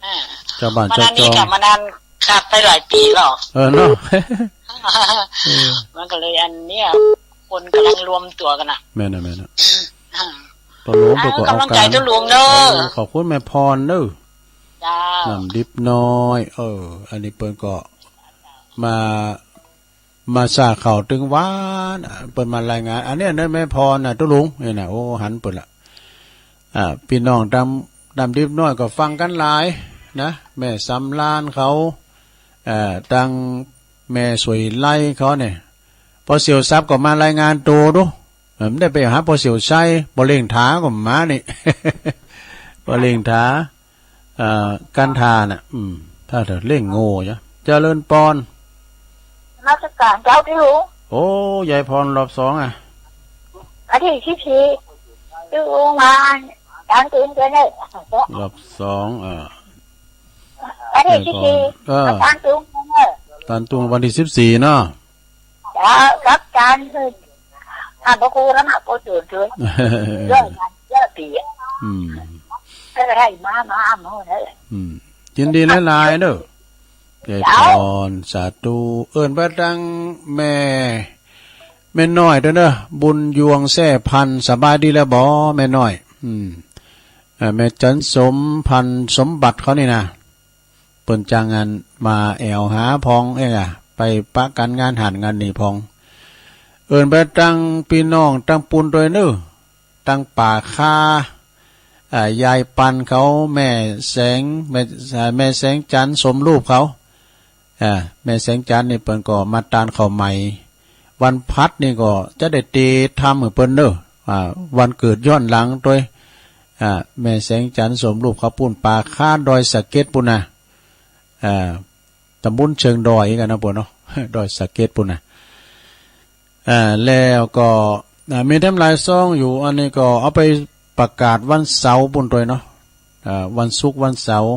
อ่า เจ้าบ้านเจ้าจอง มานานนี้กะมานานขาดไปหลายปีแล้ว เออเนาะ เออ มันก็เลยอันเนี้ย คนกำลังรวมตัวกันน่ะ แม่นน่ะ แม่นน่ะ อ่า ตกลง เออ เปิ้นก็ออก กำลังใจ การ ตุ๊ลุงเนอะ เออ ขอบคุณแม่พรเนอะ เจ้า น้ำดิบน้อย เออ อันนี้เปิ้นก็มา มาสร้างข่าวตึงวัน อ่ะ เปิ้นมารายงาน อันเนี้ยเนอะ แม่พรน่ะ ตุ๊ลุง นี่น่ะ โอ้ หันเปิ้นละ อ่า พี่น้องตาง ตางดิบน้อยก็ฟังกันหลายนะ แม่สำราญเขา เอ่อ ตางแม่สวยไลเขาเนี่ย ปอเสี่ยวทรัพย์ก็มารายงานตัวดู เออ บ่ได้ไปหาปอเสี่ยวชัย ปอเล่งถาก็มานี่ ปอเล่งถา เอ่อ กันทาน่ะ อืม ถ้าเถอะเล่งโง่จ้ะ เจริญปอน นมัสการเจ้าพี่ลุง โอ้ ยายพรรอบสองอ่ะ วันที่สิบสี่ พี่ลุงมาตางตุงเจ้าเนอะ รอบสอง อ่า วันที่สิบสี่ ยายพร เออ มาตางตุงเจ้าเนอะ ตางตุงวันที่สิบสี่เนาะ แล้วรับการคือ อ่ะ พระครูแล้วมาโปรดจุดด้วย เลิกงาน เลิกปีอ่ะ อืม ก็ได้มา มาหมดเลย อืม ยินดีหลายๆเด้อ ยายพร สาธุ เอิ้นไปตางแม่ แม่น้อยเด้อเนอะ บุญยวงแซ่พันธุ์ สบายดีแล้วบ่ แม่น้อย อืม เอ่อ แม่จันสมพันธุ์สมบัติเขานี่นะ เปิ้นจ้างงานมาแอ่วหาพองเองอะ ไปปะกันงานหั้นงานนี่พอง เอิ้นไปตางพี่น้องตางปูนตวยเนอะ ตางป่าคา อ่า ยายปันเขา แม่แสง แม่ อ่า แม่แสงจันทร์สมรูปเขา อ่า แม่แสงจันทร์นี่เปิ้นก็มาตานข้าวใหม่ วันพัดนี่ก็จะได้เตรียมทำให้เปิ้นเนอะ อ่า วันเกิดย้อนหลังตวย อ่า แม่แสงจันทร์สมรูปเขาปูนป่าคาดอยสะเก็ดปูนนะ อ่า ตำบลเชิงดอยกันนะปูนเนาะ ดอยสะเก็ดปูนนะ อ่า แล้วก็ อ่า มีแถมหลายซองอยู่ อันนี้ก็เอาไปประกาศวันเสาร์ปูนตวยเนาะ อ่า วันศุกร์วันเสาร์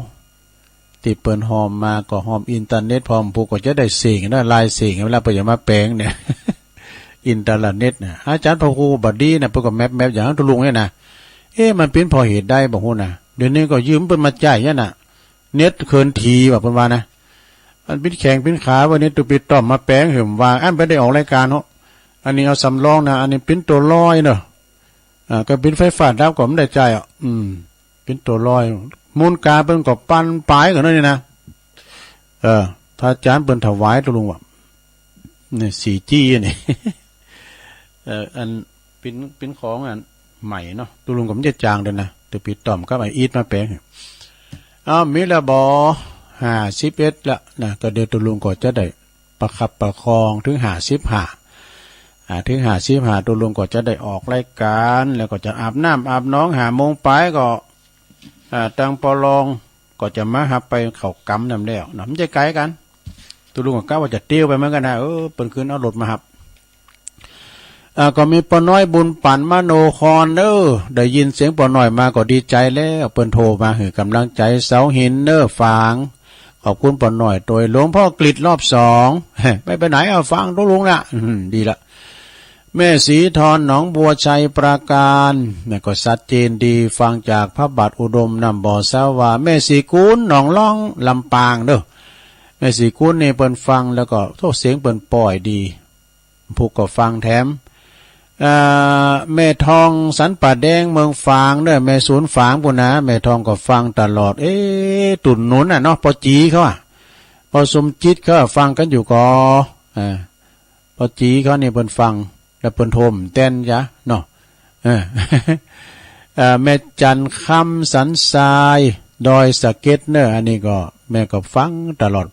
ตี้เปิ้นฮอมมาก็ฮอมอินเทอร์เน็ตพร้อม ผู้ก็จะได้เสียงนะ ลายเสียง เวลาเปิ้นจะมาแปลงเนี่ย อินเทอร์เน็ตนะ อาจารย์พระครูบ่ดีนะ เปิ้นก็แมปๆ อย่างตุ๊ลุงเนี่ยนะ เอ๊ะ มันเป๋นเพราะเหตุใดบ่ฮู้นะ เดี๋ยวนี้ก็ยืมเปิ้นมาใจ๊เนี่ยนะ เน็ตเคินถี่ว่าเปิ้นว่านะ อันปิดแข้งปิดขา วันนี้ตุ๊ปิดต่อมมาแปลงหื้อว่า อันไปได้ออกรายการเนาะ อันนี้เอาสำรองนะ อันนี้เป๋นตัวร้อยเนาะ อ่า ก็เป๋นไฟฟ้าดับก็บ่ได้ใจ๊อ่ะ อืม เป๋นตัวร้อย มูลค่าเปิ้นก็ปันปลายกันเนาะนี่นะ เออ พระอาจารย์เปิ้นถวายตุ๊ลุงว่า เนี่ย สี่จี อันนี้ เอ่อ อันเป๋น เป๋นของอันใหม่เนาะ ตุ๊ลุงก็บ่ได้จ้างด้วยนะ ตุ๊ปิดต่อมกับไอ้อีทมาแปลง อ้าว มีแล้วบ่ ห้าสิบเอ็ด ละนะ ก็เดี๋ยวตุ๊ลุงก็จะได้ประคับประคองถึงห้าสิบห้า อ่า ถึงห้าสิบห้า ตุ๊ลุงก็จะได้ออกรายการ แล้วก็จะอาบน้ำอาบหนอง ห้าโมงปลายก็ อ่า ตางปอลอง ก็จะมาฮับไปเข้ากำนำแล้วเนาะ มันจะไกลกัน ตุ๊ลุงก็กะว่าจะเตียวไปเหมือนกันนะ เออ เปิ้นขึ้นเอารถมาฮับ อ่า ก็มีป้อน้อยบุญปันมโนคอนเด้อ ได้ยินเสียงป้อน้อยมาก็ดีใจแล้ว เปิ้นโทรมาหื้อกำลังใจเสาหินเด้อ ฝาง ขอบคุณป้อน้อย โดยหลวงพ่อกฤษรอบสอง ไม่ไปไหน เอาฟังตุ๊ลุงนะ อืม ดีละ แม่ศรีทอนหนองบัวชัยปราการ นี่ก็ชัดเจนดี ฟังจากพระบาทอุดมนำบ่อสาวา แม่ศรีกูลหนองล่องลำปางเด้อ แม่ศรีกูลนี่เปิ้นฟังแล้วก็ โอ้ เสียงเปิ้นปล่อยดี ผู้ก็ฟังแถม เอ่อ แม่ทองสันป่าแดงเมืองฝางเด้อ แม่ศูนย์ฝางปูนนะ แม่ทองก็ฟังตลอด เอ๊ะ ตุ่นหนุนน่ะเนาะ ป้อจีเขาอะ ป้อสมจิตเขาอะ ฟังกันอยู่ก่อ อ่า ป้อจีเขานี่เปิ้นฟัง แล้วเปิ้นโทรแต้นจ้ะเนาะ เออ เอ่อ แม่จันคำสันทราย ดอยสะเก็ดเนอะ อันนี้ก็แม่ก็ฟังตลอด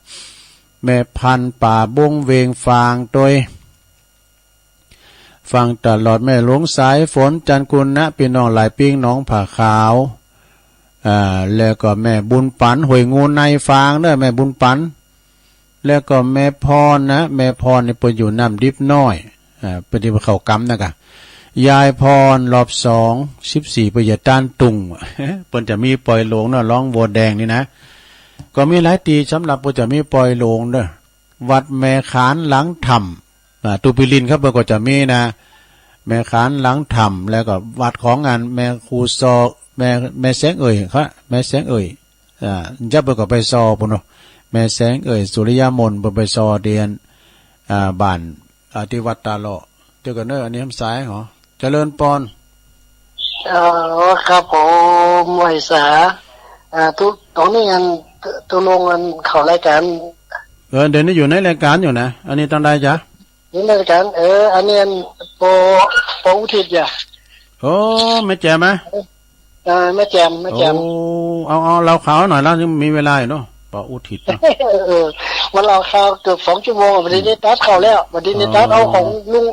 แม่พันธุ์ป่าบงเวงฝางโตย ฟังตลอด แม่หลวงสายฝน จันทร์กุณะ พี่น้องหลายปิ้ง หนองผาขาว อ่า แล้วก็แม่บุญปัน ห้วยงูในฝางเนอะ แม่บุญปัน แล้วก็แม่พรนะ แม่พรนี่เปิ้นอยู่น้ำดิบน้อย อ่า เปิ้นตี้เข้ากำนะกะ ยายพรรอบสอง สิบสี่ เปิ้นอยู่ต้านตุง เปิ้นจะมีปอยหลวงเนอะ ร้องบัวแดงนี่นะ ก็มีหลายตี้สำหรับเปิ้นจะมีปอยหลวงเนอะ วัดแม่ขานหลังถ้ำ อ่า ตูปีลินครับ เปิ้นก็จะมีนะ แม่ขานหลังถ้ำ แล้วก็วัดของอันแม่ครูซอ แม่ แม่แสงเอ่ยครับ แม่แสงเอ่ย อ่า เจ้าเปิ้นก็ไปซอปูนเนาะ แม่แสงเอ่ย สุริยมนต์ เปิ้นไปซอเดียน อ่า บ้าน อ่า ที่วัดตาเลาะ เดี๋ยวก่อนเนอะ อันนี้ทางซ้ายเหรอ เจริญปอน เอ่อ ครับผม ไหว้สา อ่า ตุ ตอนนี้อัน ตุ ตุลงอันเข้ารายการ เออ เดี๋ยวนี้อยู่ในรายการอยู่นะ อันนี้ตอนใดจ๊ะ อยู่ในรายการ เออ อันนี้อัน ปอ ปออุทิศจ้ะ โอ้ แม่แจ่มไหม เออ แม่แจ่ม แม่แจ่ม โอ้ เอา เอา เล่าข่าวหน่อยแล้ว ยังมีเวลาอยู่เนาะ ปออุทิศเนาะ เออ มันเล่าข่าวเกือบสองชั่วโมงอะ วันนี้ได้ตัดเข้าแล้ว วันนี้ได้ตัดเอาของลุง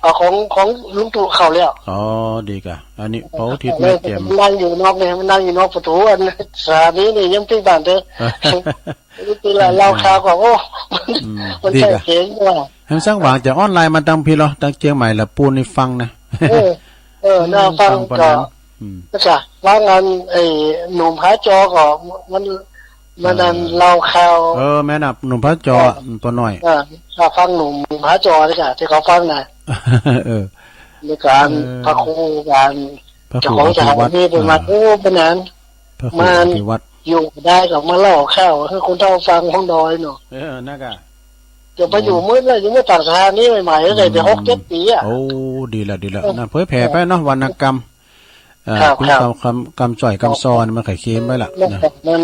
เอาของ ของลุงตู่เข้าแล้ว อ๋อ ดีกะ อันนี้ปออุทิศแม่แจ่ม มันนั่งอยู่นอกเนี่ย มันนั่งอยู่นอกประตู อันสถานีนี่ยังปิ้งบ้านเด้อ นี่คือเล่าข่าวก็ โอ้ อืม มัน ดีกะ ใช่เสียงว่ะ แฮมซังหวังจะออนไลน์มาตังพี้เหรอ ตังเจียงใหม่ละปูนให้ฟังนะ เออ เออ น่าฟัง ฟังปานนั้น ก็ อืม ก็จะฟังอันไอ้หนุ่มผาจอก็ มัน มันอัน เออ เล่าข่าว เออ แม่นน่ะ หนุ่มผาจอ เออ อืม ป้อน้อย เออ ถ้าฟังหนุ่มผาจอนี่กะ ที่เขาฟังนะ เออ ในการ เออ พระครูการ พระครู เจ้าของสถานี อภิวัตร เพิ่นมา อ่า โอ้ ปานนั้น พระครู มา อภิวัตร อยู่ได้ก็มาเล่าข่าวให้คนเฒ่าฟังของดอยเนาะ เออ นั่นกะ เดี๋ยวไปอยู่ โอ้ มื้อนั้นอยู่เมื่อต่างสถานีใหม่ๆ ตั้งแต่ อืม หกเจ็ดปีอะ โอ้ ดีละ ดีละ เออ นะ เผยแผ่ไปเนาะ วรรณกรรม เอ่อ ครับ ปิ้ง ครับ กำ กำ กำจ้อยกำซอนี่มันไข่เค็มไว้ละ มัน นะ มัน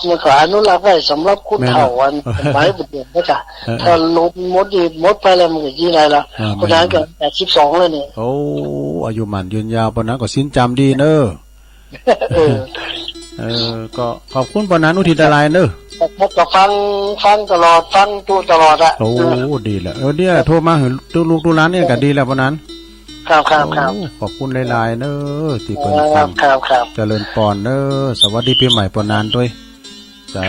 มันก็อนุรักษ์ไว้สำหรับคนเฒ่า แม่นอะ อันสมัยบุญเดือนนะจ๊ะ เออ เออ ถ้าลดหมดนี่หมดไปแล้วมันก็ยี่ไรละ เออ คนนั้นก็ แม่น แปดสิบสองแล้วนี่ โอ้ อายุหมั่นยืนยาว ปานนั้นก็ศีลจำดีเนอะ เออ เออ ก็ขอบคุณปานนั้นอุทิศหลายเนอะ ครับ ก็ฟัง ฟังตลอด ฟังตุตลอดอะ โอ้ เออ ดีแล้ว เออ เดี๋ยวโทรมาให้ลูกๆ ตุหลานเนี่ยก็ดีแล้วปานนั้น ครับ ครับ ครับ โอ้ ขอบคุณหลายๆ เนอะ ที่เปิ้นฟัง ครับ ครับ ครับ เจริญปอนเนอะ สวัสดีปีใหม่ปานนั้นด้วย สา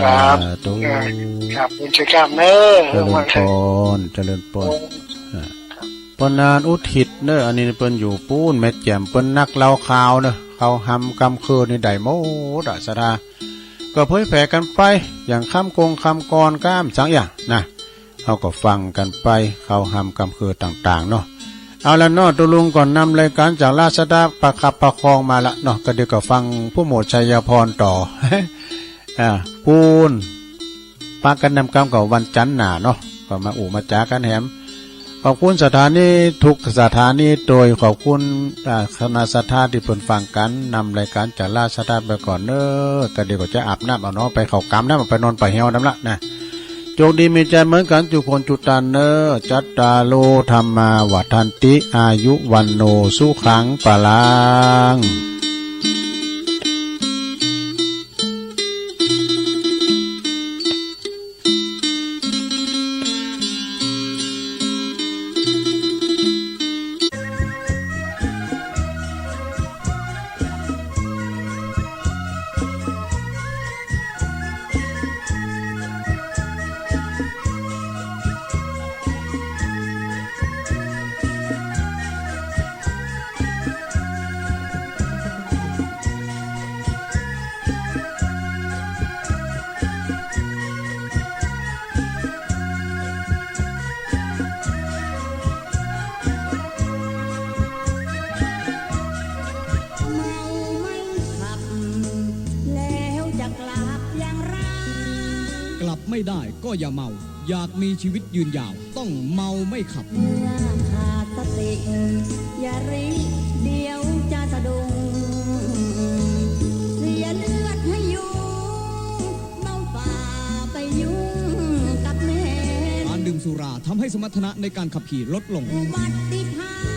ธุ ครับ ครับ บุญช่วยข้ามเนอะ เจริญปอน เจริญปอน อ่า ปานนั้นอุทิศเนอะ อันนี้เปิ้นอยู่ปู้น แม่แจ่ม เปิ้นนักเล่าข่าวเนอะ ข่าวหำกำคืนนี่ได้หมดอะ ศรัทธา ก็เผยแผ่กันไป อย่างค่ำกงค่ำกรอน ก้ามสังอย่างนะ เฮาก็ฟังกันไป ข่าวหำกำคืนต่างๆ เนาะ เอาละเนาะ ตุลุงก็นำรายการจากราชดาประคับประคองมาละเนาะ ก็เดี๋ยวก็ฟังผู้หมวดชัยพรต่อ อ่า ปูน ปะกันนำกำกับวันจันทร์หน้าเนาะ ก็มาอู้มาจ๋ากันแหม ขอบคุณสถานีทุกสถานี โดยขอบคุณ อ่า คณะศรัทธาที่เปิ้นฟังกัน นำรายการจากราชดาไปก่อนเนอะ ก็เดี๋ยวก็จะอาบน้ำเอาเนาะ ไปเข้ากำน้ำ ไปนอนไปเหี่ยวนำละนะ โชคดีมีชัยเหมือนกันจุคนจุตันเนอะ จัตตาโร ธัมมา วัฑฒันติ อายุ วัณโณ สุขัง พลัง เมาไม่ขับ แล้วจะกลับอย่างไร กลับไม่ได้ก็อย่าเมา อยากมีชีวิตยืนยาว ต้องเมาไม่ขับ เมื่อขาดสติ อย่ารีบ เดี๋ยวจะสะดุ้ง เสียเลือดให้ยุง เมาฝ่าไปยุ่งกับแม่ การดื่มสุราทำให้สมรรถนะในการขับขี่ลดลง อุบัติภัย